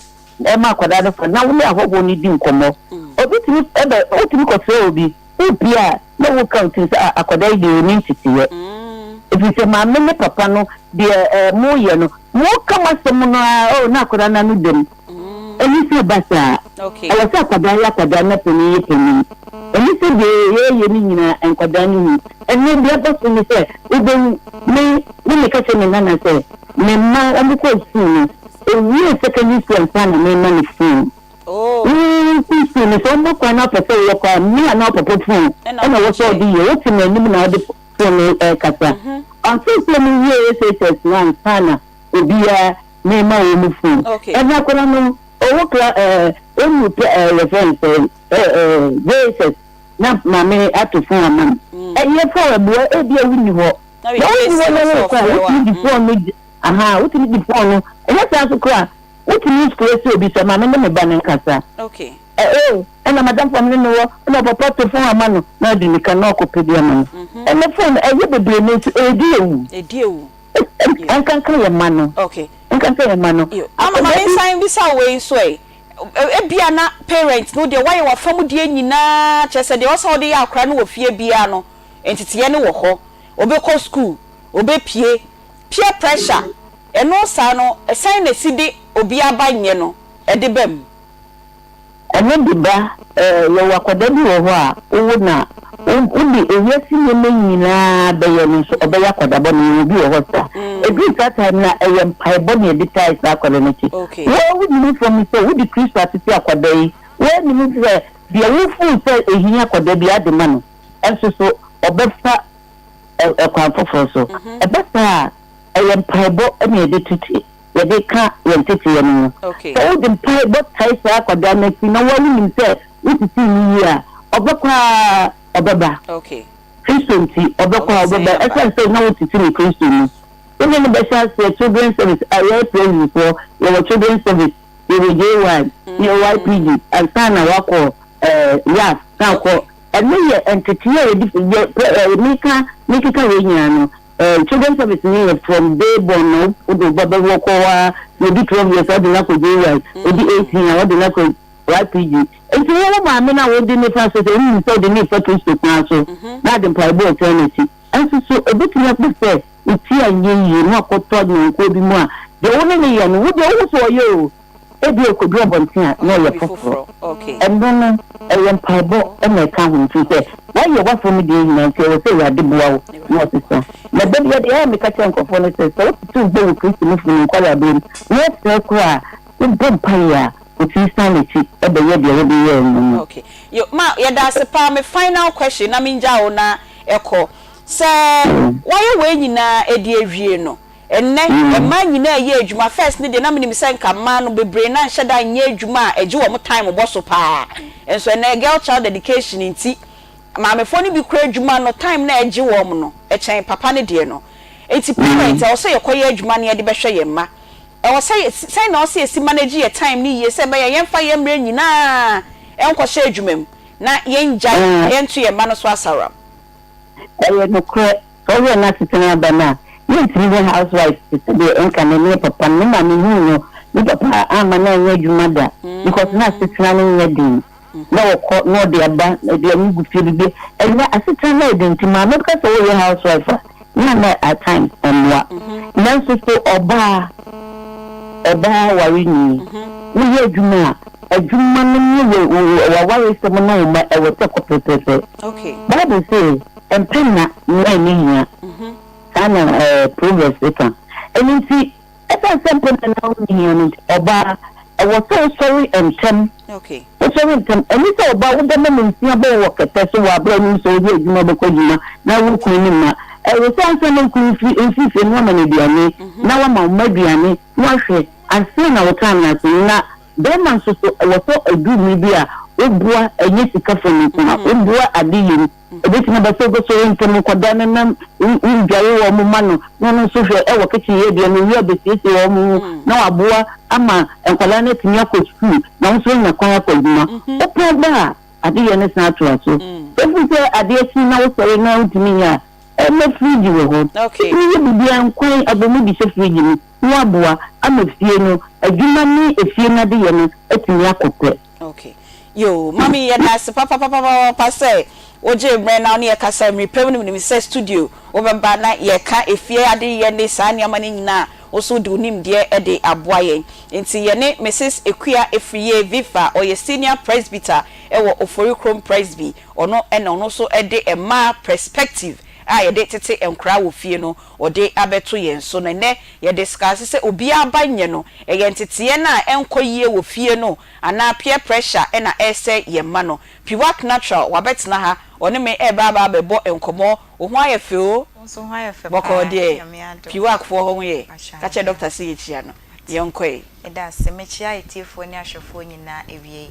ma akwadaa no fa na wo ne ahɔhoɔ no di nkɔmmɔ. Obi tumi bɛ, wotumi kɔsrɛ obi, wopue a na woka wo tirim sɛ ah akwadaa yi deɛ ɔnni nteteeɛ. Ɛfiri sɛ maame ne papa no deɛ ɛɛ moyɛ no, moka mo asɛm no ara oh na akwadaa no ano da mu. Ɛnni sɛ ɛba saa. Ɛwɔ sɛ akwadaa yɛ akwadaa na panin yɛ panin. Ɛnni sɛ deɛ yɛyɛ no nyinaa nkwadaa no hu. Ɛnnɛ deɛ aba so ne sɛ wobɛhu, me na meka kyerɛ me nana sɛ me mma wɔkɔɔ sukuu no. Owiee secondary school ansa na merema no phone. Wofiri school no, sɛ wobɔ kwan na wopɛ sɛ woyɛ kɔ a, me anaa wo papa phone na ɛwɔ sɛ wode yɛ. Wote m'anim na wode phone no rekasa. Until sɛ wɔwiee SHS no ansa na obiara merema wɔn phone. Ɛnna akwadaa no, ɔwɔ kla ɛɛ ɔnnu pɛ ɛɛ yɛfrɛ no sɛ ɛɛ ɛɛ JHS na maame ato phone ama no. Ɛyɛ phone ɛboa ebia wonni hɔ. Na wonni hɔ na worekɔ a, wotumi de phone no Ahaa, wotumi di phone no, ɛnyɛ saa nso koraa a, wotumi frɛ obi sɛ ma me ne me ba no nkasa. Ɛ oh, ɛna m'adamfo a me ne no wɔ, ɛna ɔpapa to phone ama no, na ɔde nika na ɔkɔpɛ bi ama no. Ɛnɛ phone no, ɛyɛ bebree nanso ɛredi awu. Ɛdi awu. Ɛnkanka yɛn mma no. Ɛnkanka yɛn mma no. Mama, ma mensan bisa wo wei nso ɛ, ebia na parent no deɛ woayɛ w'afamudeɛ nyinaa, kyerɛ sɛ deɛ ɛwɔ sɛ wode yɛ akwadaa no wɔ fie biara no, nteteeɛ no wɔ hɔ, ɔbɛkɔ sukuu, ɔbɛpue, Peer pressure, ɛno saa no sɛn na ɛsi de obi aba nyɛ no ɛde ba mu? Ɛno de ba, eh, yɛwɔ akwadaa bi wɔ hɔ a, wowo no a, wo, wode ewiase nneɛma nyinaa bɛyɛ no nso, ɔbɛyɛ akwadaa bɔne. Yɛwɔ bi wɔ hɔ saa. Ɛduru saa time no a, ɛyɛ mpaebɔ na yɛde tae saa akwadaa no akyi. Wo ara wonim fam sɛ wode Kristo atete akwadaa yi. Wo ara nim sɛ deɛ wofuu sɛ ɛhia akwadaa biara de ma no, nso so ɔbɛfa ɛkwan foforɔ so. Ɛba saa a, ɛyɛ mpaebɔ na yɛde tete, yɛde ka yɛn nteteeɛ no ho. Sɛ wode mpaebɔ tae saa akwadaa no akyi na wo ara wonim sɛ wotetee no yie a, ɔbɛkɔ ara ɔbɛba. Kristo nti, ɔbɛkɔ ara ɔbɛba. Ɛsiane sɛ na wotete no Kristo mu. Wo ne no bɛhyɛ aseɛ children service, yɛyɛ Presbyfoɔ, yɛwɔ children service, yɛwɔ JY, yɛwɔ YPG, ansa na woakɔ YAF, na akɔ Ɛno yɛ ntetee a yɛde fi yɛ pɛ ɛ meka mekeka wei nyinaa no ɛ children service no yɛ from day born na wode wo ba bɛwɔ kɔ hɔ ara na ɔdi 12 years a wode no akɔ JY ɔdi 18 a wode no akɔ YPG nti wo wo maame no a wode no fa so sɛ wonim sɛ wode no refa Kristo kwan so na ade mpaebɔ retaa n'akyi nso so ɛbɛtumi aba sɛ wo ti anyɛ yie na wakɔtɔ adwumakuo bi mu a deɛ wo ne no yɛ no wo deɛ wohu sɛ ɔyɛ o Ebia okodu abɔnten a na ɔyɛ foforo. Ɛno no, ɛyɛ mpaebɔ na ɛka ho, ɛfiri sɛ woayɛ w'afa mu deɛ nyinaa nti ɛwɔ sɛ Awurade boa wo na ɔsesa. Na da biara deɛ ɛyɛ a meka kyerɛ nkurɔfoɔ ne sɛ, sɛ wotete wo ba wɔ Kristo nufu mu nkwadaa-berɛ mu na ɔsɛe koraa a, wobɔ mpaeɛ a, ɔtumi san n'akyi bɛyɛ deɛ wode yɛɛ no no. Okay. Yo, ma, yɛda ase paa. Me final question na mengyaa wo na kɔ. Sɛ woayɛ wei nyinaa de awie no, Ɛnnɛ, mmaa nyinaa reyɛ adwuma. First no deɛ na menim sɛ nka mmaa no bebree no anhyɛ da nyɛ adwuma a ɛgye wɔn time bɔ so paa. Nso ɛnnɛ girl child education nti, maamefoɔ no bi koraa adwuma no time no a ɛgye wɔn no ɛkyɛn papa no deɛ no. Nti parents ɛwɔ sɛ yɛkɔyɛ adwuma na yɛde bɛhwɛ yɛn mma. Ɛwɔ sɛ yɛ sɛn na ɛwɔ sɛ yɛsi manage yɛn time no yie sɛ ɛbɛyɛ a yɛmfa yɛn mmerɛ nyinaa nkɔhyɛ adwuma mu na yɛngyae yɛnto yɛn mma no so asaram. Ɛyɛ nokorɛ, sɛ wohwɛ n'asetena aba no a, yɛntumi nyɛ house wife te sɛ deɛ ɛnka me ne papa no, me maame huu no, me papa amma no anyɛ adwuma da because na asetena no nyɛ den, na ɔkɔ na ɔde aba, aduane gu fie biribi, ɛnnɛ asetena no ayɛ den nti maame ka sɛ woyɛ house wife a, na na at times ɛmmoa. Nanso so ɔbaa, ɔbaa wareni, woyɛ adwuma a, adwuma no ne w'awaresɛm ne wo mma ɛwɔ sɛ ɛkɔ pɛpɛɛpɛ. Bible se, Mpɛ nna na ɛno hia. Saa na Proverbs ka. Ɛno nti, ɛsiane sɛ mpɛ nna na ɛho hia no nti, ɔbaa, ɛwɔ sɛ wosɔre ntɛm. Wosɔre ntɛm. Ɛne sɛ ɔbaa, wobɛma nansia bɔ wo wɔ kɛtɛ so wɔ aberɛ a wonim sɛ woyɛ adwuma bɛkɔ adwuma na wo kunu ne mma. Ɛwɔ sɛ ansa na wo kunu mfiri fie no woama no aduane, na woama wo mma aduane, na woahwɛ ansa na wo time aso. Na Bɛrima nso so, ɛwɔ sɛ ɛduru mmere bi a woboa, ɛnyɛ sika fam nko ara, woboa adeyɛ mu. Ɛbɛtumi aba sɛ wobɛsɔre ntɛm nkwadaa no na wodware wɔn ma no, na ɔno nso hwɛ wɔ kitchen yɛ aduane, owie a ɔbɛsiesie wɔn ho na waboa ama nkwadaa no atumi akɔ sukuu na wo nso woanya kwan akɔ adwuma. Wopɔn ba a, adeyɛ no san toa so. Ɛfiri sɛ adeɛ kye na wosɔre na wontumi nyɛ a, ɛnnɛ fridge wɔ hɔ. Wotumi yɛ biribiara, nkwan, abomu de hyɛ fridge mu. ho aboa ama fie no adwuma ne efie no adeyɛ no atumi akɔ pɛ. Ok yoo mummy yɛda ase papapapapapa sɛ wogyee mmerɛ na wone yɛ kasa mmere pa mu no menim sɛ studio wobɛba na yɛka efie adeyɛ ne saa nneɛma no nyinaa wo nso wode wo nimdeɛ de aboa yɛn nti yɛne Mrs Akua Afriyie Vifa ɔyɛ senior presbyter wɔ Oforikrom Presby ɔno na ɔno nso de mmaa perspective. a yɛde tete nkwadaa wɔ fie no ɔde abɛto yɛn so no. Ɛnnɛ yɛ discuss sɛ obiara ba nyɛ no, ɛyɛ nteteɛ no a ɛnkɔ yie wɔ fie no anaa peer pressure na ɛresɛe yɛn mma no. Piwak Natural wabɛtena ha, ɔne me reba aba abɛbɔ nkɔmmɔ. Wo ho ayɛ fɛ o. Wo nso wo ho ayɛ fɛ Bɔkɔɔ paa, deɛ, Nyame adom. Piwak foɔ hɔ ho yɛ? Pakyɛ Ka kyerɛ aane. doctor sɛ yɛkyia no. Yɛnkɔ ɛ. Meda ase. Mekyia atiefoɔ ne ahwɛfoɔ nyinaa awiei.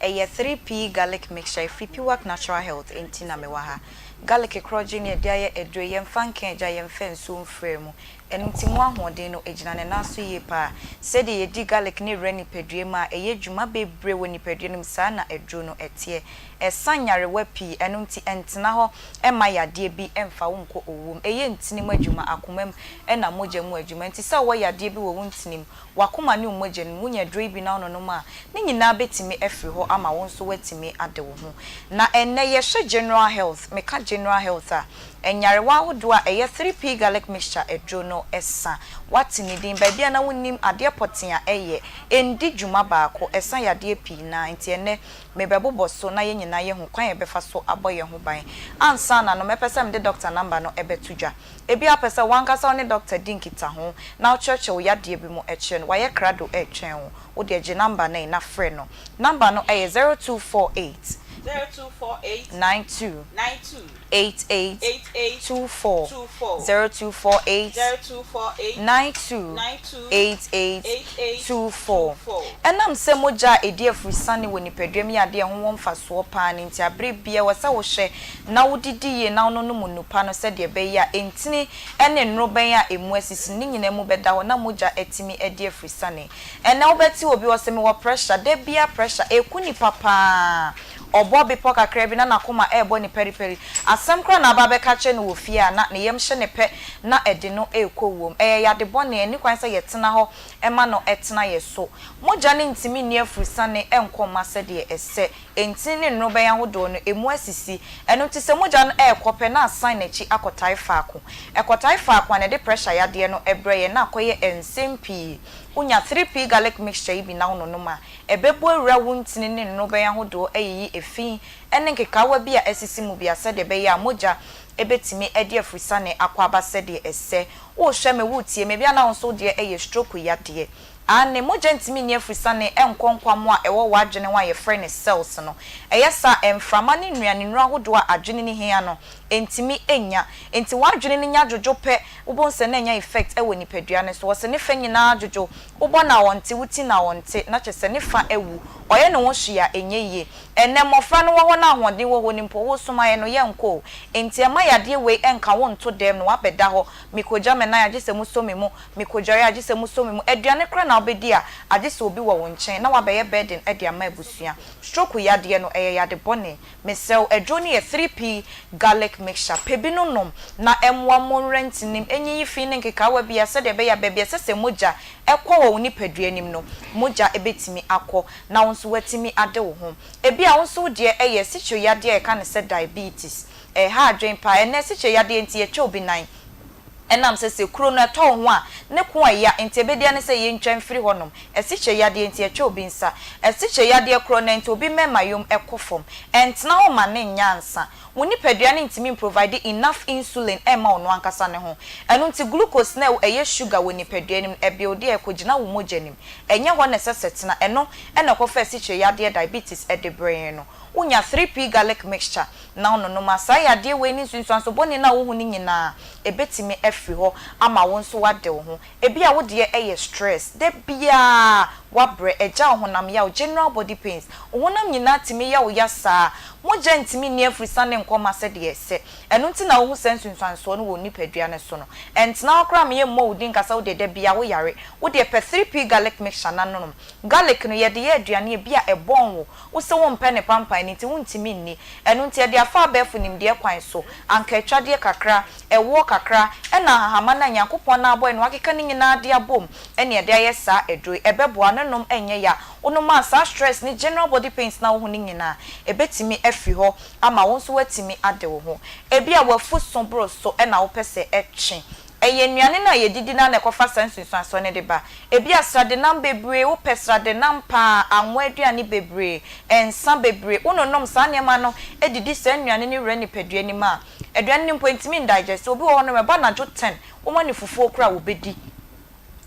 Ɛyɛ 3P Garlic Mixture ɛfiri Piwak Natural Health nti na mewɔ ha. Garlic korɔgye ne yɛde ayɛ aduro yi, yɛmfa nka agya, yɛmfa nsuo mfra mu. Ɛno nti mu ahoɔden no gyina ne nan so yie paa. Sɛdeɛ yɛdi garlic ne wura nipadua mu a ɛyɛ dwuma bebree wɔ nipadua no mu, saa na aduro no teɛ. Ɛsa nyarewa pii, ɛno nti ɛntena hɔ mma yadeɛ bi mfa wo nkɔ owuo mu. Ɛyɛ ntini mu adwuma, akoma mu ɛna mogya mu adwuma. Nti sɛ wowɔ yadeɛ bi wɔ wo ntini mu, w'akoma ne wo mogya no mu, wonya aduro yi bi na wononom a, ne nyinaa bɛtumi afiri hɔ ama wo nso woatumi ade wo ho. Na ɛnnɛ yɛhwɛ general health, meka general health a, Nyarewa ahodoɔ a ɛyɛ 3P Garlic Mixture aduro no sa. Woate ne din baabi a na wonnim adeɛ pɔtee a ɛyɛ. Ɛndi dwuma baako, ɛsa yadeɛ pii no ara. Nti ɛnnɛ, mebɛbobɔ so na yɛn nyinaa yɛahu kwan a yɛbɛfa so abɔ yɛn ho ban. Ansa na no, mɛpɛ sɛ mede dɔkta namba no bɛto dwa. Ebia wopɛ sɛ w'ankasa wo ne dɔkta di nkitaho na wokyerɛkyerɛ wo yadeɛ bi mu kyerɛ no. Wayɛ krado retwɛn wo. Wo deɛ gye namba no yi na frɛ no. Namba no yɛ 0248 0248 92 92. 88 88 24 24 0248 0248 92 92 88 88 24. 24. Ɛnam sɛ mogya a ɛdi afurusiane wɔ nipadua mu yɛ adeɛ a ɛho wɔ mfasoɔ pa ara no nti, aberɛ biara ɛwɔ sɛ wohwɛ na wodidi yie na wononom nnupa no sɛdeɛ ɛbɛyɛ a ntini ne nnorobɛn a ɛmu asisi no ne nyinaa mu bɛda hɔ na mogya atumi adi afurusiane. Ɛnnɛ wobɛte obi ɔse mewɔ pressure, da biara pressure, ɛku nipa pa ara. Ɔbɔ bepɔ kakra bi na n'akoma rebɔ no paripari. Asɛm koraa na aba abɛka akyerɛ no wɔ fie a, na ne yam hye no pɛ na ɛde no rekɔ wuom. Ɛyɛ yade bɔne, ɛnni kwan sɛ yɛtena hɔ ma no tena yɛn so. Mogya no ntumi nni afurusiane nkɔ mma sɛdeɛ ɛsɛ. Ntini ne nnorobɛn ahodoɔ no, emu asisi. Ɛno nti sɛ mogya no rekɔ pɛ na asan n'akyi akɔtae faako. Ɛkɔtae faako a na ɛde pressure yadeɛ no brɛ yɛn na akɔyɛ nsɛm pii. Wonya 3P garlic mixture yi bi na wononom a, Ɛbɛbɔ awura wo ntini ne nnorobɛn ahodoɔ ayiyi efi ne nkekaawa bi a asisi mu bia sɛdeɛ ɛbɛyɛ a mogya bɛtumi adi afurusane akɔ aba sɛdeɛ ɛsɛ. Worehwɛ me, woretie me, ebia na wo nso wo deɛ yɛ stroke yadeɛ. Aane, mogya ntumi nni afurusane nkɔ nkwammoa a ɛwɔ w'adwene ho a yɛfrɛ no cells no. Ɛyɛ saa a, mframa ne nnuanennuro ahodoɔ a adwene no hia no, ɛntumi nnya. Enti w'adwene no nya dwodwo pɛ, wobɛhu sɛ na anya effect wɔ nipadua no so. Wɔse ne fɛ nyinaa dwodwo, Wobɔ no a ɔnte, wo ti no a ɔnte, na kyerɛ sɛ ne fa awu. Ɔyɛ ne ho hwee a, ɛnyɛ yie. Ɛnnɛ, mmɔfra no wɔ hɔ na ahoɔden wɔ hɔ no mpo, wosom ayɛ no, yɛnkɔ o. Enti ɛmma yadeɛ wei nka wo nto dɛm na woabɛda hɔ. Mekɔgya me nan a, gye sɛ mosɔ me mu. Mekɔdware a, gye sɛ mosɔ me mu. Aduane koraa na wobɛdi a, agye sɛ obi wɔ wo nkyɛn na woabɛyɛ burden de ama abusua. Stroke yadeɛ no, ɛyɛ yade bɔne. Mesrɛ wo, aduro no yɛ 3P garlic mixture. Pɛ bi no nom na ɛmmoa mo nwerɛ ntinim, nyiyi fi ne nkekaawa biara sɛdeɛ ɛbɛyɛ a baabi a ɛsɛ sɛ mogya kɔ wɔ wo nipadua no mu no, mogya bɛtumi akɔ na wo nso woatumi ade wo ho. Ebia wo nso wo deɛ yɛ asikyire yadeɛ a yɛka no sɛ diabetes. Ɛreha adwene paa. Ɛnnɛ asikyire yadeɛ nti yɛtwa obi nan. Ɛnam sɛ sɛ kuro no ɛtɔ wo ho a, ne ko ɛya, nti ɛbɛdi ara ne sɛ yɛntwa mfiri hɔ nom. Asikyire yadeɛ nti ɛtwa obi nsa. Asikyire yadeɛ korɔ no ara nti obi mɛma yom ɛkɔ fam. Ɛntena hɔ ma no nyɛ ansa. Wo nipadua no ntumi mprovide enough insulin ɛmma ɔno ankasa ne ho. Ɛno nti glucose no a ɛyɛ sugar wɔ nipadua no mu no, ɛbuilde a ɛkɔgyina wo mogya no mu. Ɛnyɛ hɔ na ɛsɛ sɛ ɛtena. Ɛno na ɛkɔfa asikyire yadeɛ, diabetes, de brɛ yɛn no. Wonya 3P garlic mixture na wononom a, saa yadeɛ wei ne nsunsuanso bɔne no a wohu no nyinaa, ɛbɛtumi afiri hɔ ama wo nso woade wo ho. Ebia wo deɛ yɛ stress, da biara woabrɛ, ɛgya wo honam yaw, general body pains, wo honam nyinaa tumi yɛ wo ya saa, mogya ntumi nni afurusane nkɔ mma sɛdeɛ ɛsɛ. Ɛno nti na wohu saa nsunsuansoɔ no wɔ wo nipadua no so no. Ɛntena hɔ koraa ma yɛmmɔ wo din nka sɛ wo deɛ da biara woyare. Wo deɛ pɛ 3P garlic mixture na nom. Garlic no, yɛde yɛ aduane, ebia ɛbɔn wo, Wo se wompɛ ne pampan no nti wontumi nni. Ɛno nti ɛde afa abɛɛfo nimdeɛ kwan so, anka atwadeɛ kakra, ɛwoɔ kakra, ɛna ahahama no a Nyankopɔn no abɔe no wakeka ne nyinaa de abom ɛne ɛde ayɛ saa aduro yi. Ɛbɛboa, ne nom ɛnyɛ ya. Wonom a saa stress ne general body pains no a wohu no nyinaa ɛbɛtumi afiri hɔ ama wo nso woatumi ade wo ho. Ebia w'afu so boro so ɛna wopɛ sɛ ɛtwe. Ɛyɛ nnuane no a yɛdidi no ara na ɛkɔfa saa nsunsuansoɔ no de ba. Ebia sradenam bebree, wopɛ sradenam pa ara, anwa aduane bebree, nsa bebree, wononom saa nneɛma no didi saa nnuane no wura nipadua no mu a, aduane no mpo ɛntumi ndigest. Obi wɔ hɔnom, ɛbɔ anadwo ten, woma no fufuo koraa a, ɔbɛdi.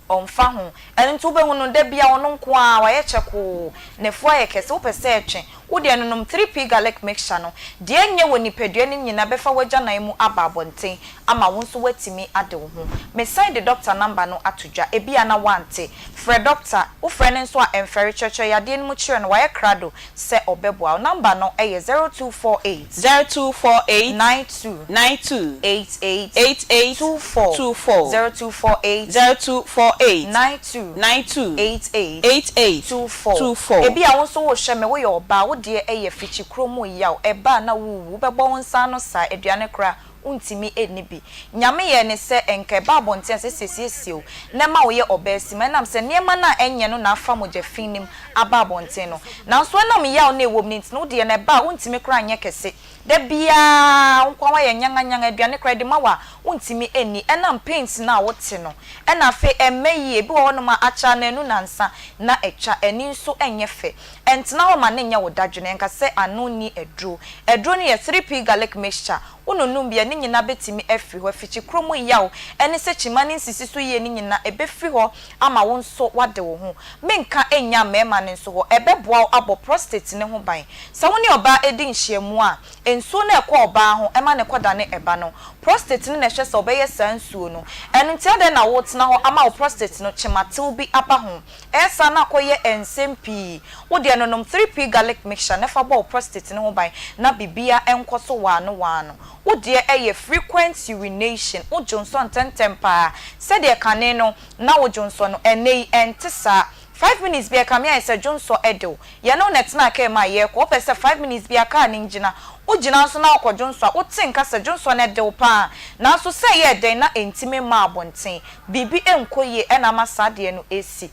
Ɔmfa ho. Ɛno nti wobɛhu no da biara ɔno nko ara, wayɛ kyɛkoo, n'afu ayɛ kɛse, wopɛ sɛ ɛtwe, wo deɛ nonom 3P garlic mixture no, deɛ ɛnyɛ wɔ nipadua no nyinaa bɛfa w'agyanan mu aba abɔnten ama wo nso woatumi ade wo ho. Mesan de dɔkta number no ato dwa, ebia na woante. Frɛ dɔkta, wofrɛ no nso a ɛmfɛre, kyerɛkyerɛ yadeɛ no mu kyerɛ no, wayɛ krado sɛ ɔbɛboa wo. Number no yɛ 0248. 0248. 92. 92. 88. 88. 24. 24. 0248. 0248. 92. 92. 88. 88. 24. 24. Ebia wo nso worehwɛ me, woyɛ ɔbaa, wo deɛ ɛyɛ fikyi mu yaw, ɛba a na worewu, wobɛbɔ wo nsa ano saa, aduane koraa wontumi nni bi. Nyame yɛɛ no sɛ nka ɛba abɔnten a sɛ siesie wo na ɛma woyɛ ɔbaa sim, ɛnam sɛ nneɛma no a ɛnyɛ no na afa mogya fi no mu aba abɔnten no. Nanso ɛnam yaw no a ɛwɔ mu no nti no, wo deɛ no ɛba a wontumi koraa nyɛ kɛse. Da biara wo nkoa woayɛ nyanganyangan, aduane koraa yɛde ma wo a wontumi nni, ɛnam pains no a wote no. Ɛna afei ɛmmɛ yie, ebi wɔ hɔnom a akyɛ ananu nansa na atwa, ani nso nyɛ fɛ. Ɛntena hɔ ma no nyɛ wo dadwene, ɛnka sɛ ano nni aduro. Aduro no yɛ 3P garlic mixture, Wononnom bi a, ne nyinaa bɛtumi afiri hɔ. Afikyikuro mu yaw ne sɛ kyima no nsisi so yie no nyinaa, ɛbɛfiri hɔ ama wo nso woade wo ho. Menka nnya mmarima no nso hɔ. Ɛbɛboa wo abɔ prostate no ho ban. Sɛ wo ne ɔbaa di nhyiamu a, nsuo no a ɛkɔ ɔbaa ho ma no kɔdane ɛba no, prostate no na ɛhwɛ sɛ ɔbɛyɛ saa nsuo no. Ɛno nti adɛn na woretena hɔ ama wo prostate no kyematew bi aba ho? Ɛyɛ saa na akɔyɛ nsɛm pii. Wo deɛ nonom 3P garlic mixture na fa bɔ wo prostate no ho ban na biribiara nkɔ so waano waano. Wo deɛ ɛyɛ frequent urination, wo dwonsɔ ntɛntɛm paa sɛdeɛ kane no na wo dwonsɔ no, ɛnnɛ yi ɛnte saa. Five minutes biara ɛkame ayɛ sɛ dwonsɔ de wo. Yɛne wo na ɛtenaa kaa mu a yɛrekɔ, wopɛ sɛ five minutes biara kaa no ngyina. Wogyina nso na wokɔ dwonsɔ a, wote nka sɛ dwonsɔ no de wo paa. Nanso sɛ ɛyɛɛ dɛn na ɛntumi mmaa abɔnten? Biribi nkɔ yie na ama saa adeɛ no resi.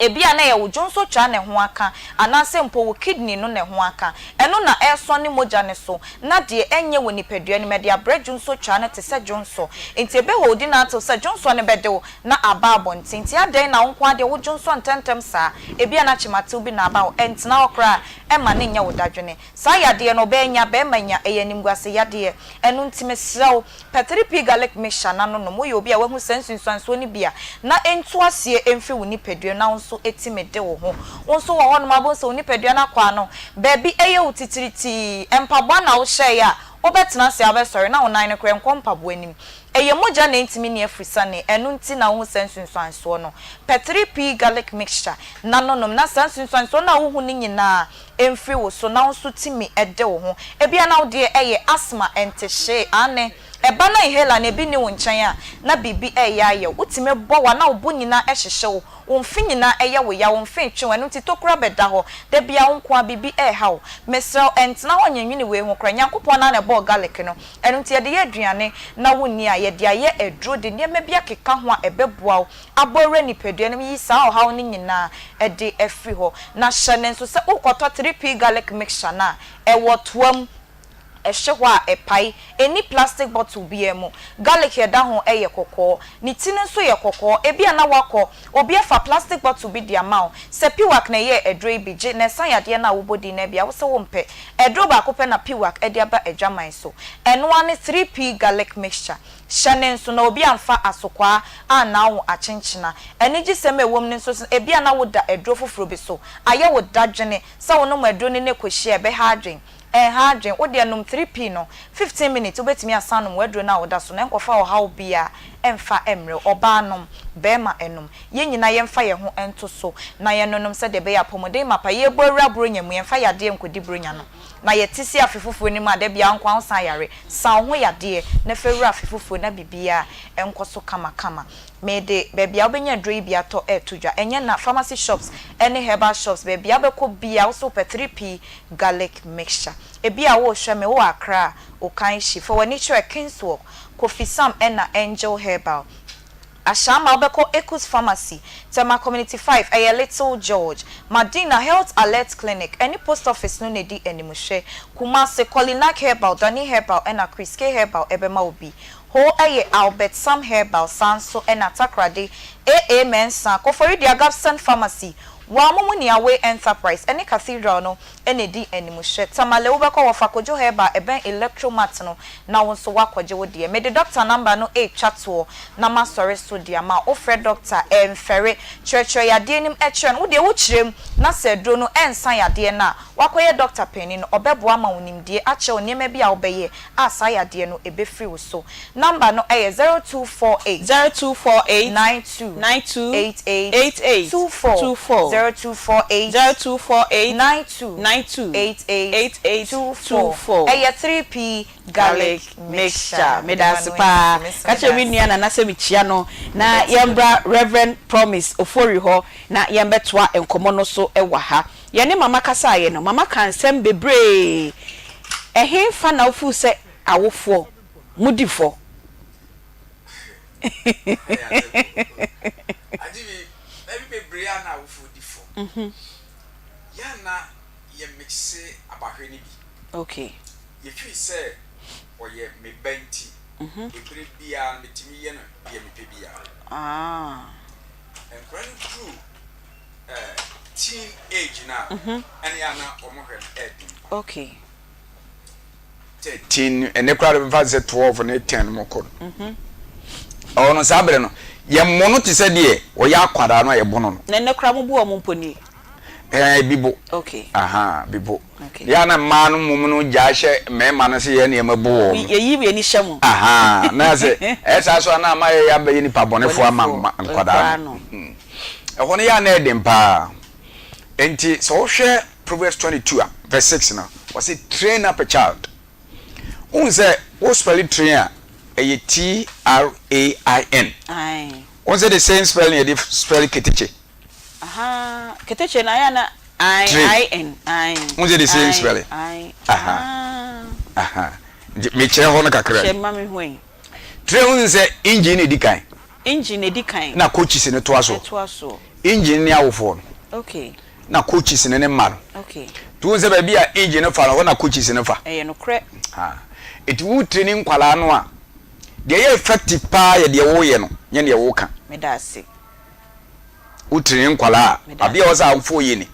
Ebia na ɛyɛ wo dwonsɔtwaa na ɛho aka, anaasɛ mpo wo kidney no na ɛho aka. Ɛno na ɛresɔne mogya no so, na deɛ ɛnyɛ wɔ nipadua no mu, ɛde abrɛ dwonsɔtwaa no te sɛ dwonsɔ. Enti ɛbɛholdi no atew sɛ dwonsɔ no bɛde wo na aba abɔnten. Enti adɛn na wo nko ara deɛ wo dwonsɔ ntɛmntɛm saa? Ebia na kyematew bi na aba hɔ. Ɛntena hɔ koraa, ɛmma no nyɛ wo dadwene. Saa yadeɛ no, ɔbaa nya, barima nya, ɛyɛ animguase yadeɛ. Ɛno nti mesrɛ wo, pɛ 3P Garlic Mixture na no nom. Woyɛ obi a woahu saa nsunsuansoɔ no bi a, na ɛntu aseɛ mfiri wo nipadua mu na wo nso tumi de wo ho. Wo nso wɔ hɔnom a wobɛhu sɛ wo nipadua no akwaa no, baabi yɛ wo titiritii. Mpaboa na wohyɛeɛ a, wobɛtena ase a wobɛsɔre na wo nan no koraa ɛnkɔ mpaboa no mu. Ɛyɛ mogya na ɛntumi nni afrisane, ɛno nti na wohu saa nsunsuansoɔ no. Pɛ 3P Garlic Mixture na no nom na saa nsunsuansoɔ no a wohu no nyinaa mfiri wo so na wo nso tumi de wo ho. Ebia na wo deɛ ɛyɛ asthma, ɛntehyee, aane, ɛba na inhaler no ebi nni wo nkyɛn a, na biribi reyɛ ayɛ wo. Wotumi bɔ wa na wo bo nyinaa hyehye wo, wo mfe nyinaa ɛyɛ wo ya, wo mfe retwe wo, ɛno nti tokura bɛda hɔ. Da biara wo nko ara biribi reha wo. Mesrɛ wo, ɛntena hɔ nnwennwene wei ho koraa. Nyankopɔn no ara na ɛbɔɔ garlic no, ɛno nti yɛde yɛ aduane na wonni a, yɛde ayɛ aduro de nneɛma bi akeka ho a ɛbɛboa wo abɔ awura nipadua no mu yi saa ɔhaw no nyinaa de afiri hɔ. Na hyɛ no nso sɛ worekɔtɔ 3P garlic mixture no a, ɛwɔ toa mu, ɛhye hɔ a ɛpae, ɛnni plastic bottle biara mu. Garlic a ɛda ho yɛ kɔkɔɔ. Ne ti no nso yɛ kɔkɔɔ. Ebia na woakɔ, obi afa plastic bottle bi de ama wo. Sɛ Piwak na ɛyɛɛ aduro yi bi, gye na ɛsa yadeɛ no a wobɔ din no bi a, wo se wompɛ. Aduro baako pɛ na Piwak de aba adwaman so. Ɛno ara ne 3P garlic mixture. Hyɛ no nso na obi amfa asokwaa annaa wo akyenkyena. Anigyesɛm a ɛwom no nso sɛ ebia na woda aduro foforɔ bi so, ayɛ wo dadwene sɛ wonom aduro no ne kɔhyia a, ɛbɛha adwene. Ɛnha adwene. Wo deɛ nom 3P no, 15 minutes wobɛtumi asan anom w'aduro no a woda so no, ɛnkɔfa ɔhaw biara ɛmfa mmrɛ wo. Ɔbaa nom, barima nom. Yɛn nyinaa yɛmfa yɛn ho nto so na yɛnnonom sɛdeɛ ɛbɛyɛ a apɔmuden mapa. Yɛrebɔ awura Buronya mu, yɛmfa yadeɛ nkɔdi Buronya no. Na yɛte si afe foforɔ no mu a, da biara nko ara wosan yare. Sa wo ho yadeɛ na fa wura afe foforɔ na biribiara nkɔ so kamakama. Mede baabi a wobɛnya aduro yi bi atɔ reto dwa. Ɛnyɛ na, pharmacy shops ne herbal shops, baabi a wobɛkɔ biara wo se wopɛ 3P garlic mixture. Ebia worehwɛ me, wowɔ Accra a, Okaishie. Fa w'ani kyerɛ Kingswalk, Kofi Sam ɛna Angel Herbal. Ashama wobɛkɔ Ekus Pharmacy, Tema Community 5, ɛyɛ Little George, Madina Health Alert Clinic ɛne Post Office no na ɛdi animhwɛ. Kumasi, Kolinak Herbal, Dani Herbal ɛna Chris K Herbal ɛbɛma wo bi. Ho ɛyɛ Albert Sam Herbal saa nso ɛna Takoradi, AA Mensah, Koforidua Gabson Pharmacy, Wamumu Niaway Enterprise ɛne Cathedral no na ɛdi animhwɛ. Tamale wobɛkɔ Wɔfa Kojo Herbal ɛbɛn Electromart no na wo nso woakɔgye wo deɛ. Mede doctor number no retwa toɔ na masɔre so de ama wo. Wofrɛ doctor a, ɛmfɛre. Kyerɛkyerɛ yadeɛ no mu kyerɛ no. Wo deɛ wokyerɛ mu na sɛ aduro no ɛnsa yadeɛ no a, woakɔyɛ doctor panin no, ɔbɛboa ama wo nimdeɛ akyerɛ wo nneɛma bi a wobɛyɛ a saa yadeɛ no ɛbɛfiri wo so. Number no yɛ 0248. 0248. 92. 92. 88. 88. 24. 24. 0248. 0248. 92. 92. 88. 88. 24. 24. Ɛyɛ 3P Garlic Garlic mixture. Mixture. Meda ase paa. Ka kyerɛ me nua Nana sɛ mekyia no na yɛmbra Rev. Promise Ofori hɔ na yɛmbɛtoa nkɔmmɔ no so wɔ ha. Yɛne Mama kasaeɛ no, Mama kaa nsɛm bebree. Ɛhenfa na wofeel sɛ awofoɔ modi fɔ? Agye bi, baabi bebree a na awofoɔ di fɔ. Yɛ a na yɛ mixe abahwɛ no bi. Okay. Yɛfiri sɛ ɔyɛ me ba nti, ɛberɛ biara no metumi yɛ no deɛ mepɛ biara. Ah. Nkwadaa no duru eh, teen age no a, ɛne a na wɔn hwɛ no ɛɛden pa. Okay. 13 ɛnɛ koraa de bɛfa sɛ 12 ne 10 mo kɔ no. Ɔwɔ no saa berɛ no, yɛmmɔ no te sɛ deɛ ɔyɛ akwadaa no a yɛbɔ no no. Na ɛnɛ koraa mobu wɔn mpo nie? Ɛɛ bi bo. Okay. Aha, bi bo. Okay. Yɛ a na mmaa no mmom no gyaa hyɛ mmarima no sɛ yɛ nneɛma bu wɔn. Yɛyi yɛn ani hyɛ mo. Aha, na sɛ ɛyɛ saa so a na ama yɛyɛ abɛyɛ nipa bɔnefoɔ ama nkwadaa no. Ɛhɔ no yɛ a na ɛden paa. Enti sɛ wohwɛ Proverbs 22 a verse 6 no, wɔse train up a child. Wohu sɛ wo spell train a, ɛyɛ T-R-A-I-N. Wohu sɛ the same spelling yɛde spell ketekye. Ahaa, ketekye no ayɛ na I I N I. Wohu sɛ the same spelling. I Aha. Aha. Nti mekyerɛ hɔ no kakra. Kyerɛ ma me hu yi. Train wohu sɛ engine na edi kan. Engine na edi kan. Na coaches no toa so. Ɛtoa so. Engine ne awofoɔ no. Okay. Na coaches no ne mma no. Okay. Nti wohu sɛ baabi a engine no fa no, hɔ na coaches no fa. Ɛyɛ nokorɛ. Ha. Nti wo training nkwadaa no a, deɛ ɛyɛ effective paa yɛ deɛ woyɛ no, nyɛ deɛ woka. Meda ase. Wo training nkwadaa a, adeɛ a ɛwɔ sɛ awofoɔ yɛ ni.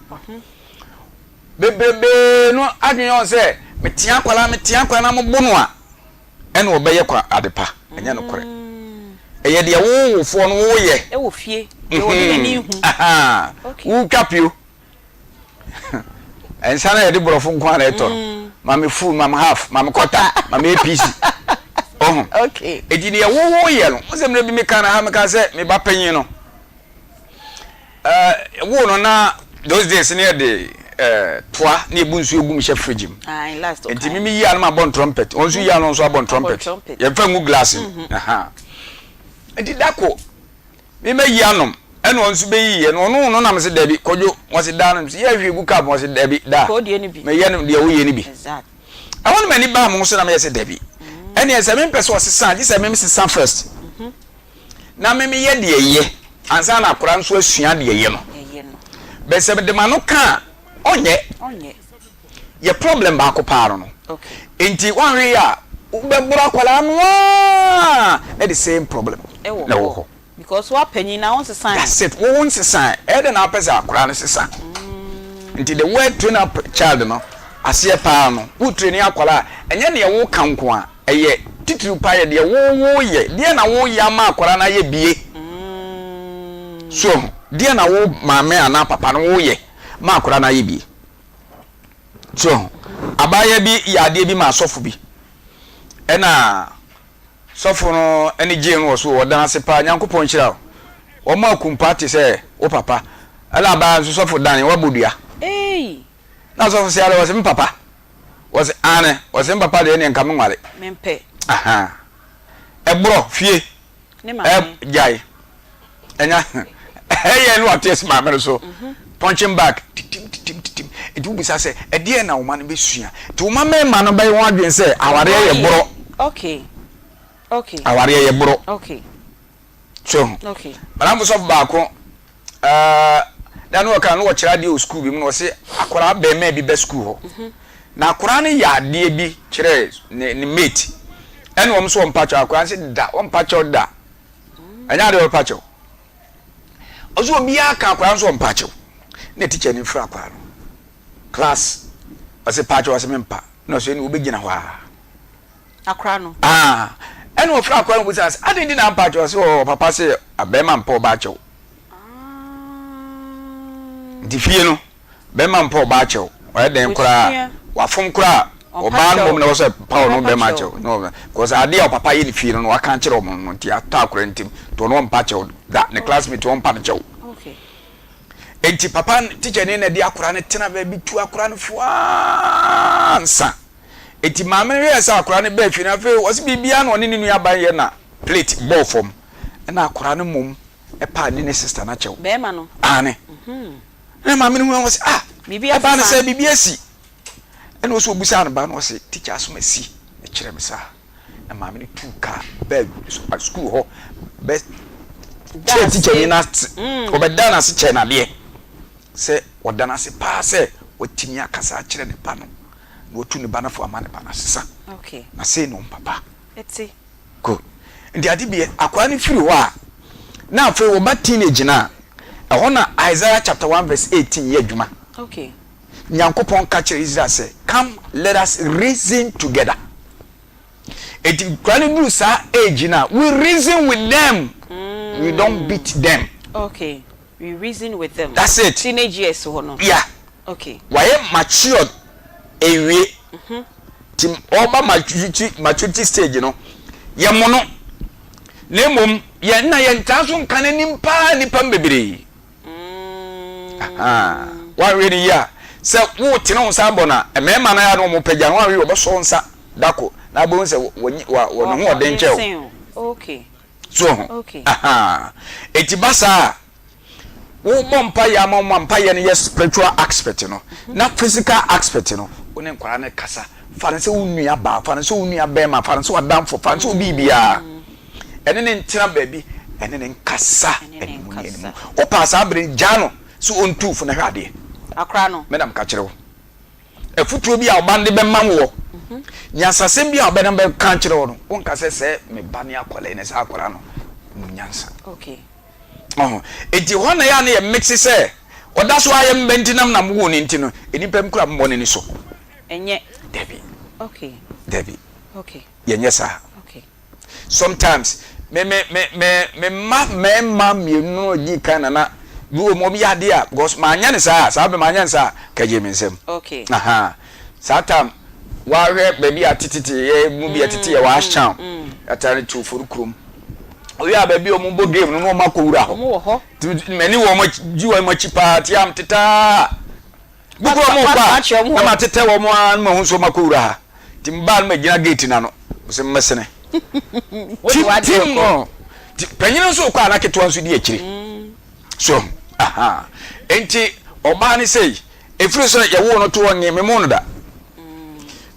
Bebrebe no adwene yɛ wɔn sɛ, metea akwadaa, metea akwadaa na mobo no a, ɛna ɔbɛyɛ kwa ade pa. Ɛnyɛ nokorɛ. Ɛyɛ deɛ wo wofoɔ no woyɛ. Ɛwɔ fie. Deɛ ɔde n'ani hu. Okay. Wotwa pio. Nsa no yɛde borɔfo nko ara na ɛtɔ no. Ma me full, ma me half, ma me quarter, ma me APC. Ɔho. Okay. Eti deɛ wo woyɛ no, wo sɛ mmerɛ bi meka no ha meka sɛ me ba panyin no, Ɛɛ woo no na those days ne yɛde ɛɛ toa ne ebu nsuo gu mu hyɛ fridge mu. Ayi last Nti mimi yi ano ma bɔ trumpet, wɔn nso yi ano nso abɔ trumpet. Yɛn fa ngu glass mu. Mhm. Aha. Nti dako mima yi anom ɛna wɔn nso bɛyi yɛ no ɔno no nam se dabi kɔdwo wɔn se daa no yɛ hwɛ gu cup wɔn se dabi daa. Meyɛ no deɛ woyɛ no bi. Ɛhɔ no m'ani baa mo so na meyɛ sɛ dabi. Ɛnneɛ sɛ mempɛ sɛ ɔsesa gye sɛ mem sesa first. Mhm. Na me meyɛ deɛ ɛyɛ ansa na akwadaa nso asua deɛ ɛyɛ no. But sɛ mede m'ano ka a, ɔnyɛ. Yɛ problem baako paa no no. Nti woanhwɛ yie a, wobɛboro akwadaa no ara na the same problem na ɛwɔ hɔ. Because woapanyin na wonsesae. That's it, wo wonsesae. Ɛyɛ dɛn na wopɛ sɛ akwadaa no sesa? Nti the word train up child no, aseɛ paa no, wo traini akwadaa a, ɛnyɛ deɛ woka nko ara. Ɛyɛ titiriw paa yɛ deɛ wo woyɛ. Deɛ na woyɛ ama akwadaa no ayɛ bie? So ho? Deɛ na wo maame anaa papa no woyɛ ma akwadaa no ayɛ bie? So ho? Abaayewa bi yɛ adeɛ bi ma sɔfo bi. Ɛna sɔfo no ani gyee no wɔ so, ɔdan ase paa, Nyankopɔn nhyira wo. Wɔn akumpa te sɛ wo papa. Ɛna abaayewa nso sɔfo dan, wabɔ dua. Na sɔfo sɛ adɛ, ɔse me papa. Wɔse aane, wɔse me papa deɛ ɛneɛ nka me nware. Mempɛ. Ahaa. Ɛborɔ, fie. Ne maame. Ɛ, gyae. Ɛnya, ɛyɛ ne wate asi maame no so. Punching bag, titim, titim, titim. Nti wobisa sɛ, ɛdeɛn na wo ma no bɛsua? Nti wo ma mmarima no bɛyɛ wɔn adwene sɛ awareɛ yɛ borɔ. Okay. Okay. Awareɛ yɛ borɔ. Okay. So ho. Madamfo sɔfo baako ɛɛ da no ɔka no ɔkyerɛ adeɛ wɔ sukuu bi mu na ɔse akwadaa bɛrima bi bɛ sukuu hɔ. Mhm. Na akwadaa no yɛ adeɛ bi kyerɛ ne ne mate ɛna wɔn nso wɔn kyɛw akwadaa no sɛ da wɔn mpa kyɛw da ɛnyɛ adeɛ wɔn pa kyɛw. Ɔsɛ obiara ka akwadaa no sɛ ɔmpa kyɛw na tikya no fira akwadaa no class ɔsɛ pa kyɛw ɔsɛ mempa na ɔsɛ ɛna wobɛgyina hɔ a. Akwadaa no. Ah ɛna ɔfira akwadaa no bisa sɛ adɛn nti na ampa kyɛw ɔsɛ ɔɔ papa sɛ abɛɛma mpa ɔbaa kyɛw. Nti fie no bɛrima mpa ɔbaa kyɛw ɔyɛ dɛn koraa wafom koraa ɔbaa no mmom na wɔsɛ pa ɔno bɛrima kyɛw no because adeɛ a ɔpapa yɛ ne fie no na waka akyerɛ ɔmo no nti atɔ akora ntim nti ɔno ɔmpa kyɛw da ne classmate ɔmpa no kyɛw nti papa teacher ne na de akora no tena baabi tu akora no fo ansa nti maame no yɛ sɛ akora no bɛɛ fie no afei ɔsɛ biribiara na ɔne ne nua ban yɛ na plate bɔɔ fam ɛna akora no mmom ɛpaa ne ne sister no akyɛw. Bɛɛma no. Aane. Ɛna maame no hu na ɔse ah Biribi ɛbaa no asesa. sɛ biribi asi. Ɛna ɔse ɔbisaa no ba no ɔse teacher asom asi kyerɛ me saa. Na maame no tuu kaa baa sukuu hɔ bɛ kyerɛ teacher ni no ase ɔbɛdaa no ase kyɛɛ no adeɛ sɛ ɔda no ase paa sɛ watumi akasa akyerɛ ne ba no na watu ne ba no fo ama ne ba no asesa. Okay. Na sei na ɔmpapa. Ɛte. Good. Nti ade bi akwadaa no firi hɔ a, na afei wɔba teenage no a, ɛhɔ na Isaiah chapter 1 verse 18 yɛ adwuma. Okay. Nyankopɔn ka kyerɛ Israel sɛ, come let us reason together. Eti nkwadaa no duru saa age no a, we reason with them. Mm. We don't beat them. Okay. We reason with them. That's it. Teenage years hɔ no. Yeah. Okay. Wayɛ matured ewie. Nti ɔba maturity maturity stage no, yɛmmo no. Na mmom yɛn na yɛntaa nso nka n'anim paa nnipa mu bebree. Ahaa. Woanhwɛ no yie a, sɛ wotene wo nsa abɔ no a, mmarima no ara na wɔpagya no, woanhwɛ yie a wɔbɛsɔ wo nsa da ko na abɛhu sɛ wɔ wɔ wɔ ne ho ɔden kyɛ wo. Okay. So ho. Ahaa. Eti ba saa a, wobɔ mpaeɛ ama wɔn a mpaeɛ no yɛ spiritual aspect no na physical aspect no wo ne nkwadaa no kasa fa no sɛ wo nua baa fa no sɛ wo nua bɛrima fa no sɛ w'adamfo fa no sɛ wo biribiara ɛne ne ntena baabi ɛne ne nkasa animu ne animu wopaa saa bere gyaa no sɛ ɔntu fo na hwɛ adeɛ akora no mɛnam ka kyerɛ wo afutuo bi a ɔba no de bɛma woɔ nyansasɛm bi a ɔbɛnam bɛka kyerɛ wo no wonka sɛ sɛ me ba ne akwadaa yi na sɛ akwadaa no mu nyansa okay Ɔho. Enti hɔ na ɛyɛ a na yɛ mix sɛ ɔda so ara yɛ mma nti nam na mo woo no nti no nnipa mu kura mmɔ n'ani so. Ɛnyɛ. Dabi. Okay. Dabi. Okay. Yɛnyɛ saa. Okay. Sometimes me me me me me mma mmarima mmienu no di kan na na bi wɔ mu wɔn yɛ adeɛ a because maanyɛ ne saa saa bɛ maanyɛ ne saa kɛgye me nsam. Okay. Aha. Saa time wahwɛ baabi a tetete yɛ mu bi ɛtete yɛ wɔ Ashtown ɛtare to ofori kurom. Owie a baabi a wɔn bɔ game no na wɔn akɔ wura hɔ. Wɔn wɔ hɔ. Nti mani wɔn akyi gyi wɔn akyi paa ti am tetaa. Bukuru wɔn kɔ a na ma tetɛ wɔn a na ma ho nso wɔn akɔ wura ha. Nti mbaa no ma gyina gate n'ano sɛ mmɛsene. Tim tim no. Ti panyin nso kɔ a na ketewa nso di akyire. So aha nti ɔbaa ne sei efiri sɛ yɛwoo no to hɔ nye memo no da.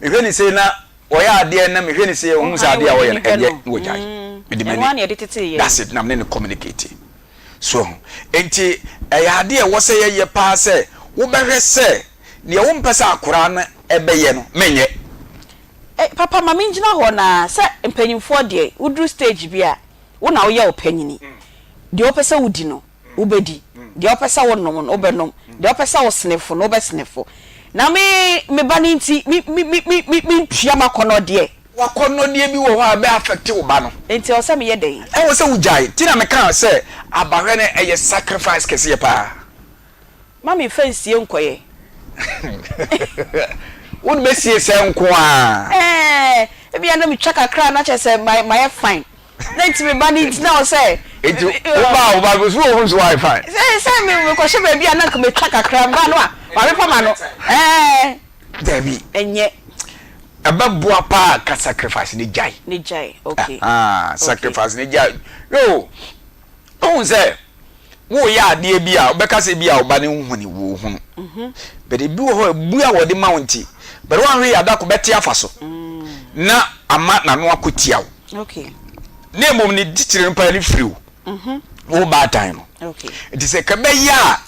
Mehwɛ ne sei na. Ɔyɛ adeɛ na mehwɛ no sei ɔhu sɛ adeɛ a ɔyɛ no ɛnyɛ na wagyae. Mede m'ani that's it na mene no communicate. So ho? Enti ɛyɛ adeɛ a ɛwɔ sɛ yɛyɛ paa sɛ wobɛhwɛ sɛ deɛ wompɛ sɛ akoraa no bɛyɛ no menyɛ. Eh papa ma mengyina hɔ na sɛ mpanyinfoɔ deɛ woduru stage bi a wo na woyɛ ɔpanyini deɛ wopɛ sɛ wodi no wobɛdi, deɛ wopɛ sɛ wonom no, wobɛnom, deɛ wopɛ sɛ wosenefo no, wobɛsenefo. Na me, me ba no nti, me, me, me, me, me, mentua m'akɔnnɔdeɛ. W'akɔnnɔdeɛ bi wɔ hɔ a ɛbɛ affect wo ba no. Enti ɛwɔ sɛ meyɛ dɛn? Ɛwɔ sɛ wogyae. Nti na mekaa sɛ abahwɛ no ɛyɛ sacrifice kɛseɛ paa. Ma me nfa nsie nkɔyɛ. Wo de bɛsie sɛ nko ara. Ɛɛ, ebia na metwa kakra a na kyerɛ sɛ mayɛ fine. Na nti me ba no nti na ɔwɔ sɛ. Nti wo ba a wo ba no so ohun so wayɛ fine. Sɛ sɛ me mekɔhyɛ baabi a na nka metwa kakra mba no a maame ma no. Ɛɛ. Dabi. Ɛnyɛ. Ɛbɛboa paa ka sacrifice ne gyae. Ne gyae, okay. Ahaa, sacrifice ne gyae. Yoo, ohun sɛ. Woreyɛ adeɛ bi a wobɛka sɛ bi a wo ba no nhuni wo hunu but ebi wɔ hɔ a ebu a wɔde ma wo nti but woanhwɛ yɛ adako bɛte afa so na ama n'ano akɔ tia wo na mmom ne titire no paa ne firi wo. Wo baatan no. Nti sɛ kɛbɛyɛ a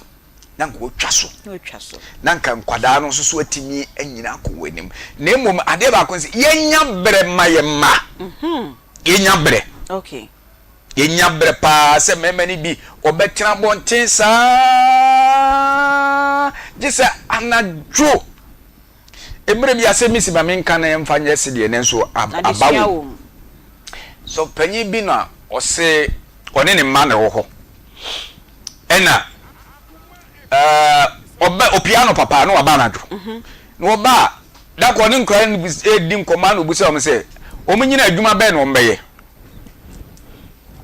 na nka wɔatwa so na nka nkwadaa no nso so atumi anyina akɔ wɔn anim. Na mmom adeɛ baako sɛ yɛnya berɛ ma yɛn mma. Yɛnya berɛ. Yɛnya berɛ paa sɛ mmarima no bi wɔbɛtena abɔnten saa gye sɛ anadwo. Mmerɛ bi asɛm bi si ma menka na yɛmfa nyɛ sedeɛ nanso aba wɔ mu. So panyin bi na ɔse ɔne ne mma na ɛwɔ hɔ ɛna ɔbɛ opia no papa na waba anadwo mhm. na ɔba a dakɔ ɔne nkura no edi nkɔmɔ na obusa wɔn sɛ wɔn nyina adwuma bɛn na wɔn bɛyɛ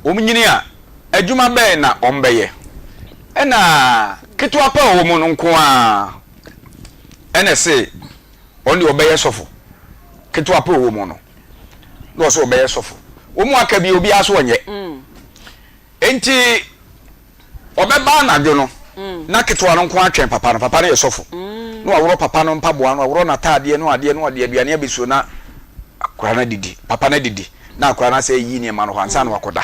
wɔn nyini a adwuma bɛn na wɔn bɛyɛ ɛna ketewa pa a wɔn mu no nko ara ɛna ɛse ɔno deɛ ɔbɛyɛ sɔfo ketewa pa ɔwɔ mu no na ɔsɛ ɔbɛyɛ sɔfo wɔn mu aka bi obiara so ɔnyɛ mm. nti ɔbɛba anadwo no mm. na ketewa no nko atwɛn papa no papa no yɛ sɔfo mm. na waworɔ papa no mpaboa no waworɔ n'ataadeɛ no adeɛ no ɔde aduane abɛsuo na akora no adidi papa no adidi na akora no asɛ yi nneɛma no hɔ ansa na wakɔda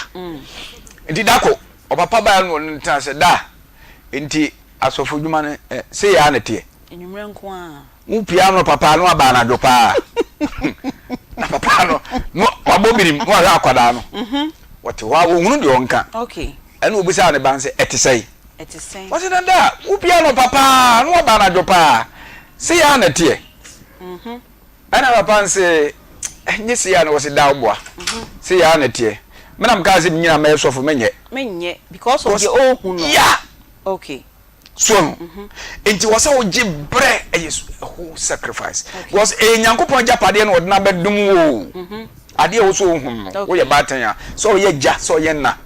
nti dako ɔpapa baa no ɔno tena sɛ da nti Asɔfo dwuma no ɛ, sei ara na ɛteɛ. Anwummerɛ nko ara. Wo pia no papa no aba anadwo paa. Na papa no, no wabɔ birim na wahwɛ akwadaa no. Mhm. Wɔte hɔ a wɔhunu deɛ ɔnka. Okay. Ɛna obisaa ne ba no sɛ, ɛte sɛn? Ɛte sɛn? Ɔse dada, wo pia no papa no waba anadwo paa. Sei ara na ɛteɛ. Mhm. Ɛna papa no se, ɛnyɛ sei ara na wɔse da woboa. Mhm. Sei ara na ɛteɛ. Me na mekaa sɛ menyina mɛyɛ sɔfo, menyɛ. Menyɛ because of deɛ ɔrehu no. Yeah. Okay. So ahu? Nti wɔ sɛ wogye berɛ ɛyɛ whole sacrifice. Because ɛyɛ Nyankopɔn agyapadeɛ na ɔde no abɛdom wo o. Adeɛ a ɛwɔ sɛ wohunu no, woyɛ baatan a, sɛ ɔyɛ agya, sɛ ɔyɛ nna,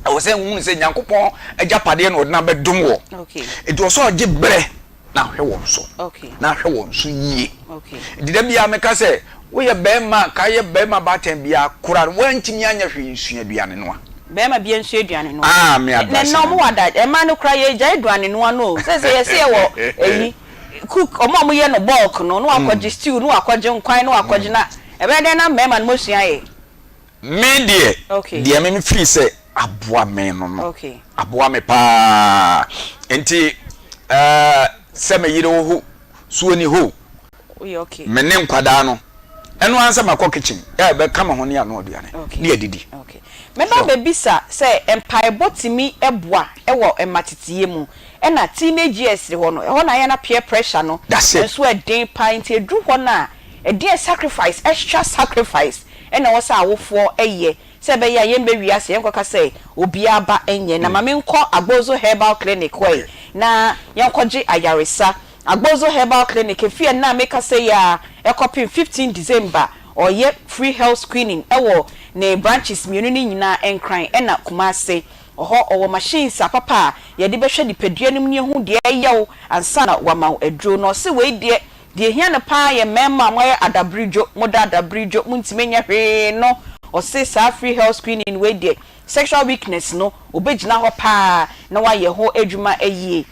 ɛwɔ sɛ wohunu sɛ Nyankopɔn agyapadeɛ na ɔde no abɛdom wɔ. Nti wɔ sɛ ɔgye berɛ na ahwɛ wɔn so, na ahwɛ wɔn so yie. Nti da biara meka sɛ, woyɛ barima a, ka yɛ barima baatan biara kora no, woantumi anyɛ hwee nsua aduane noa. Barima biara nsua aduane noa. Ah, me Na advice nnɛ no. ɔmo wɔ ada, mmaa no koraa yɛgyae aduane noa no o. Sɛsɛ yɛse yɛwɔ ayi, cook, ɔmo a ɔmo yɛ no bulk no, na wakɔgye stew, na wakɔgye nkwan, na wakɔgye na, ɛbɛyɛ dɛn na mmarima no moasua ayɛ? Me deɛ, deɛ me feel sɛ aboa me no no, aboa me paa. Nti eh, sɛ me yere wo ho so ni ho, me ne nkwadaa no, ɛno ara sɛ makɔ kitchen, ɛ bɛka me ho ne ano aduane, ne adidi. Mɛba abɛbisa sɛ mpaebɔ tumi boa wɔ mmateteyɛ mu? Ɛna teenage years hɔ no, ɛhɔ na ayɛ na peer pressure no nso ɛden paa, nti ɛduru hɔ no a, ɛdeɛn sacrifice, extra sacrifice na ɛwɔ sɛ awofoɔ yɛ sɛ ɛbɛyɛ a yɛmmɛ wiase yɛnkɔka sɛ obiara ba nyɛ. Na ma menkɔ Agbozo Herbal Clinic hɔ ɛ na yɛnkɔgye ayaresa. Agbozo Herbal Clinic ɛfiri ɛnnɛ a mekasa yi ara kɔpem 15 December ɔreyɛ free health screening wɔ ne branches mmienu no nyinaa Nkran ɛna Kumasi. Ɔhɔ ɔwɔ machines apapa a yɛde bɛhwɛ nipadua no mu na yɛhu deɛ ɛyɛ wo ansa na wama wo aduro. Na ɔse wei deɛ Deɛ ɛhia no paa yɛ mmarima a moayɛ adaberedwo, moda adaberedwo, montumi nyɛ hwee no, ɔse saa free health screening wei deɛ sexual weakness no ɔbɛgyina hɔ paa na wayɛ hɔ adwuma yie.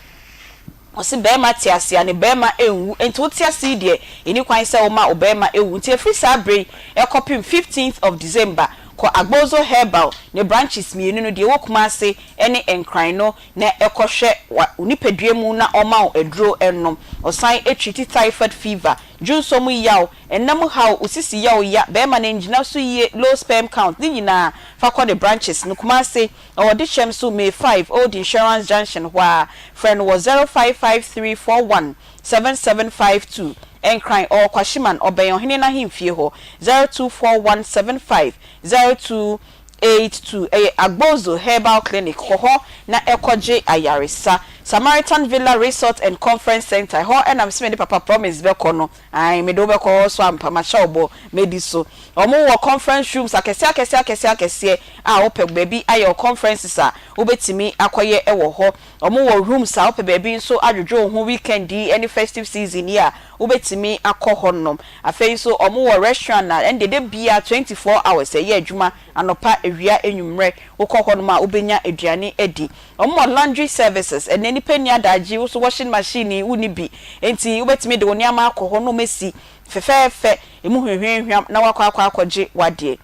Ɔse barima te ase a ne barima nwu, nti wote ase yi deɛ ɛnni kwan sɛ woma wo barima wu, nti ɛfiri saa berɛ yi kɔpem 15th of December kɔ Agbozo Herbal ne branches mmienu no, deɛ ɛwɔ Kumasi ne Nkran no na kɔhwɛ wo nipadua mu na ɔma wo aduro nom. Ɔsan treati typhoid fever, dwonsɔ mu yaw, nna mu haw, wo sisi yaw ya, bɛɛma no ngyina so yie, low sperm count, ne nyinaa fa kɔ ne branches no Kumasi, ɔwɔ Dekyɛm so May 5, Old Insurance Junction hɔ ara. Frɛ no wɔ 055341 7752. Nkran, ɔwɔ Kwashiman, ɔbɛn Ɔhene no ahemfie hɔ, 0241 75 02 82, ɛyɛ Agbozo Herbal Clinic, kɔ hɔ na kɔgye ayaresa. Samaritan Villa Resort and Conference Centre, ɛhɔ na mese mede Papa Promise bɛkɔ no, ae, mede wo bɛkɔ hɔ so ampa, mahyɛ wo bɔ, mɛdi so. Wɔn wɔ conference rooms akɛseɛ akɛseɛ akɛseɛ akɛseɛ a wopɛ baabi ayɛ wo conferences a, wobɛtumi akɔyɛ wɔ hɔ. Wɔn wɔ rooms a wopɛ baabi nso adwodwo wo ho weekend yi ne festive season yi a, wobɛtumi akɔ hɔnom. Afei nso wɔn wɔ restaurant a ɛndeɛ da biara 24 hours ɛyɛ adwuma anɔpa, awia, anwummerɛ wokɔ hɔnom a wobɛnya aduane adi. Wɔn wɔ laundry services, ɛnnɛ nnipa nni adagye wo so washing machine yi wonni bi nti wobɛtumi de wo nneɛma akɔ hɔ na wɔasi fɛfɛɛfɛ ɛmu hwehwɛnhwam na woakɔ akɔ akɔgye w'adeɛ.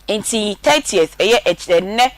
Nti 30th ɛyɛ ɛnnɛ.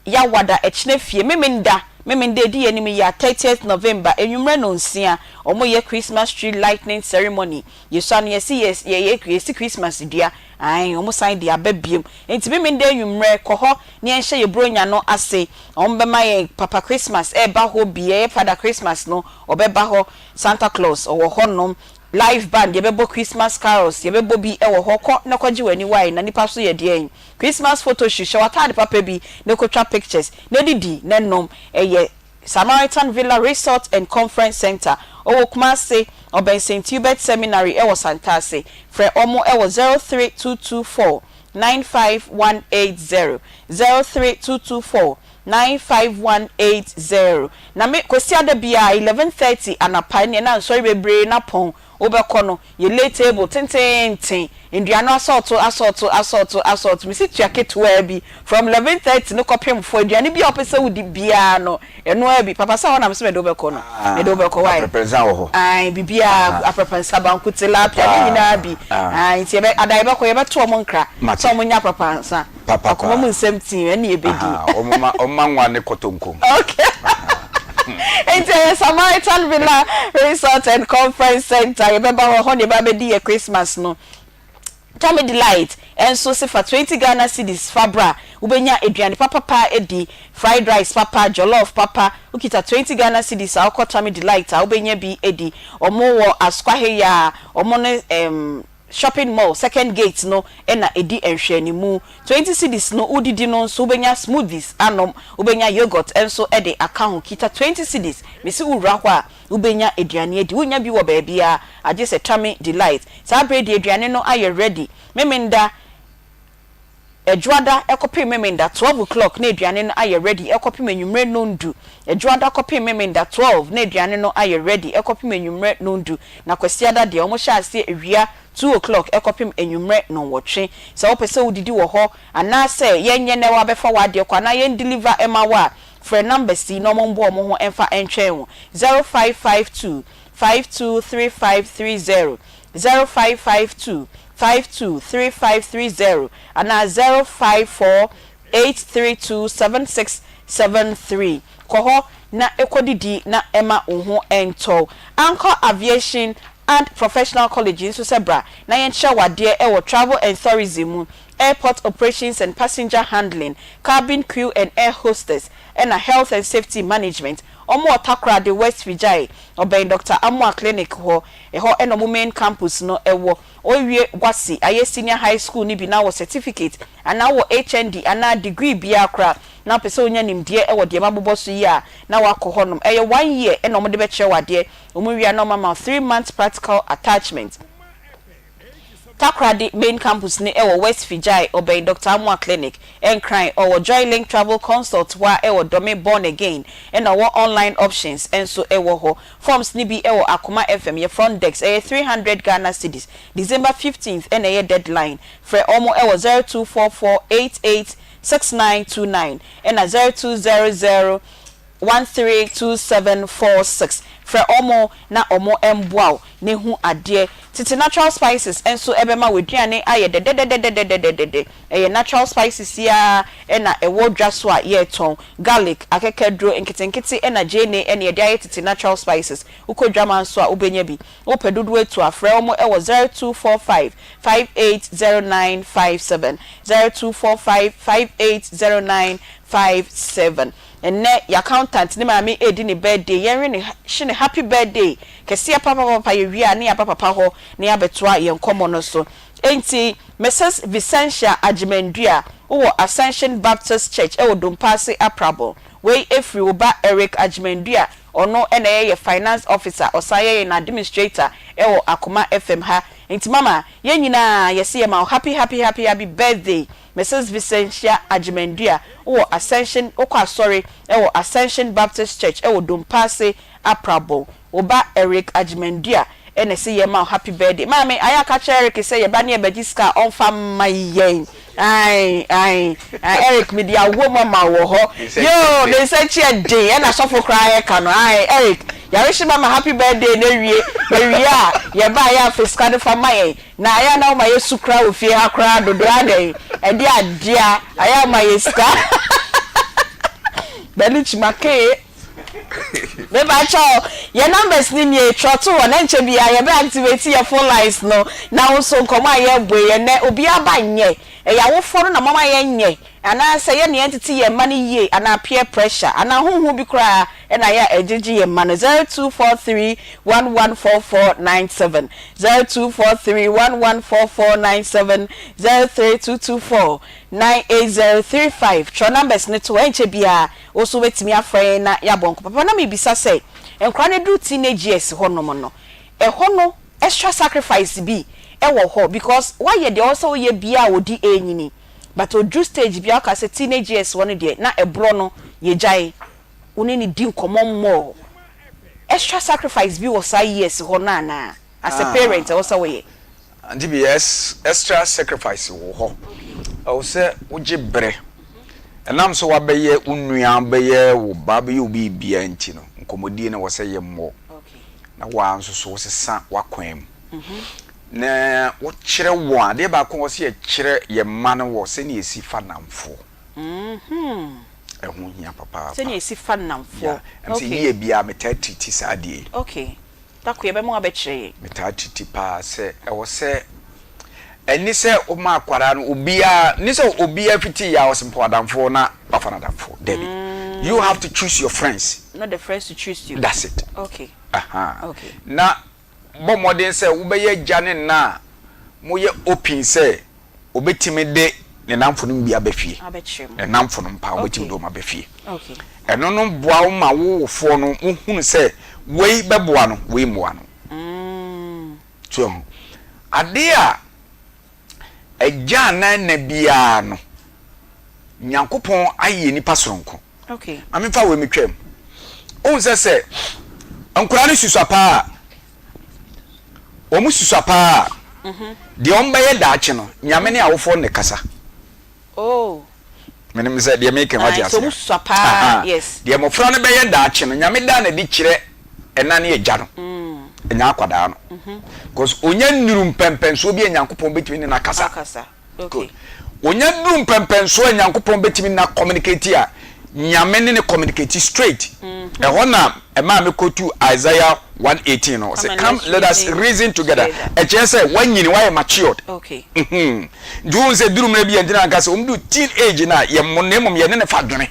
Yawada ɛkyena fie Memenda Memenda edi yɛn anim yi a thirtieth November anwummerɛ nonsia wɔn yɛ Christmas tree lightning ceremony yɛsua no yɛsi yɛ yɛ yɛsi Christmas dua ae wɔn san de aba biom nti Memenda anwummerɛ kɔ hɔ na yɛnhyɛ yɛ bronya no ase wɔn bɛma yɛn Papa Christmas ɛreba hɔ bi ɛyɛ Father Christmas no ɔbɛba hɔ Santa Claus ɔwɔ hɔ nom live band yɛbɛbɔ Christmas carols yɛbɛbɔ bi wɔ hɔ kɔ na kɔgye w'ani wae na nipa so yɛ deɛn Christmas photo shoot, hyɛ w'ataade papa bi na kotwa pictures, na didi na nom. Ɛyɛ Samaritan Villa Resort and Conference Centre, ɔwɔ Kumasi, ɔbɛn Saint Hubert Seminary ɛwɔ Santase. Frɛ wɔn ɛwɔ 03224 95180, 03224 95180. Na me, Kwasiada biara 11:30 anapa, ɛnneɛ na nsɔre bebree na pɔn Wobɛkɔ no, yɛ lay table tenteenten, nnuan no asɔɔto asɔɔto asɔɔto asɔɔto, mesi tua ketewaa bi, from 11:30 no kɔpem four, aduane biara a wopɛ sɛ wodi biara no, ɛno ara bi. Papa sɛ hɔ na mese mede wo bɛkɔ no, mede wo bɛkɔ, why? Aprɛprɛnsa wɔ hɔ. Ae, biribiara, aprɛprɛnsa, banku, tilapia, ne nyinaa bi. Ae, nti yɛbɛ, ada yɛbɛkɔ, yɛbɛto wɔn nkra sɛ wɔnyɛ aprɛprɛnsa. Akoma mu nsɛm tii, ɛne yɛbɛdi. Wɔn ma nwa ne kɔtɔnkom. Okay. Nti ɛyɛ Samaritan Villa Resort and Conference Center. Yɛbɛba hɔ, ɛhɔ na yɛbɛba abɛdi yɛ Christmas no. Tummy Delight nso se fa 20 Ghana cedis fa bra, wobɛnya aduane papapa adi, fried rice papa, jollof papa. Wokita 20 Ghana cedis a wokɔ Tummy Delight a wobɛnya bi adi. Wɔn wɔ Asukwaheya, wɔn ne ɛɛm. Shopping mall second gate no na ɛdi nhwɛanimu. 20 cedis no wodidi no nso wobɛnya smoothies anom, wobɛnya yoghurt nso de aka ho. Kita 20 cedis, mese wowura hɔ a wobɛnya aduane adi. Wonnya bi wɔ baabiara agye sɛ Tummy Delight. Saa berɛ yi deɛ aduane no ayɛ ready. Memenda. Ɛdwoada kɔpem Memenda 12 o'clock na aduane no ayɛ ready kɔpem anwummerɛ nondu. Ɛdwoada kɔpem Memenda 12 na aduane no ayɛ ready kɔpem anwummerɛ nondu. Na Kwasiada deɛ wɔn hyɛ aseɛ awia 2 o'clock kɔpem anwummerɛ nɔnwɔtwe. Sɛ wopɛ sɛ wodidi wɔ hɔ anaa sɛ yɛnyɛ na wabɛfa w'adeɛ kɔ anaa yɛn deliver ma wo a, frɛ numbers yi na wɔn mboa wɔn ho mfa ntwɛn wo, 0552 523530. 0552 52 3530 anaa 054 832 7673. Kɔ hɔ na kɔdidi na ma wo ho ntɔ wo. Anchor Aviation and Professional College nso sɛ bra na yɛnkyerɛ wo adeɛ wɔ Travel and Tourism mu, Airport Operations and Passenger Handling, Cabin Crew and Air Hostess, ɛna Health and Safety Management. Wɔn wɔ Takoradi West Fijai, ɔbɛn Doctor Amoah Clinic hɔ. Ɛhɔ na wɔn main campus no wɔ. Wowie WASSCE, ayɛ senior high school no bi na wowɔ certificate anaa wowɔ HND anaa degree biara koraa na wopɛ sɛ wonya nimdeɛ wɔ deɛ mabobɔ so yi a, na woakɔ hɔnom. Ɛyɛ one year na wɔde bɛkyerɛ wo adeɛ. Wɔwie a na wɔama wo three months practical attachment. Takoradi main campus no wɔ West Fijai, ɔbɛn Doctor Amoah Clinic, Nkran, ɔwɔ Joylink Travel Consult hɔ a ɛwɔ Dome Born Again, ɛna ɔwɔ online options nso wɔ hɔ. Forms no bi wɔ Akoma FM, yɛ front desk, ɛyɛ 300 Ghana cedis. December 15th na ɛyɛ deadline. Frɛ wɔn wɔ 0244 88 6929 ɛna 0200 132746 Frɛ wɔn na wɔn mmoa wo na hu adeɛ. Tete natural spices nso bɛma w'aduane ayɛ dɛdɛdɛdɛdɛdɛdɛdɛ. Ɛyɛ natural spices yi ara na ɛwɔ dwa so a yɛretɔn. Garlic, akekaduro nketenkete na gyeene na yɛde ayɛ tete natural spices. Wokɔ dwama nso a wobɛnya bi. Wopɛ dodoɔ atu a, frɛ wɔn wɔ 0245 580957, 0245 580957. Ɛnnɛ y'accountant ne maame redi ne birthday, yɛnwe ne hye no happy birthday kɛseɛ papapapa, yɛwie a ne yɛaba papa hɔ na yɛabɛtoa yɛn nkɔmmɔ no so. Enti Misus Vicentia Agyemandua, wowɔ Ascension Baptist Church wɔ Dompaase Aprabon. Wei firi wo ba Eric Agyemandua, ɔno na ɛyɛ yɛ finance officer, ɔsan yɛ yɛn administrator wɔ Akoma FM ha. Enti mama, yɛn nyinaa yɛse yɛma wo happy happy happy happy birthday. Mrs. Vicentia Agyemandua wɔ Ascension wokɔ asɔre wɔ Ascension Baptist Church wɔ Dompaase Aprabon. Wo ba Eric Agyemandua na ɛse yɛma wo happy birthday. Maame, ayɛ a ka kyerɛ Eric sɛ yɛba ne yɛbɛgye sika a ɔmfa mma yɛn. Ae, ae, ae, Eric mede awoɔ mu ama wo wɔ hɔ. Yoo, ne nsa akyi yɛ den ɛna sɔfo koraa ɛka no. Ae, Eric, yɛawehye mama happy birthday no awie. Yɛwie a, yɛba a yɛ a fa sika no fa ma yɛn. Na ayɛ a na woma yɛsu koraa wɔ fie ha koraa dodo adɛn ɛde adea ayɛ a woma yɛ sika. Bɛluchi makee. Mepakyɛw, yɛn numbers no nie, twerɛ to hɔ na nkyɛ biara yɛbɛ activate yɛn phone lines no na wo nso nkɔmmɔ a yɛrebɔ yi ɛnnɛ obiara ba nyɛ, ɛyɛ awofoɔ no na moama yɛnyɛ anaasɛ yɛn na yɛntete yɛn mma no yie anaa peer pressure anaa honhom bi koraa na ɛyɛ a ɛgyegye yɛn mma no 0243 114497 0243 114497 03224 98035 twerɛ numbers no to hɔ ɛnkyɛ biara Wo nso wobɛtumi afrɛ yɛn na yɛabɔ nkɔmmɔ. Papa na mebisa sɛ, nkwadaa no aduru teenage years hɔ nom no, ɛhɔ no extra sacrifice bi wɔ hɔ because woayɛ deɛ ɛwɔ sɛ woyɛ biara a ɔdi ɛrenyini but ɔduru stage bi a woka sɛ teenage years hɔ no deɛ na ɛborɔ no yɛgyae, wo ne no di nkɔmmɔ more. Extra sacrifice bi wɔ saa years hɔ no anaa? As a parent ɛwɔ sɛ woyɛ? Auntie bi, yes, extra sacrifice wɔ hɔ. Ɛwɔ sɛ wogye bere. Ɛnam sɛ wabɛyɛ wo nua, abɛyɛ wo ba, abɛyɛ wo biribiara nti no, nkɔmmɔdie no ɛwɔ sɛ yɛmmɔ. Na wo ara nso so wosesa w'akwan mu. Na wokyerɛ wɔn adeɛ baako a ɛwɔ sɛ yɛkyerɛ yɛn mma no wɔ sɛnea yɛsi fa nnamfoɔ. Ɛho hia papaapa. Sɛnea yɛsi fa nnamfoɔ. Yeah, ɛm sɛ yie biara metaa tiriti saa adeɛ yi. Okay. Da ko yɛbɛma wabɛkyerɛ yɛn. Metaa titi paa sɛ ɛwɔ sɛ ɛnni sɛ woma akwadaa no obiara nni sɛ obiara fiti yɛ a ɔsɛ mpo adamfoɔ na wafa no adamfoɔ dabi you have to choose your friends. Not the friends to choose you. That's it. Okay. Aha. Okay. Na bɔ mmɔden sɛ wobɛyɛ agya ne nna a moyɛ open sɛ Obetumi de ne nnamfonom bi aba fie. Ne nnamfonom paa, obetumi de wɔn aba fie. Ɛno no boa wo ma wo wofoɔ no wohunu sɛ wei bɛboa no, wei mmoa no. So ahu? Adeɛ a agya anaa ɛna biara no, Nyankopɔn ayɛ nipa soronko. Ma memfa wei metwam. Wohu sɛ sɛ nkwadaa no susua paa a, Wɔn susua paa a, deɛ wɔn bɛyɛ daakye no, Nyame ne awofoɔ no na ɛkasa. Oh. Menim sɛ deɛ meka wate aseɛ. Wɔn susua paa, yes. Deɛ mmɔfra no bɛyɛ daakye no, Nyame da n'adi kyerɛ ɛna ne agya no, ɛnyɛ akwadaa no. Because onya nnuru mpɛmpɛnsoɔ bi a Nyankopɔn bɛtumi ne no akasa. Akasa. Good. Onya duru mpɛmpɛnsoɔ a Nyankopɔn bɛtumi na communicate a, Nyame ne no communicate straight. Ɛhɔ na ɛmaa me kɔtu Isaiah 1:18 no, ɔse come let us reason together. Ɛkyerɛ sɛ woanyini, woayɛ matured. Nti wohu sɛ duru mmerɛ bi a, nti na anka sɛ wɔn du teen age no a, yɛmmo no na mmom yɛne no fa dwene.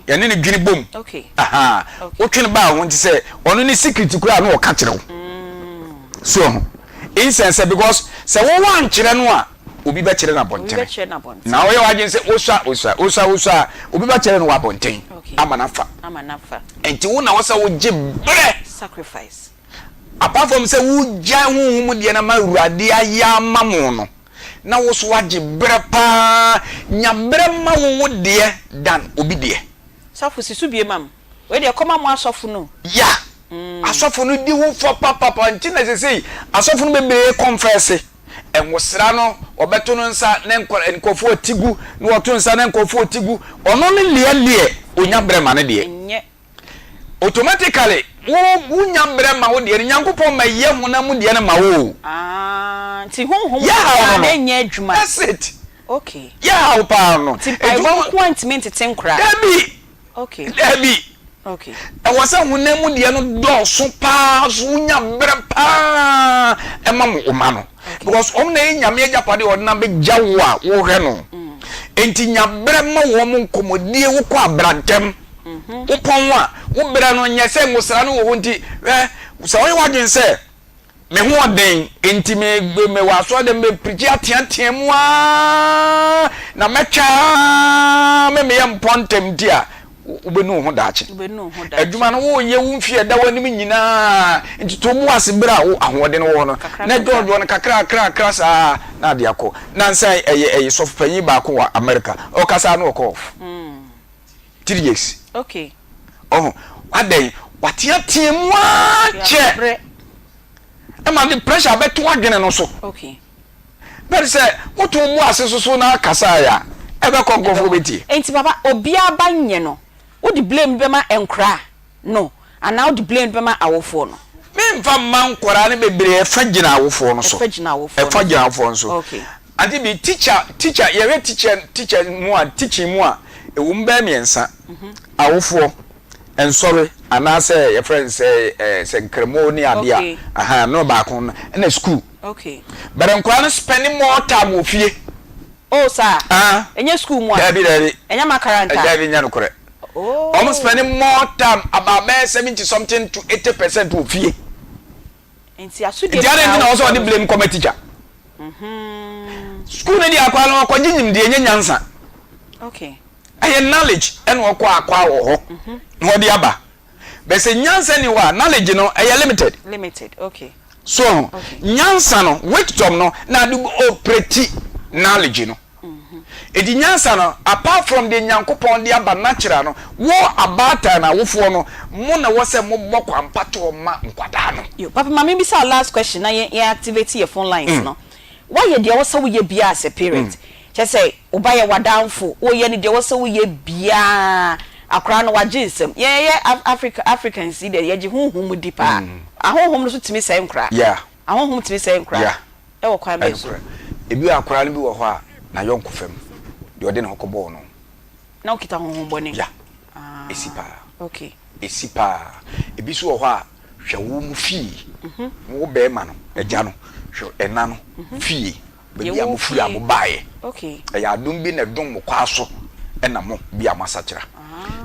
Yɛne no dwene bom. Ahaa. Wotwe no ba ho nti sɛ ɔno ne secret koraa na ɔka kyerɛ wo. So ho. Incense sɛ because sɛ wo wankyerɛ no a obi bɛkyerɛ no abɔntene. Na woyɛ w'adwene sɛ wosua wosua wosua wosua a obi bɛkyerɛ no wɔ abɔnten ama no afa. Nti wo na wɔ sɛ wogye berɛ. Sacrifice. Apart from sɛ wogyae honhom mu deɛ no ama Awurade ayɛ ama mo no, na wo so woagye berɛ paa. Nya berɛ ma wo wo deɛ than obi deɛ. Sɔfo si so bie ma me. Wei deɛ kɔma mo asɔfo no o. Yeah. Asɔfo no di ho fɔ papapa nti na sesei asɔfo no bebree kɔnfɛse. Nwosra no wɔbɛto no nsa na nkurɔfoɔ ati gu na wɔto nsa na nkurɔfoɔ ati gu. Ɔno ne deɛ deɛ ɔnya berɛ ma ne deɛ. Automatically wo wonya berɛ ma wo deɛ no Nyankopɔn ma yɛ honam mu deɛ no ma wo o. Ah, nti honhom Yɛ haw no no na ɛnyɛ adwuma. That's it. Okay. Yɛ haw paa no. Nti mpaebɔ nko ara ntumi ntete nkoraa. Dabi. Okay. Dabi. Okay. Ɛwɔ sɛ honam mu deɛ no dɔɔso paa so wonya berɛ paa ɛma mo ɔma no. Because wɔn na ɛyɛ Nyame agyapadeɛ a ɔde no abɛgya wo a wohwɛ no. Enti nya berɛ ma wɔn nkɔmmɔdie, wokɔ abra ntɛm. Wopɔn a, wo berɛ no nyɛ sɛ ngosra no wɔ hɔ nti, hwɛ, sɛ woyɛ w'adwene sɛ Me ho ɔden nti me me wɔ asɔre dɛm me pirikyi ateatea mu aa na mɛtwa aa me meyɛ mpɔ ntɛm nti a wobɛnu wo ho daakye. Adwuma no woyɛ wo mfie ɛda w'anim nyinaa nti to bo ase berɛ a wo ahoɔden wɔ hɔ no na dwɔdwɔ no kakra kakra kakra saa na ade akɔ. Nansa yi ɛyɛ ɛyɛ sɔfo panyin baako wɔ America ɔkasa na ɔkɔ off. 3 years. Okay. Ɔho adɛn wateatea mu ara kyɛ ɛma de pressure bɛto adwene no so. Okay. Bɛde sɛ woto bo ase soso na akasa a ɛbɛkɔ nkurɔfoɔ bɛtie. Enti papa obiara ba nyɛ no wode blame no bɛma nkoraa no anaa wode blame no bɛma awofoɔ no? Memfa mma nkwadaa no bebree ɛfa gyina awofoɔ no so. Ɛfa gyina awofoɔ no so. Ɛfa gyina awofoɔ no so. Okay. Ade bi teacher teacher yɛhwɛ teacher teacher mu a teaching mu a. Ɛwɔ mu bɛyɛ miɛnsa, awofoɔ, nsɔre anaasɛ yɛfrɛ no sɛ ɛɛ sɛ nkramo ne adeɛ a, ahaa, no baako no, ɛna school. But nkwadaa no spend more time wɔ fie. Oh saa? Ah. Ɛnyɛ school mu a? Dabi dabi. Ɛnyɛ makaranta? Dabi nyɛ nokorɛ. Oh. Wɔn spend more time about bɛyɛ 70 something to 80% wɔ fie. Nti asodie Nti adɛn nti na nyinaa wɔsɛ wɔ wɔde no blame so. kɔma teacher? School no deɛ akwadaa no ɔkɔgye nyimdeɛ nyɛ nyansa. Okay. Ɛyɛ knowledge ɛna ɔkɔ akɔ wɔ hɔ na ɔde aba. But sɛ nyansa ni hɔ a knowledge no ɛyɛ limited. Limited, okay. So ho? Nyansa no, wisdom no na ade operate knowledge no. Enti nyansa no, apart from deɛ Nyankopɔn de aba natural no, wo abaatan no, awofoɔ no, mo na ɛwɔ sɛ mobɔ kwampatoɔ ma nkwadaa no. Yo, papa ma me bisa wo last question na yɛn yɛn activate yɛ phone lines no. Woayɛ deɛ ɛwɔ sɛ woyɛ biara as a parent. Kyerɛ sɛ wo ba yɛ w'adamfo, woyɛ no deɛ ɛwɔ sɛ woyɛ biara, akwadaa no wagye nsam. Yɛn yɛyɛ Africa Africans yi deɛ yɛgye honhom di paa. Ahonhom no nso tumi sɛe nkwadaa. Yeah. Ahonhom tumi sɛe nkwadaa. Yeah. Ɛwɔ kwan bɛn so? Ɛnokorɛ. Ebi wɔ akwadaa no bi wɔ hɔ a, n'ayɔnko fam, deɛ ɔde ne ho kɔbɔɔ no. Na ɔkita honhommɔne. Yeah. Ah. Ɛsi paa. Okay. Ɛsi paa. Ebi nso wɔ hɔ a, hwɛ wo mo fie, wo barima no, agya no, hwɛ ɛna no fie, baabi a mofiri a mobaeɛ. Ɛyɛ adom bi na ɛdom mo kwaa so ɛna mo bi a moasakyera.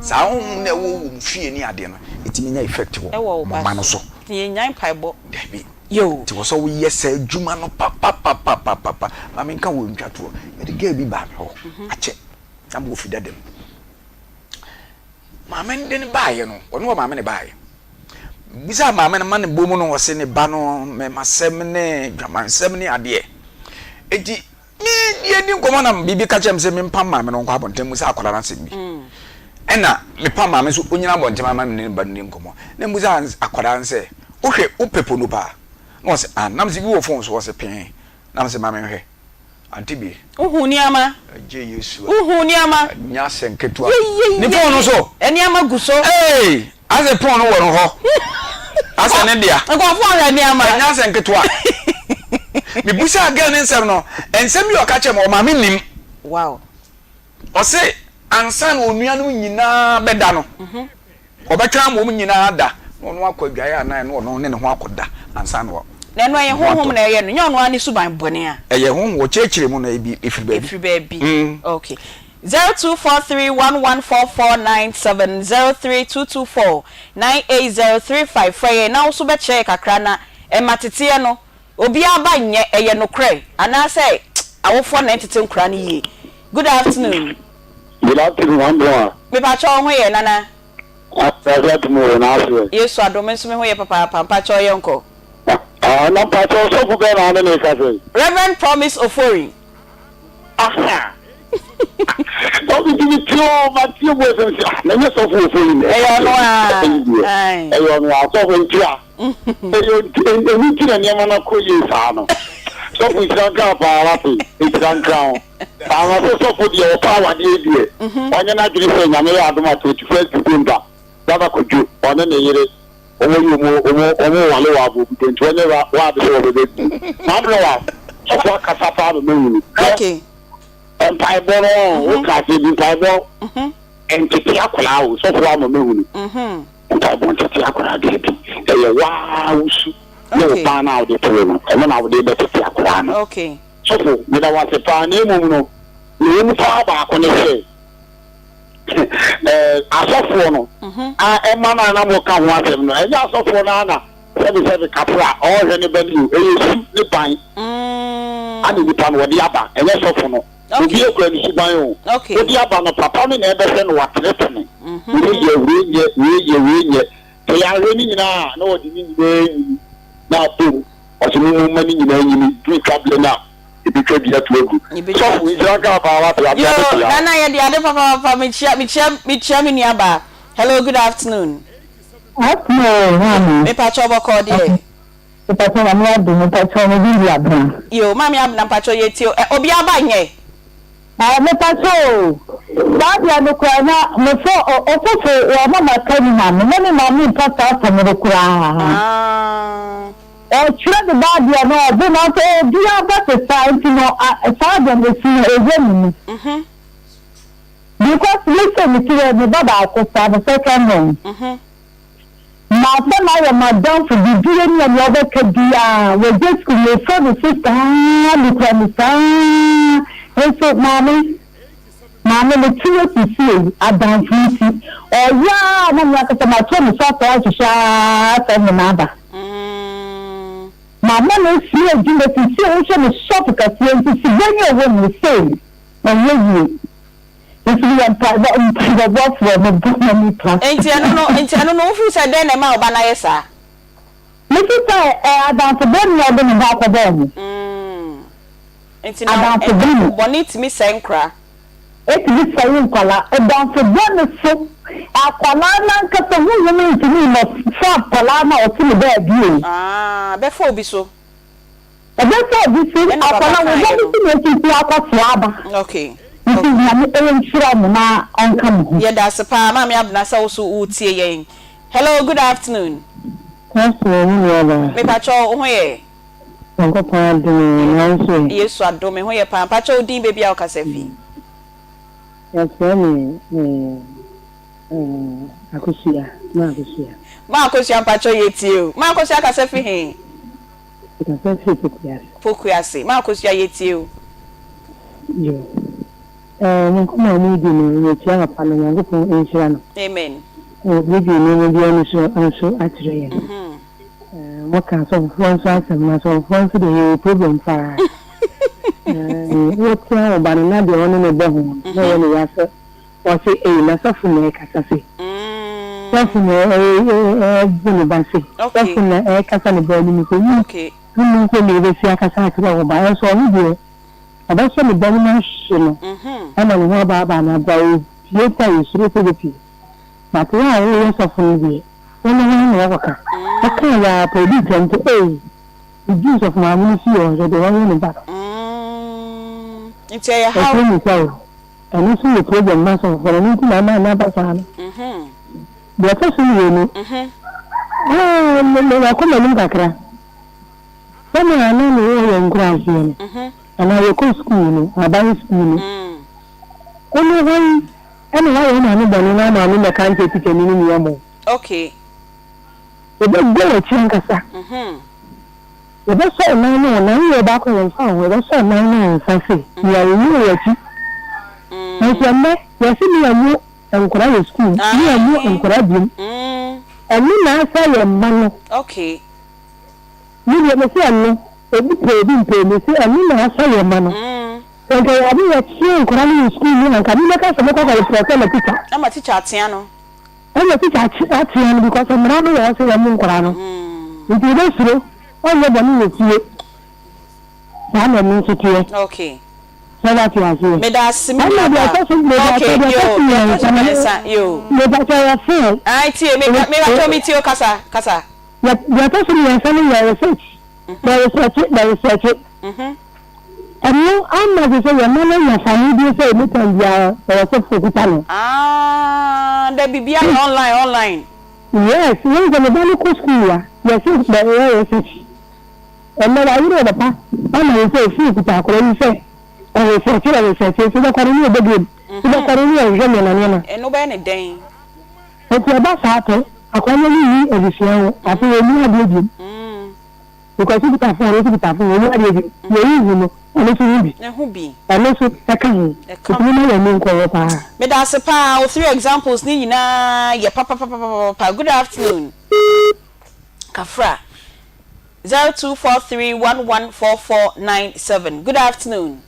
Saa honhom no a ɛwɔ wɔ mo fie ne adeɛ no, ɛtumi nya effect wɔ mo mma no so. Dabi. Nti wɔ sɛ woyɛ saa adwuma no papapapapapa. Ma menka wɔ ntwa toɔ. Yɛde girl bi baa me hɔ akyɛ na mewɔ fi dada mu. Maame no de no baeɛ no, ɔne ɔmaame na ɛbaeɛ. Mebisaa maame no ma ne bɔ mu no, ɔse ne ba no mmɛmasɛm ne dwamansɛm ne adeɛ. Enti me yɛdi nkɔmmɔ na biribi ka kyerɛ me sɛ mempam maame no nkɔ abɔnten mmusa akwadaa no asɛm bi. Ɛna mepam maame nso ɔnyina abɔnten ama me ne ne ba no ni nkɔmmɔ. Na mmusa akwadaa no sɛ, wohwɛ wopɛ pono paa? Na ɔse ah, na mese bi wɔ phone so, ɔse pee. Na mese ma menhwɛ. Ante bi. Wohu nneɛma. Agye Yesu a. Wohu nneɛma. Nyɛ asɛm ketewa. Yeyeyeye. Ne phone no so. Nneɛma gu so. Ee! Asɛ phone no wɔ no hɔ. Asɛ ne dea. Nkurɔfoɔ hwɛ nneɛma. Ɛnyɛ asɛm ketewa. Mebusaa girl no nsɛm no, nsɛm bi a ɔka kyerɛɛ me, ɔma mennim. Wow. Ɔse ansa na onuanom nyinaa bɛda no, ɔbɛtwɛn ama wɔn nyinaa ada na ɔno akɔ adwaeɛ anan na ɔno ne ne ho akɔda ansa na Na ɛno ɛyɛ honhom na ɛyɛ no, nyɛ ɔno ara ne suban bɔne a. Ɛyɛ honhom, wɔkyerɛkyerɛ mu no ebi ɛfiri baabi. Ɛfiri baabi, ok. 0243114497, 0322498035 frɛ yɛn na wo nso bɛkyerɛ yɛn kakra na ɛma teteɛ no Obiara ba nyɛ, ɛyɛ nokorɛ anaasɛ awofoɔ na ɛntete nkoraa no yie? Good afternoon. Good afternoon Amboa. Mepakyɛ wo ho yɛ Nana? Awurade adom o, na aseɛ? Yesu adom, me nso me ho yɛ papaapa, mpakyɛ wo yɛnkɔ. Ah, na mpakyɛ ɔsɔfo bɛn na ɔne me rekasa yi? Reverend Promise Ofori. Aha! Sɔfo ti mi tie o, ma tie mu ɛsɛm si, ah, na nyɛ sɔfo Ofori na ɛyɛ ɔno a. Ɛyɛ ɔno a, sɔfo nti a. Ɛyɛ ɛno nti na nneɛma no akɔ yie saa no. Sɔfo nhyira nka wo paa wate, nhyira nka wo. Paa na sɛ sɔfo deɛ ɔpɛ awadeɛ deɛ, ɔnyɛ n'adwene sɛ Nyame yɛ adom a 21st December Baba Kwadwo ɔne ne yere wɔn yi wɔn wɔn wɔn wale wɔ abobudo nti wɔnyɛ wa waade sɛ wɔbɛbɛ bi. Maame wa sɔfo akasa paa ma mahunu. Okay. Mpaebɔ no wo ka sɛ bi mpaebɔ ntete akwadaa o sɔfo ama mahunu. Mpaebɔ ntete akwadaa daabi ɛyɛ waa wo su ne wo ban no a wode too no ɛno na wode bɛtete akwadaa no. Sɔfo meda wo ase paa na mmom no nea ɛwɔ mu paa baako ne sɛ ɛɛ asɔfoɔ no a ɛma no a na moka ho asɛm no ɛnyɛ asɔfoɔ no ara na sɛbesɛbe kapra a ɔrehwɛ ne ba no o ɛyɛ su ne ban ana nipa no wɔde aba ɛnyɛ sɔfo no obi akura ne suban o wode aba no papa no na ɛbɛhwɛ no watenetene wei yɛ wei nyɛ wei yɛ wei nyɛ sɛ yɛahwɛ ne nyinaa a na wɔde ne nyinaa nyini na abom ɔsɛ mo mma ne nyinaa nyini duru twaberɛ no a Ebetwa bi ato agu. Sɔfo nhyira nka wo paa wate ase Yoo ade tia. Nana yɛde ade papaapa mekyia mekyia mekyia me nua baa hello good afternoon. Afternoon maame. Mepakyɛw bɔkɔɔ deɛ. Mepakyɛw nyame adom mepakyɛw me din de Abena. Yoo maame Abena mpakyɛw yɛtie o ɛ obiara ba nyɛ. Ah mepakyɛw o saa deɛ no koraa na mefɔ ɔsɔfo wama maka ne maame na me maame mpa saa asɛm no koraa. Ah. Ɔkyerɛ ne ba adeɛ no ɔbo nanso obiara ba te saa nti no saa adeɛ no ɛsi no ɛwɔ ne mu. Because me sɛ me ti hɔ me ba baako saa me second born. Mafa no ayɛ m'adamfo biribiara ni a nea ɔbɛka biara wagya sukuu mefa no so saa mekura no saa nso maame maame me te hɔ sisiei adamfo nti ɔyɛ a na me ankasa mato me so asɔre ahwehwɛ aa sɛ me na aba. Mama no asua adwuma sisiei wohwɛ me shop kɛseɛ nso suban a ɛwɔ mu sei ɛnyɛ yie. Nti meyɛ mpaebɔ mpaebɔfoɔ mebɔ ma nipa. Nti ɛno no nti ɛno no wofeel sɛ dɛn na ɛma wo ba no ayɛ saa? Mefeel sɛ ɛyɛ adamfo bɔne a ɔde ne ho akɔbɔ wɔn. Nti na adamfo bɔne tumi sɛe nkwadaa. Ɛtumi sɛe nkwadaa. Adamfo bɔne so akwadaa no ankasa honhom ntumi mmɛfa akwadaa no a ɔte ne baabi o. Ah, bɛfa obi so. Ɛbɛfa obi so, akwadaa wo ba no so na ɛsisi akɔsoa aba. Okay. Nti Nyame nhyira mo na ɔnka mo ho. Yɛda ase paa Maame Abena sɛ wo so woretie yɛn. Hello, good afternoon. Pastor me nua baa. Mepakyɛw wo ho yɛ? Nyankopɔn adom o, na wo nso ɛ? Yesu adom me ho yɛ paa. Mpakyɛw wo din baabi a wokasa fi? Yɛfrɛ me eh, Akosua, Ma Akosua. Ma Akosua mpakyɛw yɛtie o. Ma Akosua kasa fi he? Mekasa firi Pokuase. Pokuase. Ma Akosua yɛtie o. Yo. Eh, mo nkɔmmɔ a moredi no, yɛkyia papa no, Nyankopɔn nhyira no. Amen. Ɔbuebue nneɛma bi ani so nso akyerɛ yɛn. Eh, moka asɔfofoɔ nso asɛm, na asɔfofoɔ nso deɛ yɛwɔ problem paa. Eh, wotia wo ba no na deɛ ɔne no bɔ ho no, na ɛyɛ ne ya sɛ ɔse ei, na sɔfo na ɛkasa sei. Sɔfo na ɛɛbo ne ba sei. Sɔfo na ɛɛkasa ne ba anim sei. Wonnim sɛdeɛ wobɛsi akasa akyerɛ wo ba. Ɛnso ɔno deɛ, ɔbɛsɔ ne ba no mu ahye no ama ne ho abaabaa no abrɛ a ɔpue mpo a yɛsuro sɛ ɔbɛpue. But wo a woyɛ sɔfo no deɛ, wo ne hwan na woakɔka? Wokaa yɛ ara pɛ, obi retwam sɛ ei, meduu sɔfo maame no fie hɔ hwɛ deɛ wayɛ ne ba no. Nti ɛyɛ haw. Ɛsɛ mu sɛ o. Ɛno nso yɛ problem ma asɔfofoɔ no, ɛno nti na ama no aba saa no. Deɛ ɛtɔ so mmienu, ɛɛ, makɔ m'anim kakra. Sɛnea na mewɔ yɛn nkuraaseɛ no, anaa yɛkɔ sukuu no, aban sukuu no, wo ne hwan ɛna woayɛ wo maame bɔne na wo maame mmɛka nkyerɛ tikyani no nea mo. Okay. Yɛbɛbɔ w'akyi ankasa. Yɛbɛsɔ wo nan ne wo nan, woyɛ ɔbaa koraa yɛmfa wo ho, yɛbɛsɔ wo nan ne wo nsa se nea yɛyi wɔ w'akyi. Nanso ɛnnɛ, yɛse ne yɛnwo nkwadaa wɔ sukuu, ne yɛnwo nkwadaa biom. Ɛno na asa yɛn mma no. Okay. Me deɛ mese ɛno, obi pɛ obi mpɛ, mese ɛno na asa yɛn mma no. Sɛ nka yɛade yɛkyerɛ nkwadaa no wɔ sukuu mu a, nka me mɛka sɛ mɛkɔ akɔ report ama tikya. Ama tikya atea no. Ɛna tikya atea no because mmara no wɔ hɔ sɛ yɛmmo nkwadaa no. Nti yɛbɛsuro, ɔnyɛ bɔne wɔ fie. Saa na ɛno nso teɛ. Okay. Sɛ wate aseɛ. Meda ase me Ɛna nua deɛ baa. ɛtɔ so meda Okay, ase deɛ yo, ɛtɔ so deɛ ɛtɔ so mmiɛnsa no mmiɛnsa, yo. meda sɛ yɛ phone. Ae tie, me me pakyɛw me tie o kasa, kasa. Deɛ ɛtɔ so mmiɛnsa no yɛ research. Bɛ research, bɛ research. Ɛno ama te sɛ yɛn mma no anya fahodie sɛ any time biara ɛwɔ sɛ phone kuta no. Ah, dɛ biribiara yɛ online online. Yes, wohu sɛ me ba no kɔ school a, yɛse bɛ yɛ research. Ɛnnɛ wayere wɔ papa ama wo sɛ phone kuta akwadaa yi sɛ ɔresearch ɔresearch nso wobɛkɔ no ne ɔbɔ game, wobɛkɔ no ne ɔhwehwɛ nneɛma nneɛma. Ɛno wobɛyɛ no dɛn? Nti ɛba saa pɛ, akwadaa no ani nni adesua ho, afei ɔnni adeɛ biom. Because wo kuta phone, ɔno nso kuta phone, wɔn adeɛ bi, deɛ wohu no, ɔno nso hu bi. Ɛho bi. Ɛno nso ɛka ho. Ɛka Nti momma yɛn ani nkɔ hɔ paa. Meda ase paa, wo three examples ne nyinaa yɛ papapapapapa. Good afternoon. Kafra. 0243114497. Good afternoon.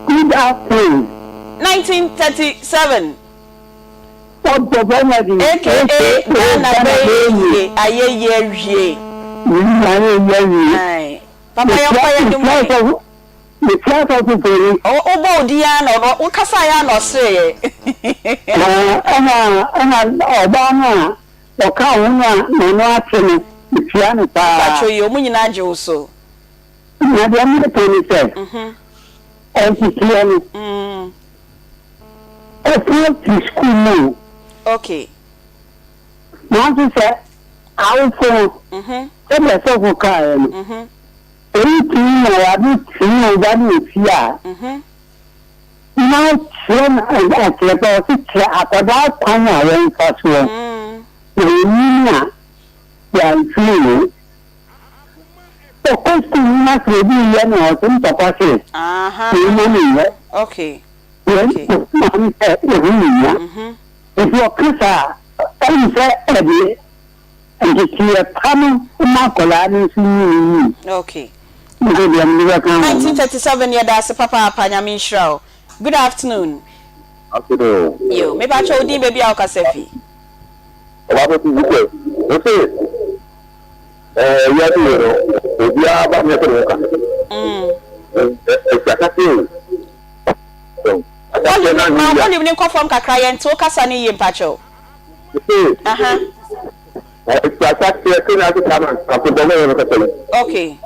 Good afternoon. 1937. Ɔdɔ bɛma de. AKA Ghana bɛyɛ yie ayɛyie awie. Ayɛyie awie. Ae papa yɛnkɔ yɛn anim ɛ. Mekyia asɔfo panin. Wo bɔ wo din ara na ɔno wo kasaeɛ ara na ɔsereeɛ. Ɛna ɛna ɔbaa no a ɔka wo ho no a n'ano ate no mekyia no paa. Mpakyɛw yi ɔmo nyinaa gye wo so. Na deɛ meka ne sɛ ɔnteteɛ no. Ɔsan fi sukuu mu o. Okay. Nanso sɛ awofo no, sɛdeɛ sɔfo kaeɛ no, sɛ wotumi ma wɔade tumi wo ba no wɔ fie a, Na kyerɛ no akyerɛ pɛ, ɔse kyerɛ akwadaa kwan a wɔmfa soɔ, na ɔnyini a wamfiri ho. Ɔkɔ sukuu no na sɛ obi reyɛ no a, ɔse me papa se mennya menyɛ. Yɛn maame sɛ ɛho nhia. Nti ɔka saa a, ɛhu sɛ ɛde nteteeɛ pa no ma akwadaa no nso nyini yie. Okay. Nso deɛ mede bɛka ho no. 1937 yɛda ase papaapa Nyame nhyira wo. Good afternoon. Afternoon. Yo, mepa kyɛw wo din baabi a wokasa fi. Ɔba bɛsi bi sɛ, mese ɛɛ wiase wei no obiara ba nyɛ sɛ ne ho ka. Ɛsi akase o. Volume no ma volume no nkɔ fam kakra yɛnte wo kasa no yie mpakyɛw. Mese Aha. Ɛsi asaseɛ sɛ na ase saa na akobɔ mɛyɛ no kasa yi. Okay.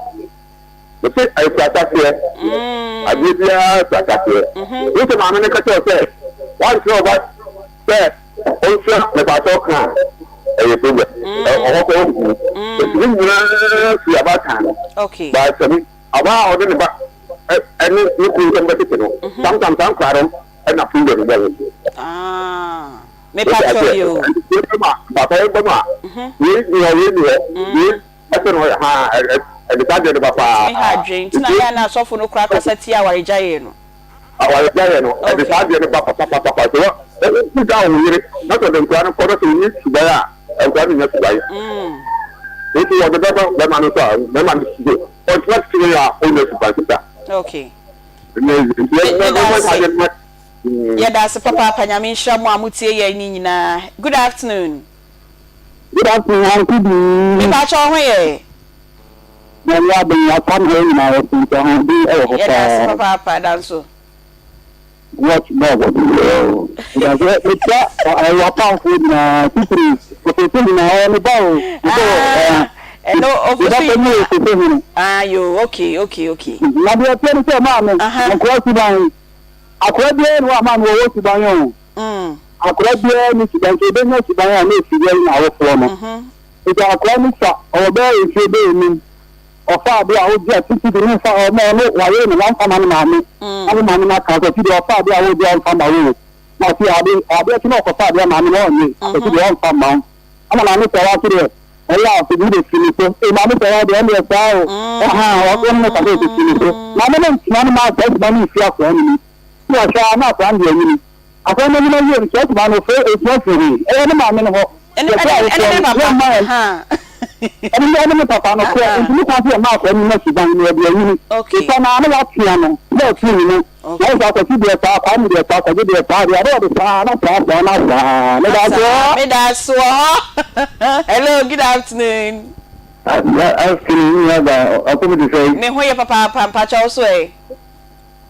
Mese ɛsi asaseɛ. Adeɛ biara si asaseɛ. Wo sɛ maame no ka kyerɛ wo sɛ wankyerɛ ɔba sɛ ɔnsua mepaakyɛw ka a ɛyɛ problem. Ɔhɔ kɔ ɔnhu. Nti ne nyinaa firi abaatan no. Okay. Baasɛm ɔbaa a ɔde ne ba ɛne ne kunu ntam bɛtete no sometimes saa nkwadaa no ɛna problem bɔ ho. Ah. Mepakyɛw yi o. Wei bɛ mu a, papa wei bɛ mu a, wei ni hɔ, wei ni hɔ, wei ɛsɛ na ɔyɛ ha, ɛde saa deɛ no ba paa. Ɛtumi ha adwene, nti na yɛ a na asɔfo no koraa kasa tia awaregyaeɛ no. Awaregyaeɛ no, ɛde saa deɛ no ba papapapa. Sɛ wa, wogyaa wo yere na sɛ ɔde nkwadaa no kɔ na sɛ ɔnni suban a, nkwadaa no nnya suban. Nti wɔde bɛma bɛma no nso a, bɛma no nso, ɔntena tete a ɔnnya suban sesa. Okay. Nti yɛ, Meda ase. Yɛda ase papaapa Nyame nhyira mo a mo tie yɛn ne nyinaa good afternoon. Good afternoon auntie Dee. Mepakyɛ wo ho yɛ. Nyame adom yɛapam ha nyinaa yɛte nkwahoɔden wɔ hɔ Yɛda ase paa. papaapa da nso. Watch dog Mepakyɛ mekyia w'apamfoɔ nyinaa titiri Ofosu nyinaa ɔyɛ me ba o Mebɔ Ah ɛno me Ofosu ba panyin nyinaa Ofosu hene. Ah yoo okay okay okay. Na deɛ ɛteɛ ne sɛ maame nkoa suban Akora biara nni hɔ a maame wɔwɔ suban o. Akora biara nni suban, sɛ ɔbɛnya suban a na ɛfiri yɛn awofoɔ no. Nti akora no sua, ɔwɔ bɛyɛ mfeɛ bɛyɛ num, ɔfa adeɛ a ɔgye a titi de ne nfa, ɔma ɔno wayere no wamfa ma ne maame, na ne maame no aka sɛ ti deɛ ɔfa adeɛ a wogye a ɔmfa ma wo o. Na ɔse ade, adeɛ kye na ɔkɔfa adeɛ maame no ɔnnye, akwasi deɛ ɔmfa mma wo. Ɛna maame sɛ wate deɛ ɛyɛ a ɔse bi de firi ne so. Ee maame sɛ wa deɛ ɛndeɛ saa o. Ɔhaa ɔno no ka sɛ ɔde firi ne so. Maame no ntena no maa saa suban no mfiri akoa no mu. Nti ɔhwɛ a na akoa no deɛ anyini. Akoa no anyini awie no saa suban no ɔfiri ɔsua firi he? Ɛyɛ ne maame no hɔ. Ɛne Yɛsɛ ɛne awofoɔ ne no papa. yɛmma yɛn Ahaa. ɛne ne ɛne ne papa no korɛ. Ahaa. Nti ne kwan sɛ yɛma akoa no nya suban no ɔde anyini. Okay. Nipa no a na watea no na afiri ne mu. Okay. Nanso Akwasi deɛ saa, Kwame deɛ saa, Kwadwo deɛ saa deɛ, ade ɔde saa na saa saa na saa. Meda ase Saa, ɔ. meda ase wɔ hɔ. Hello, good afternoon. Afternoon, nua ba, ɔkɔm te sɛ. Me ho yɛ papaapa, mpakyɛ wo so ɛ?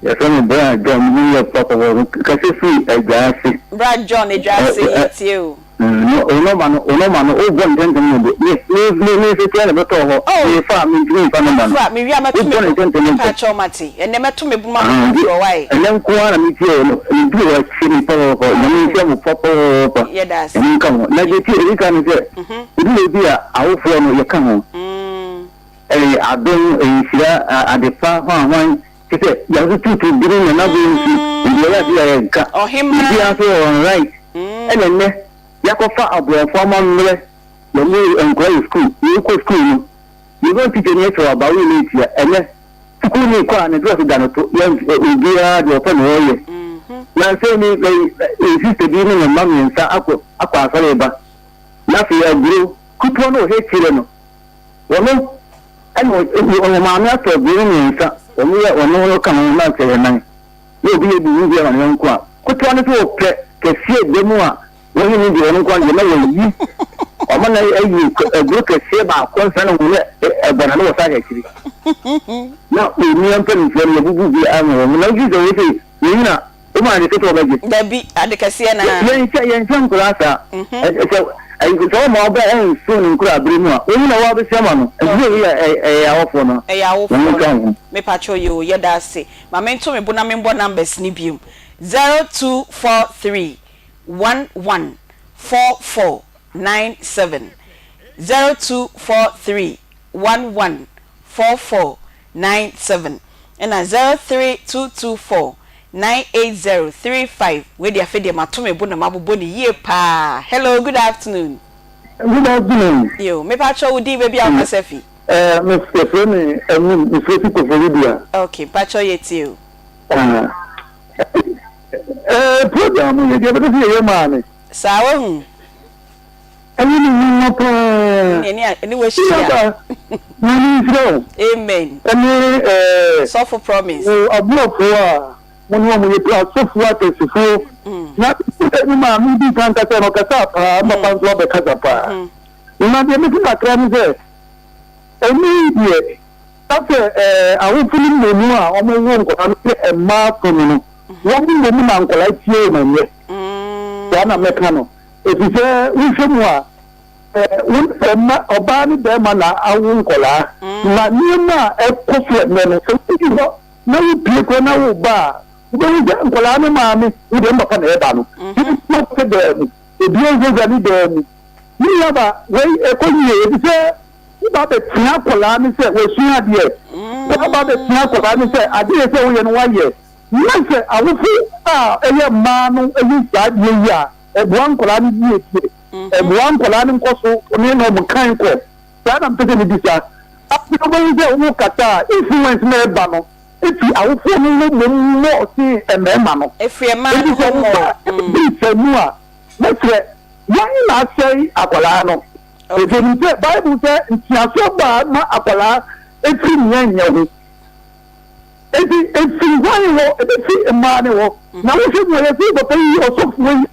Yɛfrɛ me Bra John, me ho yɛ papaapa, kasa firi Adwaase. Bra John, Adwaase, yɛtie o. No, wo nɔma no, wo nɔma no, wobɔ no ntɛmntɛm no de, me, me, me, me nso tia na ɛbɛtɔɔ hɔ, Oh! mefa a, mentumi mfa nɔma no. Mɛfra, mewie a mɛto me Wobɔ no bo, ntɛmntɛm mepa ntɛm. kyɛw mate, ɛnnɛ mɛto me bo ma Ah, maka nti, akyerɛ wo, wai? ɛnnɛ nko ara na metie wo no, meduru hɔ atie me papaapa, Nyame Oh! nhyira mo papaapa, Yɛda ase. Nyame nka mo. Na deɛ ɛti, ɛdi kan ne sɛ, ɛdu baabi a, awofoɔ no, yɛka ho. Ɛyɛ adom, ɛyɛ nhyira, adepa, hwanhwan, kyerɛ sɛ yɛatototo binom na n'aboɔ nti, nti yɛyɛ ade a yɛnka. Ɔhemmaa. Biribiara nso wɔ wɔn right. Ɛna nnɛ, yɛakɔfa aborɔfo amammerɛ, yɛne nkwadaa wɔ sukuu, yɛrekɔ sukuu no, yɛbɛhu tikyani akyerɛw aba, woyɛ late a, ɛnnɛ, sukuuni kɔ a ne drɔs da no to, yɛn, obiara deɛ ɔpɛ na ɔyɛ. Nansa yi, me, me sista bi ne ne mma mmiɛnsa akɔ, akɔ asɔre reba, na afei aburo ketewa no wɔ hɔ akyire no, Wɔno ɛna wɔn maame atɔ aburo no mmiɛnsa, wɔn yɛ wɔn no ka ho na sɛ yɛ nan, na obi yɛ biribi bi ama ne yɔnko a, ketewa no nso ɔpɛ kɛseɛ da mu a wɔn ne deɛ wɔn nko deɛ na wɔyi wɔn na ayi aburo kɛseɛ baako nsa na wɔn ɛbɔ na no wɔ saa akyiri na onua mpanimfoɔ no yɛbubu bi ama wɔn na wosi sɛ wɔsi wɔn nyina Woma ade ketewa bɛgye. Dabi, ade kɛseɛ na. Yɛnhyɛ yɛnhyɛ nkoraa saa. Sɛ sɛ wɔma ɔbɛ ɛnso ne nkoraa bere mu a, wɔn na wɔabɛsi ama no. Nti sɛ yɛ ɛyɛ awofoɔ no. Ɛyɛ awofoɔ no. Mepakyɛw yoo, yɛda ase. Ma mento me bo na membɔ numbers no biom. 0243 11 44 97 0243 11 44 97 ɛna 03224. 980 35 Wei deɛ afei deɛ mato me bo na mabobɔ no yie paa Hello good afternoon. Good afternoon. Yo, mepakyɛw wo din baabi a wokasa fi? Eh, me yɛfrɛ me Anyim, mefrɛ fi Koforidua. Okay, mpakyɛw yɛtie o. Ah, eh, program yi deɛ bɛka sɛ yɛyɛ maa me. Saa wahu. Ɛyɛ me nwanwa paa. Ɛne ɛne wahyia. Aba, Nyame nhyira wo. Amen. Ɛne eh. Sɔfo Promise. Wo aboafoɔ a mo ne wɔn yɛ pɛ asɔfoɔ akɛsefoɔ. Na ne maame di kan kasa no ɔkasaa paa, ne papa nso abɛkasa paa. Na deɛ mete kakra ne sɛ, ɛnnɛ yi deɛ, asɛ ɛɛ awofo no mmom a wɔwo nkwadaa no sɛ mmaa fam no, wɔn mmom na nkwadaa tie wɔn ɛnyɛ. Saa na mɛka no. Efisɛ wohwɛ mu a, ɛɛ wo mma ɔbaa ne barima na awo nkwadaa. Na nneɛma a ɛkɔ so ɛnnɛ no, sɛ wodi hɔ na wopue koraa na woreba a, wobɛhu sɛ nkwadaa no maame, wo deɛ me papa na ɛreba no. Ebi nso te dan mu, ebi nso dwa ne dan mu. Me nuaba, wei ɛkɔ yie efisɛ woba abɛtea akwadaa no sɛ wasua adeɛ. Woaba abɛtea akwadaa no sɛ adeɛ a ɛsɛ sɛ woyɛ no wayɛ. Na sɛ awofo a ɛyɛ mmaa no yɛ saa adeɛ yi a, ɛboa nkwadaa no yiedie. Ɛboa nkwadaa no nkɔso ne wɔn kan kɔ. Saa na mepɛ sɛ mebisa. Afei wobɛhu sɛ wokasa a, influence no a ɛba no fi awofoɔ no hɔ mmom more sen mmarima no. Ɛfiri mmaa no Enti sɛ hɔ wo more. ba bisa mu a, mɛsrɛ, Hwan na asɛe akwadaa no? Efisɛ onim sɛ Bible sɛ nteaseɛ ba ma akwadaa firi nea ɛnyɛ ho. Enti ɛfiri hwan hɔ? Ɛbɛfiri mmaa no hɔ. Na wohwɛ mu a, yɛse papa yi, ɔsɔfoɔ yi,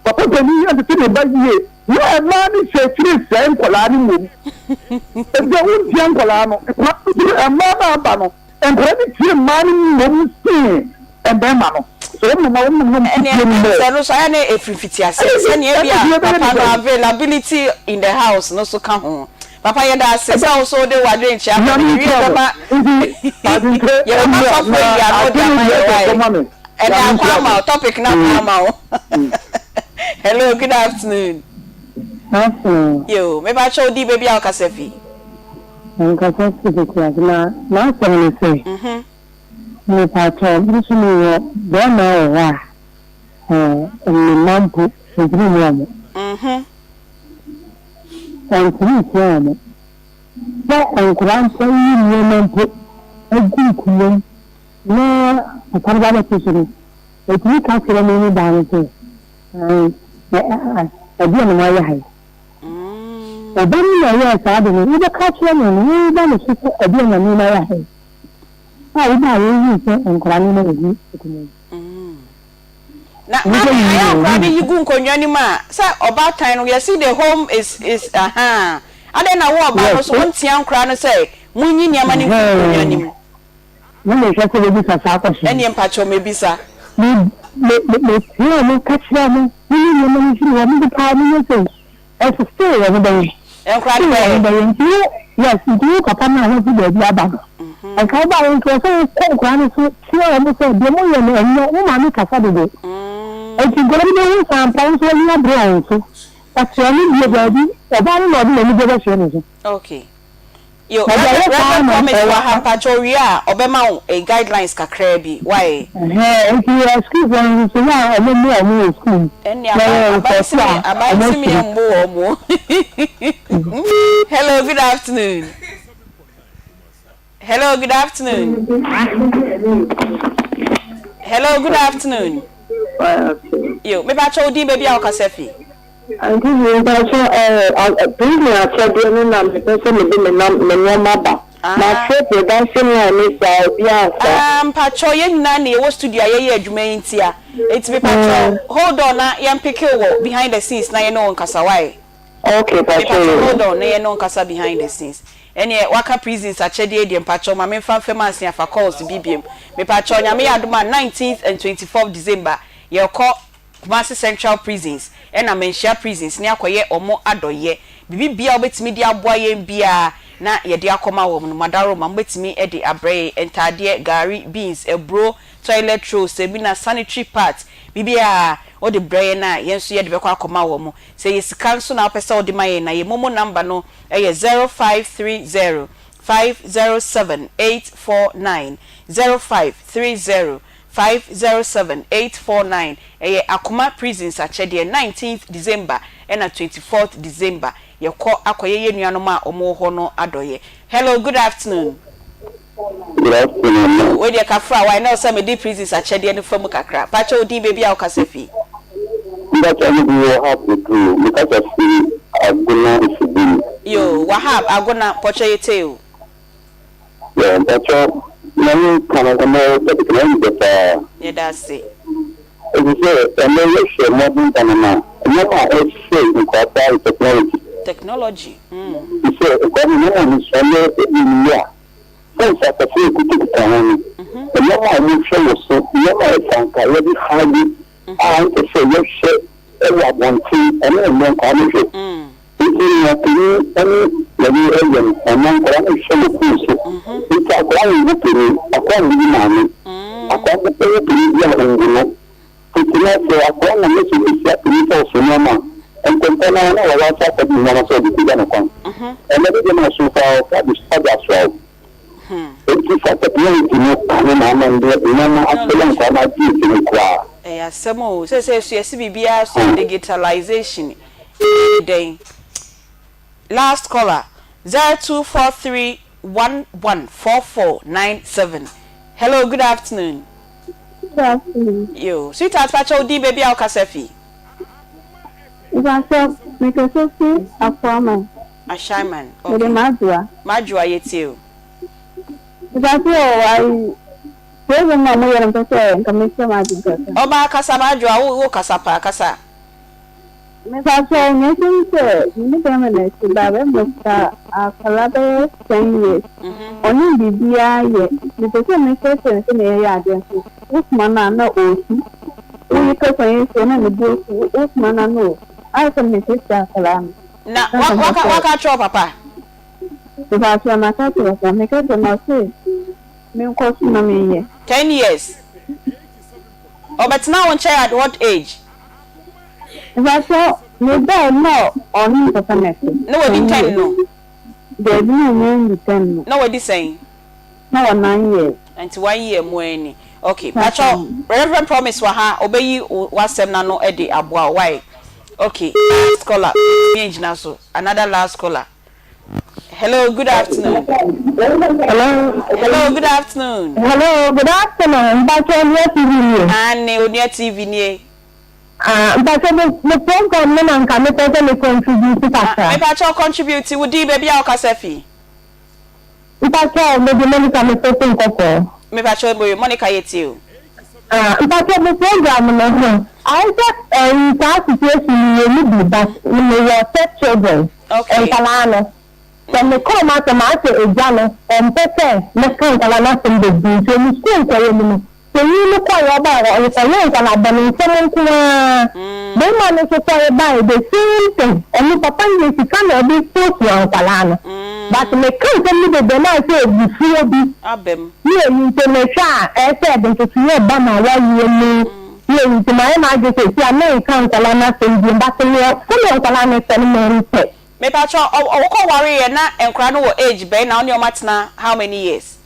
papa panin yi antete ne ba yie. Na mmaa no hyɛ akyire sɛe nkwadaa no mmom. Efisɛ wontia nkwadaa no. Nkwadaa no nso, mmaa no aba no, Nkwadaa no tie mmaa no mmom sen mmarima no. So wɔn mma wɔn nom Ɛnneɛ tie mmɔ. sɛ no so ayɛ na ɛfiri mfitiaseɛ sɛdeɛ ebi a papa no availability in the house no so ka ho. Papa yɛda ase sɛ wo so wode w'adwenkyerɛ aba Nyame no yɛwie nhyira mo. bɛma Nti adwenkyerɛ yɛbɛma mmra sɔfo na ayi ano de adwene ama deɛ yɛ ɛsɛ wae. kɔma me. Ɛnɛ Nyame akɔ nhyira ama mo. wo topic no akɔ ama wo. Hello good afternoon. Afternoon. Yo, mepakyɛ wo din baabi a wokasa fi. Mankasa fi Pokuase na m'asɛm ne sɛ, mepakyɛw me nso mewɔ bɛɛma wɔ hɔ a ɛɛ me mma mpo mentumi mmoa wɔn. Ɔntumi ntua wɔn. Sɛ nkwadaa mpo ayiyi nneɛma mpo agu nkonnwa mu na papa no ba bɛte so no, ɔtumi ka kyerɛ me ne baa no sɛ, ɛɛ ɛdeɛn na moayɛ ha yi? Ɔba no na ɔyɛɛ saa ade no, wobɛka akyerɛ no no, woreba ne so sɛ ɛdeɛn na nneɛma yɛ ha yi a wobaeɛ wohuu sɛ nkwadaa nneɛma na ɛgu akonnwa mu. Na maame ayɛ nkwadaa no yi gu nkonnwa no mu a, sɛ ɔbaatan no yɛsi the home is is ahaa, adɛn na wo ɔba no so wontea nkwadaa no sɛ monyi nneɛma no mfiri nkonnwa no mu? Na mehwɛ sɛ wobɛbisa saa question no. Ɛneɛ mpakyɛw mɛbisa. Me me me meteaa mu ka kyerɛɛ mo, monyi nneɛma no mfiri hɔ, mo de paa monyɛ sei. Ɛso still wɔn bɛyɛ. Nkora no Still bɛyɛ. wɔn bɛyɛ. Nti wo, yes, nti wo papa no a woafi baabi aba no, nka wobaeɛ nso ɛsɛ wokɔ nkora no so tea wɔn sɛ deɛ moyɛ no ɛnyɛ, wo maame kasa dodo. Nti nkora no bɛhu sɛ ampa wo nso w'ani abere wɔn so. But ɔno deɛ daabi, ɔbaa no na ɔde n'anigyeɛ bɛhyɛ ne so. Okay. Yo, Na deɛ Reverend ɔyɛ saa Reverend na Promise wɔ ɛwɔ ha mpakyɛ owie a ɔbɛma wo eh, guidelines kakraa bi why? Ɛhɛn, nti yɛ sukuufoɔ no nso yɛ a ɔmo mmoa ɔmo wɔ sukuu mu Ɛnne na aban yɛ aban nfɔɔso se me a aban ɔmo se me asuro. mmo wɔn o. Hello, good afternoon. Hello, good afternoon. Hello, good afternoon. Yo, me pakyɛ wo din baabi a wokasa fi. Auntie Zee mpakyɛ ɛɛ prison akyɛdeɛ no na mepɛ sɛ mede me nam me nneɛma ba. Mafrɛ production line no saa obiara amfa. Ah mpakyɛw yɛn nyinaa na yɛwɔ studio a yɛyɛ adwuma yi ntia. Enti mepakyɛw hold on na yɛn picke wo wɔ behind the scenes na yɛne wo nkasa why? Okay pakyɛw Mepakyɛw yoo. hold on na yɛne wo nkasa behind the scenes. Ɛneɛ waka prisons akyɛdeɛ yi deɛ mpakyɛw ma menfa mfam ansa yɛafa calls bi biom. Mepakyɛw Nyame yɛ adom a 19th and 24th December yɛkɔ Kumasi Central Prisons ɛna Manhyia Prisons ne akɔyɛ wɔn adɔyɛ. Biribi biara a wobɛtumi de aboa yɛn biara na yɛde akɔma wɔn no, Madaroma, mobɛtumi de abrɛ yɛn, ntaadeɛ, gari, beans, aburo, toilet roll, samina, sanitary pads, biribiara wode brɛ yɛn a, yɛn nso yɛde bɛkɔ akɔma wɔn. Sɛ ɛyɛ sika nso na wopɛ sɛ wode ma yɛn a, yɛn momo number no yɛ 0530 507 849, 0530. 507 849 Ɛyɛ Akoma Prisons akyɛdeɛ 19th December ɛna 24th December Yɛkɔ akɔyɛ yɛn nuanom a wɔn wɔ hɔ no adɔyɛ Hello good afternoon. Good afternoon ma. Wei deɛ kafra why na ɔsɛ mede prisons akyɛdeɛ no fa mu kakra. Pakyɛ wo din baabi a wo kasa fi. Mpakyɛ me din Wahab Oduro me kasa firi Agona Osuboni. Yoo Wahab Agona mpɔkyɛ yɛ tie o. Yeah mpakyɛ na me ka no ɛnɛ topic no ɛyɛ me dɛ paa. Yɛda ase. Efisɛ ɛnnɛ yɛhwɛ modern Ghana no a, nneɛma a ɛsɛe nkwadaa paa yɛ technology. Technology, mm. Efisɛ nkwadaa no nneɛma a wɔsua no ebi nni a, phones akɛse a ɛkitakita wɔn no, nneɛma a wɔhwɛ wɔ so, nneɛma a ɛsɛ anka yɛde hide a ɛnsɛ sɛ yɛhwɛ wɔ abɔnten, ɛno na nnɛ nkwadaa no hwɛ. Nti nea panyin ne yɛne yɛ no, ɛnnɛ nkwadaa no hwɛ wɔ phone so. Nti akwadaa nhu panyin, akwadaa nhu ne maame, akwadaa bɛyɛ panyin bi a ɔnhu no. Tete no sɛ akwadaa nam ne so behyia panyin sɛ ɔso nneɛma a, ntɛmpɛ no ara na wawa ase akɔgye nneɛma sɛ ɔde pagya no kwan. Ɛnnɛ de deɛ na ɔso koraa ɔfa de asoa wo. Enti saa technology no ka ho na ama nnɛ nneɛma asɛe a nkwadaa no agye nsam koraa. Ɛyɛ asɛm o, seesei nso yɛse biribiara so digitalization. Ɛyɛ dɛn? Last caller, 0243114497 Hello, good afternoon. Good afternoon. Yo, sweetheart, pakyɛ wo din baabi a wokasa fi? Mpakyɛ, mekasa fi Afuaman. Ashaiman, okay. Mede Madwoa. Madwoa, yɛtie o. Mpakyɛ o, ayi, program a moyɛ no mpɛ sɛ nka mekyerɛ m'adwene kakra. Ɔbaa kasa Madwoa, wo wo kasa paa, kasa. Mepakyɛw, nea ɛte ne sɛ, me ne bɛrima na ɛte, but bɛrima kuta akwadaa bɛyɛ ten years. Ɔnnim biribiara yɛ. Mepɛ sɛ mekyerɛkyerɛ no sɛnea yɛyɛ adeɛ nso, wosoma no a na ɔresu. Woyi kasa yi nso na ne bo afu, wosoma no a na ɔresu. Ayɛ sɛ merekyerɛkyerɛ akwadaa no. Na waka waka akyerɛ wo papa? Mepakyɛw, maka akyerɛ papa. Meka kyerɛ no ɔse menkɔ so na menyɛ. Ten years. Ɔbɛtena wo nkyɛn at what age? Mpakyɛw me bae na ɔne me papa na ɛte. Na wadi ten no? Daabi na ɔnya nni ten no. Na wadi sɛn? Na wɔ nine years. Nti one year mu ara ni. Ok mpakyɛw Reverend Promise wɔ ha ɔbɛyi w'asɛm no ano de aboa wo wai? Ok last caller mentumi angyina so another last caller. Hello, good afternoon. Hello. Hello, good afternoon. Hello, good afternoon. Mpacho Onua TV nie. Aane, Onua TV nie. Ah, mpacho me me program no na nka mepɛ sɛ me contribute kakra. Ah, mepacho contribute wo din baabi a wokasa fi. Mpacho me de Monica me fɛ fi Nkɔkɔɔ. Mepacho Monica yɛ tie o. Ah mpakyɛ mo program no ho ayɛ sɛ ɛyi saa situation yi yɛ mu bi but me wɔ step children nkwadaa no sɛ me kɔ ɔmo asɛm ayɛ sɛ agya no ɔmpɛ sɛ mɛka nkwadaa no asɛm bebree nti ɔmo sukuu nkɔyɛ mu no panyin no kɔeɛ ɔbaeɛ hɔ ɔrekɔyɛ nkwadaa bɔne nsɛm nko ara barima no nso kɔeɛ baeɛ the same thing ɔno papa no deɛ sika na ɔde suasua nkwadaa no but meka nsɛm no bebree na ayɛ sɛ abufuo bi Ne eyi nti, mehwɛ a, ɛyɛ sɛ ɛde ntotoeɛ ba m'awareɛ mu. Ne eyi nti, mayɛ m'adwene sɛ seesei a merenka nkwadaa no asɛm bio, but neɛ, sɛdeɛ nkwadaa no teɛ no, mempɛ. Mepakyɛw, wokɔ wareeɛ na nkwadaa no wɔ age bɛn na wo ne wɔn atena how many years?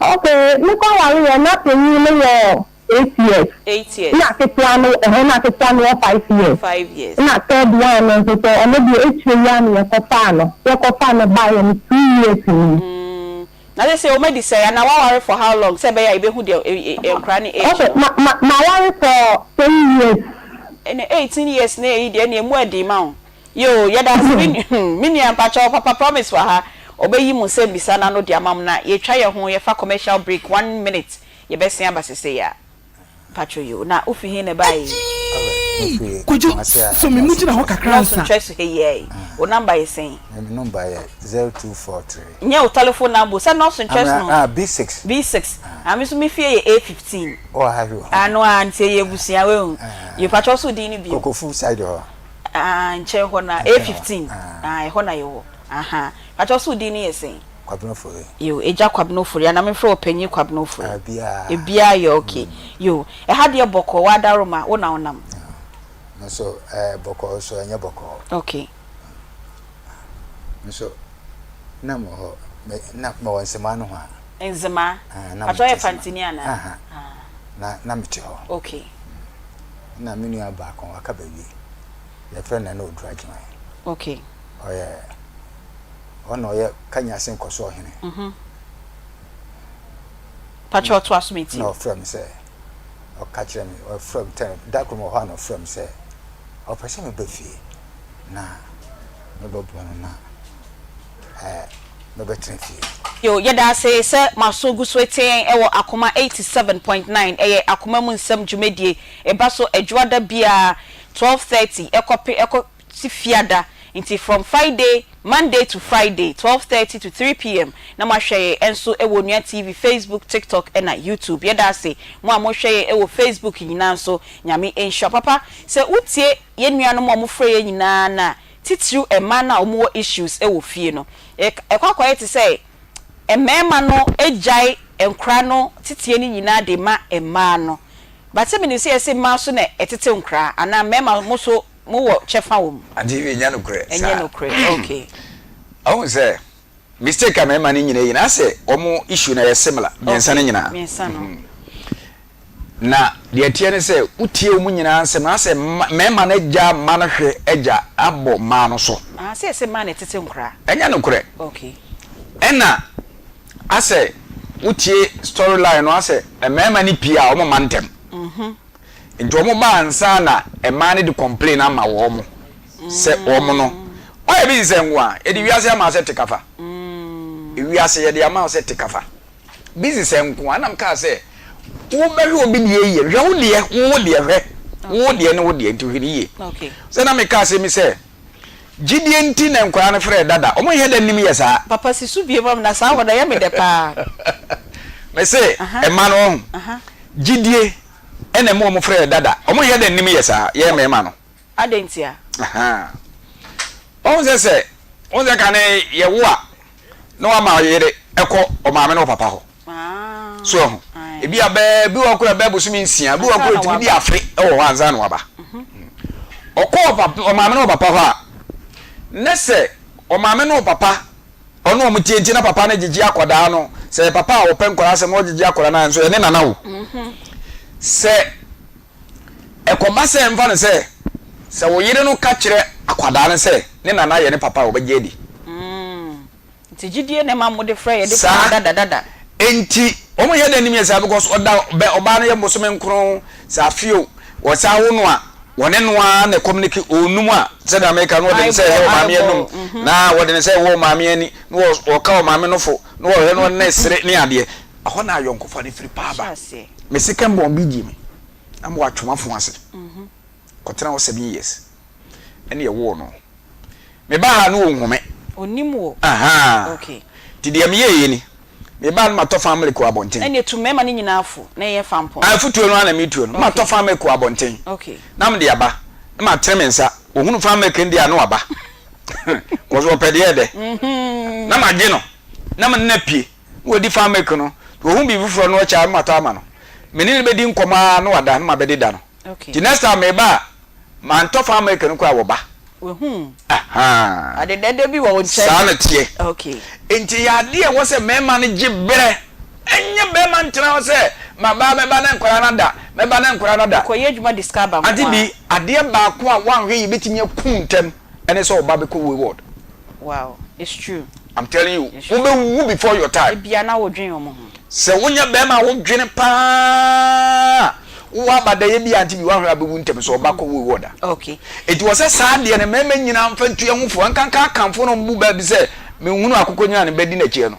Okay, mekɔ wareeɛ na panyin no wɔ eight years. Eight years. Ɛna ketewa no, ɛhɛn, na ketewa no wɔ five years. Five years. Ɛna third one no nso so, ɔno deɛ akyire yi ara na yɛkɔfaa no, yɛkɔfaa no baeɛ no two years ni. Mm, na sesei wɔn adi sɛn anaa woaware for how long sɛ ɛbɛyɛ a yɛbɛhu deɛ nkwadaa no age Okay, no. ma, ma, maware for ten years. Ɛnna 18 years na eyi deɛ ɛnna emu ɛden ma wo. Yoo, yɛda ase me nua, me nua mpakyɛw papa Promise wɔ ha, ɔbɛyi mo nsɛmmisa no ano de ama mo na yɛtwa yɛn ho yɛfa commercial break one minute. Yɛbɛsen aba sesei a. Mpacho yoo, na wo fi he na ɛbaeɛ yi? Agyii! Kojo, sɔ me mu gyina hɔ kakra Nɔɔso ansa. nkyerɛ so ha yi ara yi. Wo number yɛ sɛn? Me number yɛ 0243. Nyɛ wo telephone number o, sɛ nɔɔso nkyerɛ so no. Ah, B6. B6. Ah, me nso me fie yɛ A15. Oh, ha hwɛ o. Ano a, nti ɛyɛ abusua, wahu. Yoo, mpacho wo nso wo din ne bio? Kokofu side hɔ. Ah, nkyɛn hɔ na, A15. Ah, ɛhɔ na yɛwɔ. Aha. Mpacho wo nso wo din ne yɛ sɛn? Kwabena Ofori. Yoo Agya Kwabena Ofori anaa memfrɛ wo Panyin Kwabena Ofori? Ah, biaa. Ebiaa yɛ okay. Yoo, ɛha deɛ bɔkɔɔ, w'adaworoma, wo na wonam. Me nso eh, bɔkɔɔ nso ɛnyɛ bɔkɔɔ. Okay. Me nso, na mewɔ hɔ, me, na mewɔ Nzemaa nohoa. Nzemaa? Ah, na Patrɔ mete yɛ Nzemaa. Fantini anaa? Aha. Ah. Na na mete hɔ. Okay. Na me nua baako aka baabi. Yɛfrɛ no Nana Oduro Agyeman. Okay. Ɔyɛ ɔna ɔyɛ Kanyase nkɔsoɔ hene. Mhm. Pakyɛ ɔtoa so metie. Na ɔfrɛ me sɛ ɔka kyerɛ me ɔfrɛ me tɛn da koro wɔ hɔ a na ɔfrɛ me sɛ ɔpɛ sɛ meba fie na mebɛboa no na ɛɛ mebɛtena fie. Yo, yɛda ase sɛ moaso gu so retie yɛn wɔ Akoma 87.9, ɛyɛ Akoma mu nsɛm dwumadie, ɛba so Adwoada biara 12:30 ɛkɔpe ɛkɔsi Fiada, nti from Friday, Monday to Friday 12:30 to 3 pm na moahwɛ yɛn nso wɔ Onua TV, Facebook, TikTok ɛna YouTube. Yɛda ase mo a mohwɛ yɛn wɔ Facebook nyinaa nso, Nyame nhyira. Papa, sɛ wotie yɛn nuanom a wɔfrɛ yɛn nyinaa no a, titiriw mmaa no a wɔwɔ issues wɔ fie no, ɛkɔ akɔyɛ te sɛ mmarima no gyae nkora no teteɛ no nyinaa de ma mmaa no. But sɛ menim sɛ yɛse mmaa so na ɛtete nkora anaa mmarima mo so mowɔ kyɛfa wɔ mu? Auntie Eve, ɛnyɛ nokorɛ Ɛnyɛ saa. nokorɛ, okay. Wahu sɛ mistake a mmarima no nyinaa yi no asɛ wɔn issue no ɛyɛ similar, mmiɛnsa no Okay, nyinaa. mmiɛnsa no. Na deɛ ɛteɛ ne sɛ, wotie wɔn nyinaa nsɛm no, asɛ mmarima no agya mma no hwɛ agya abɔ mmaa no so. Ah, sɛ yɛsɛ mmaa na ɛtete nkoraa. Ɛnyɛ nokorɛ. Okay. Ɛna asɛ wotie story line no asɛ mmarima no pii a wɔn mma ntɛm. Mhm. Nti wɔn ba ansa na mmaa no de complain ama wɔn sɛ wɔn no. Ɔyɛ busy sɛ nko a, yɛde wiase ama wo sɛ te kafa. Wiase yɛde ama wo sɛ te kafa. Busy sɛ nko a, ɛna mekaa sɛ, wobɛhwɛ obi deɛ yie, hwɛ wo deɛ, wo deɛ hwɛ, wo deɛ ne wo deɛ, nti hwɛ no yie. Sɛ na meka asɛm yi sɛ, gyidie nti na nkwadaa no frɛɛ dada, wɔn nyɛ dɛ nim yɛ saa. Papa si so bie ma me na saa hɔ no ɛyɛ me dɛ paa. Mese mma no ɔho, gyidie ɛna ɛma wɔn frɛɛ dada, wɔn nyɛ dɛ nim yɛ saa, yɛ mmarima no. Adɛn ntia? Ahaa. Wahu sɛ sɛ, wohu sɛ kane yɛwo a, na wama ɔyere kɔ ɔmaame ne ɔpapa hɔ. So ahu? Ebi a bɛɛ, bi wɔ hɔ koraa bɛɛ bosome nsia, bi wɔ hɔ koraa etumi di afe wɔ hɔ ansa na waba. Ɔkɔ ɔpapa, ɔmaame ne ɔpapa hɔ a, ne sɛ ɔmaame ne ɔpapa ɔne wɔn tie nti na papa no gyegye akwadaa no, sɛ yɛ papa a ɔpɛ nkwadaa asɛm na ɔgyegye akwadaa no a, nso ɛne nana o. Sɛ Ɛkɔba sɛ, mfa no sɛ, sɛ wo yere no ka kyerɛ akwadaa no sɛ ne nana yɛ ne papa a, ɔbɛgye adi. Nti gyidie na ɛma mode frɛ yɛde frɛ Saa. dada dada. Enti wɔn yɛ dɛn nim yɛ saa because ɔda bɛ ɔbaa no yɛ bosome nkron sɛ afe o wɔsan wo no a wɔne no ara na communicate onum a sɛdeɛ meka no wɔde ne sɛ ɛhwɛ ɔmaame anum na wɔde ne sɛ ɛwɔ ɔmaame ani na wɔka ɔmaame no fo na wɔhwɛ no ne sere ne adeɛ ɛhɔ na ayɔnkofa no firi paa ba. Me second born bi gye me na ma watwe m'afono ase kɔtena hɔ seven years ɛna yɛwoo no. Me ba ha no ɔnhu me. Ɔnim wo? Ahaa. Okay. Nti deɛ meyɛeɛ ni, me ba no matɔ fan milk wɔ abɔnten. Ɛnneɛ tu mmarima no nyinaa fo na yɛnyɛ fa mpɔn. Ah, afutuo no ara na metuo no. Okay. Matɔ fan milk wɔ abɔnten. Okay. Na mede aba, na matene me nsa. Ɔhunu fan milk no deɛ a na waba. Cause ɔpɛ deɛ ɛdɛ. Na magye no, na me ne no apue. Na wadi fan milk no, na wahu biribi foforɔ na ɔkyɛ a, na matɔ ama no. Me ne no bɛdi nkɔmmɔ ara na wada na mabɛde da no. Nti next time meba a, mantɔ fan milk no koraa a, wɔba. Wahu. Ahaa. Ade dɛdɛ bi wɔ wo nkyɛn. Saa na ɛteɛ. Okay. Nti ɛyɛ adeɛ a ɛwɔ sɛ mmarima no gye berɛ. Ɛnyɛ barima ntena hɔ sɛ, maba mɛba na nkwadaa no ada, mɛba na nkwadaa no ada. Mekɔyɛ adwuma de sika aba nko Ade ara. bi, adeɛ baako a woanhwɛ yie bɛtumi aku wo ntɛm ne sɛ wo ba bɛkɔ wayward. Wow, it's true. I'm telling you, wobɛwu before your time. Ebia na wodwen wɔn ho. Sɛ wonyɛ bɛrima a wodwene paa, wowɔ abadayɛ bi a nti bi woahwɛ a bɛwu ntɛm sɛ ɔba kɔ wayward a. Okay. Enti wɔ sɛ saa deɛ no mmarima nyinaa mfa ntu yɛn ho fo, ɛnkanka Akanfoɔ na wɔbu bɛ bi sɛ menhunu akokɔ nyina ne bɛ di n'akyiɛ no.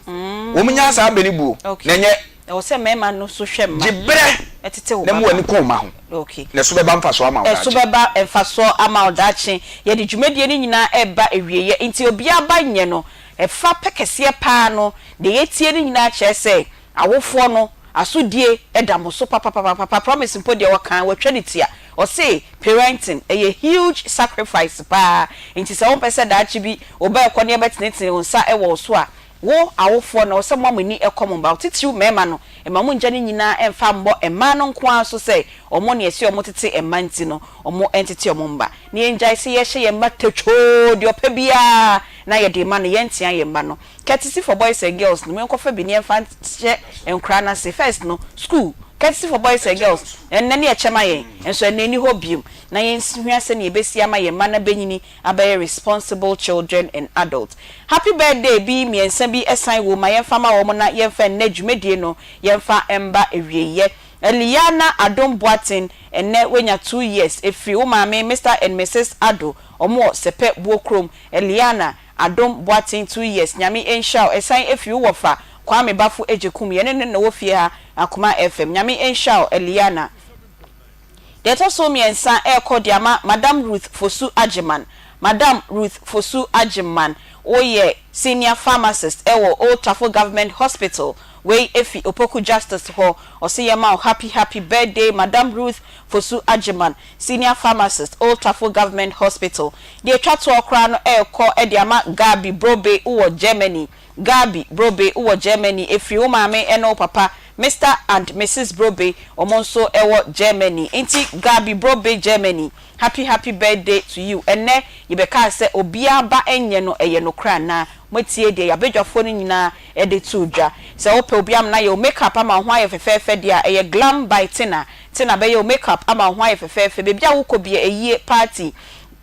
Wɔn nyaa saa bɛ no buo, na ɛnyɛ. Ɛwɔ sɛ mmarima no nso hwɛ mma. Gye berɛ Tete wo na ba mu pa. w'ani kɔ wo mma ho, Okay. na ɛso bɛba mfasoɔ ama wo Ɛso daakye. bɛba mfasoɔ ama wo daakye. Yɛde dwumadie no nyinaa reba awieɛ, nti obiara ba nyɛ no ɛfa pɛ kɛseɛ paa no, deɛ yɛatie no nyinaa kyerɛ sɛ awofoɔ no asodie da mo so papapapapa. Promise mpo deɛ ɔkaa watwa ne ti a, ɔse parenting ɛyɛ huge sacrifice paa, nti sɛ wompɛ sɛ daakye bi wo ba ɛkɔ ne yɛbɛtenetene wo nsa wɔ wo so a, Wo awofoɔ no, ɛwɔ sɛ moma mo ani kɔ mo mma ho, titiriw mmarima no. Mma monngya ne nyinaa mmfa mmɔ mmaa no nko ara so sɛ wɔn na ɛsɛ wɔtete mma nti no, wɔntete wɔn mma. Na yɛngyae sɛ yɛhyɛ yɛn mma totwoo, deɛ ɔpɛ biara na yɛde rema no, yɛntea yɛn mma no. Courtesy for boys and girls no, monkɔfa bi na yɛmfa nhyɛ nkwadaa no ase. First no, school. Courtesy for boys and girls, ɛnnɛ ne ɛkyɛ ma yɛn, nso ɛnnɛ ɛnni hɔ biom. Na yɛnsua sɛnea yɛbɛsi ama yɛn mma no abɛnyini abɛyɛ responsible children and adults. Happy birthday bi mmiɛnsa bi san wom ma yɛmfa ma wɔn na yɛmfa nnɛ dwumadie no yɛmfa mba awieɛ. Eliana Adom Boateng ɛnnɛ wanya two years ɛfiri wo maame Mister and Misis Addo wɔn wɔ Sɛpɛ Buokrom. Eliana Adom Boateng two years Nyame nhyira wo ɛsan ɛfiri wo wɔfa Kwame Bafo Agyekum yɛne no na ɛwɔ fie ha Akoma FM Nyame nhyira wo Eliana. Deɛ ɛtɔ so mmiɛnsa ɛrekɔ de ama Madam Ruth Fosu Agyeman Madam Ruth Fosu Agyeman woyɛ Senior Pharmacist ɛwɔ Old Tafo Government Hospital wei ɛfi Opoku Justice hɔ ɔse yɛma wo happy happy birthday Madam Ruth Fosu Agyeman Senior Pharmacist Old Tafo Government Hospital Deɛ ɛtwa toɔ koraa no ɛrekɔ de ama Gabi Brobe wowɔ Germany Gabi Brobe wowɔ Germany ɛfiri wo maame ne wo papa Mister and Misis Brobe wɔn nso wɔ Germany nti Gabi Brobe Germany happy happy birthday to you ɛnnɛ yɛbɛkaa sɛ obiara ba nyɛ no ɛyɛ nokorɛ anaa moatie deɛ yɛabadwafoɔ no nyinaa de too dwa sɛ wopɛ obi amena yɛ wo make up ama wo ho ayɛ fɛfɛɛfɛ deɛ a ɛyɛ Glam by Tina Tina bɛyɛ wo make up ama wo ho ayɛ fɛfɛɛfɛ baabi a wokɔ bia ayie party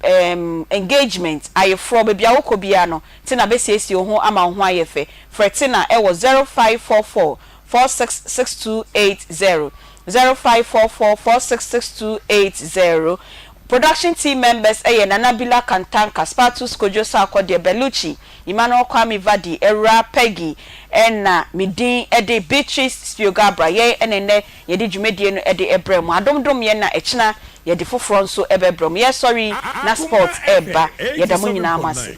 ɛɛm engagement ayeforɔ baabi a wokɔ biara no Tina bɛsiesie wo ho ama wo ho ayɛ fɛ. Frɛ Tina wɔ 0544 466280, 0544 466280. Production team members yɛ Nana Bila Kantanka, Spartus Kojo Sarkodie, Bellucci, Emmanuel Kwame Vadi, Awuraa Peggy, ɛna me din de Beatrice Spio-Garbrah. Yɛn na ɛnnɛ yɛde dwumadie no de brɛ mo. Adom dom yɛn na ɛkyena yɛde foforɔ nso bɛbrɛ mo. Yɛresɔre yi na sport reba. Yɛda mo nyinaa mo ase.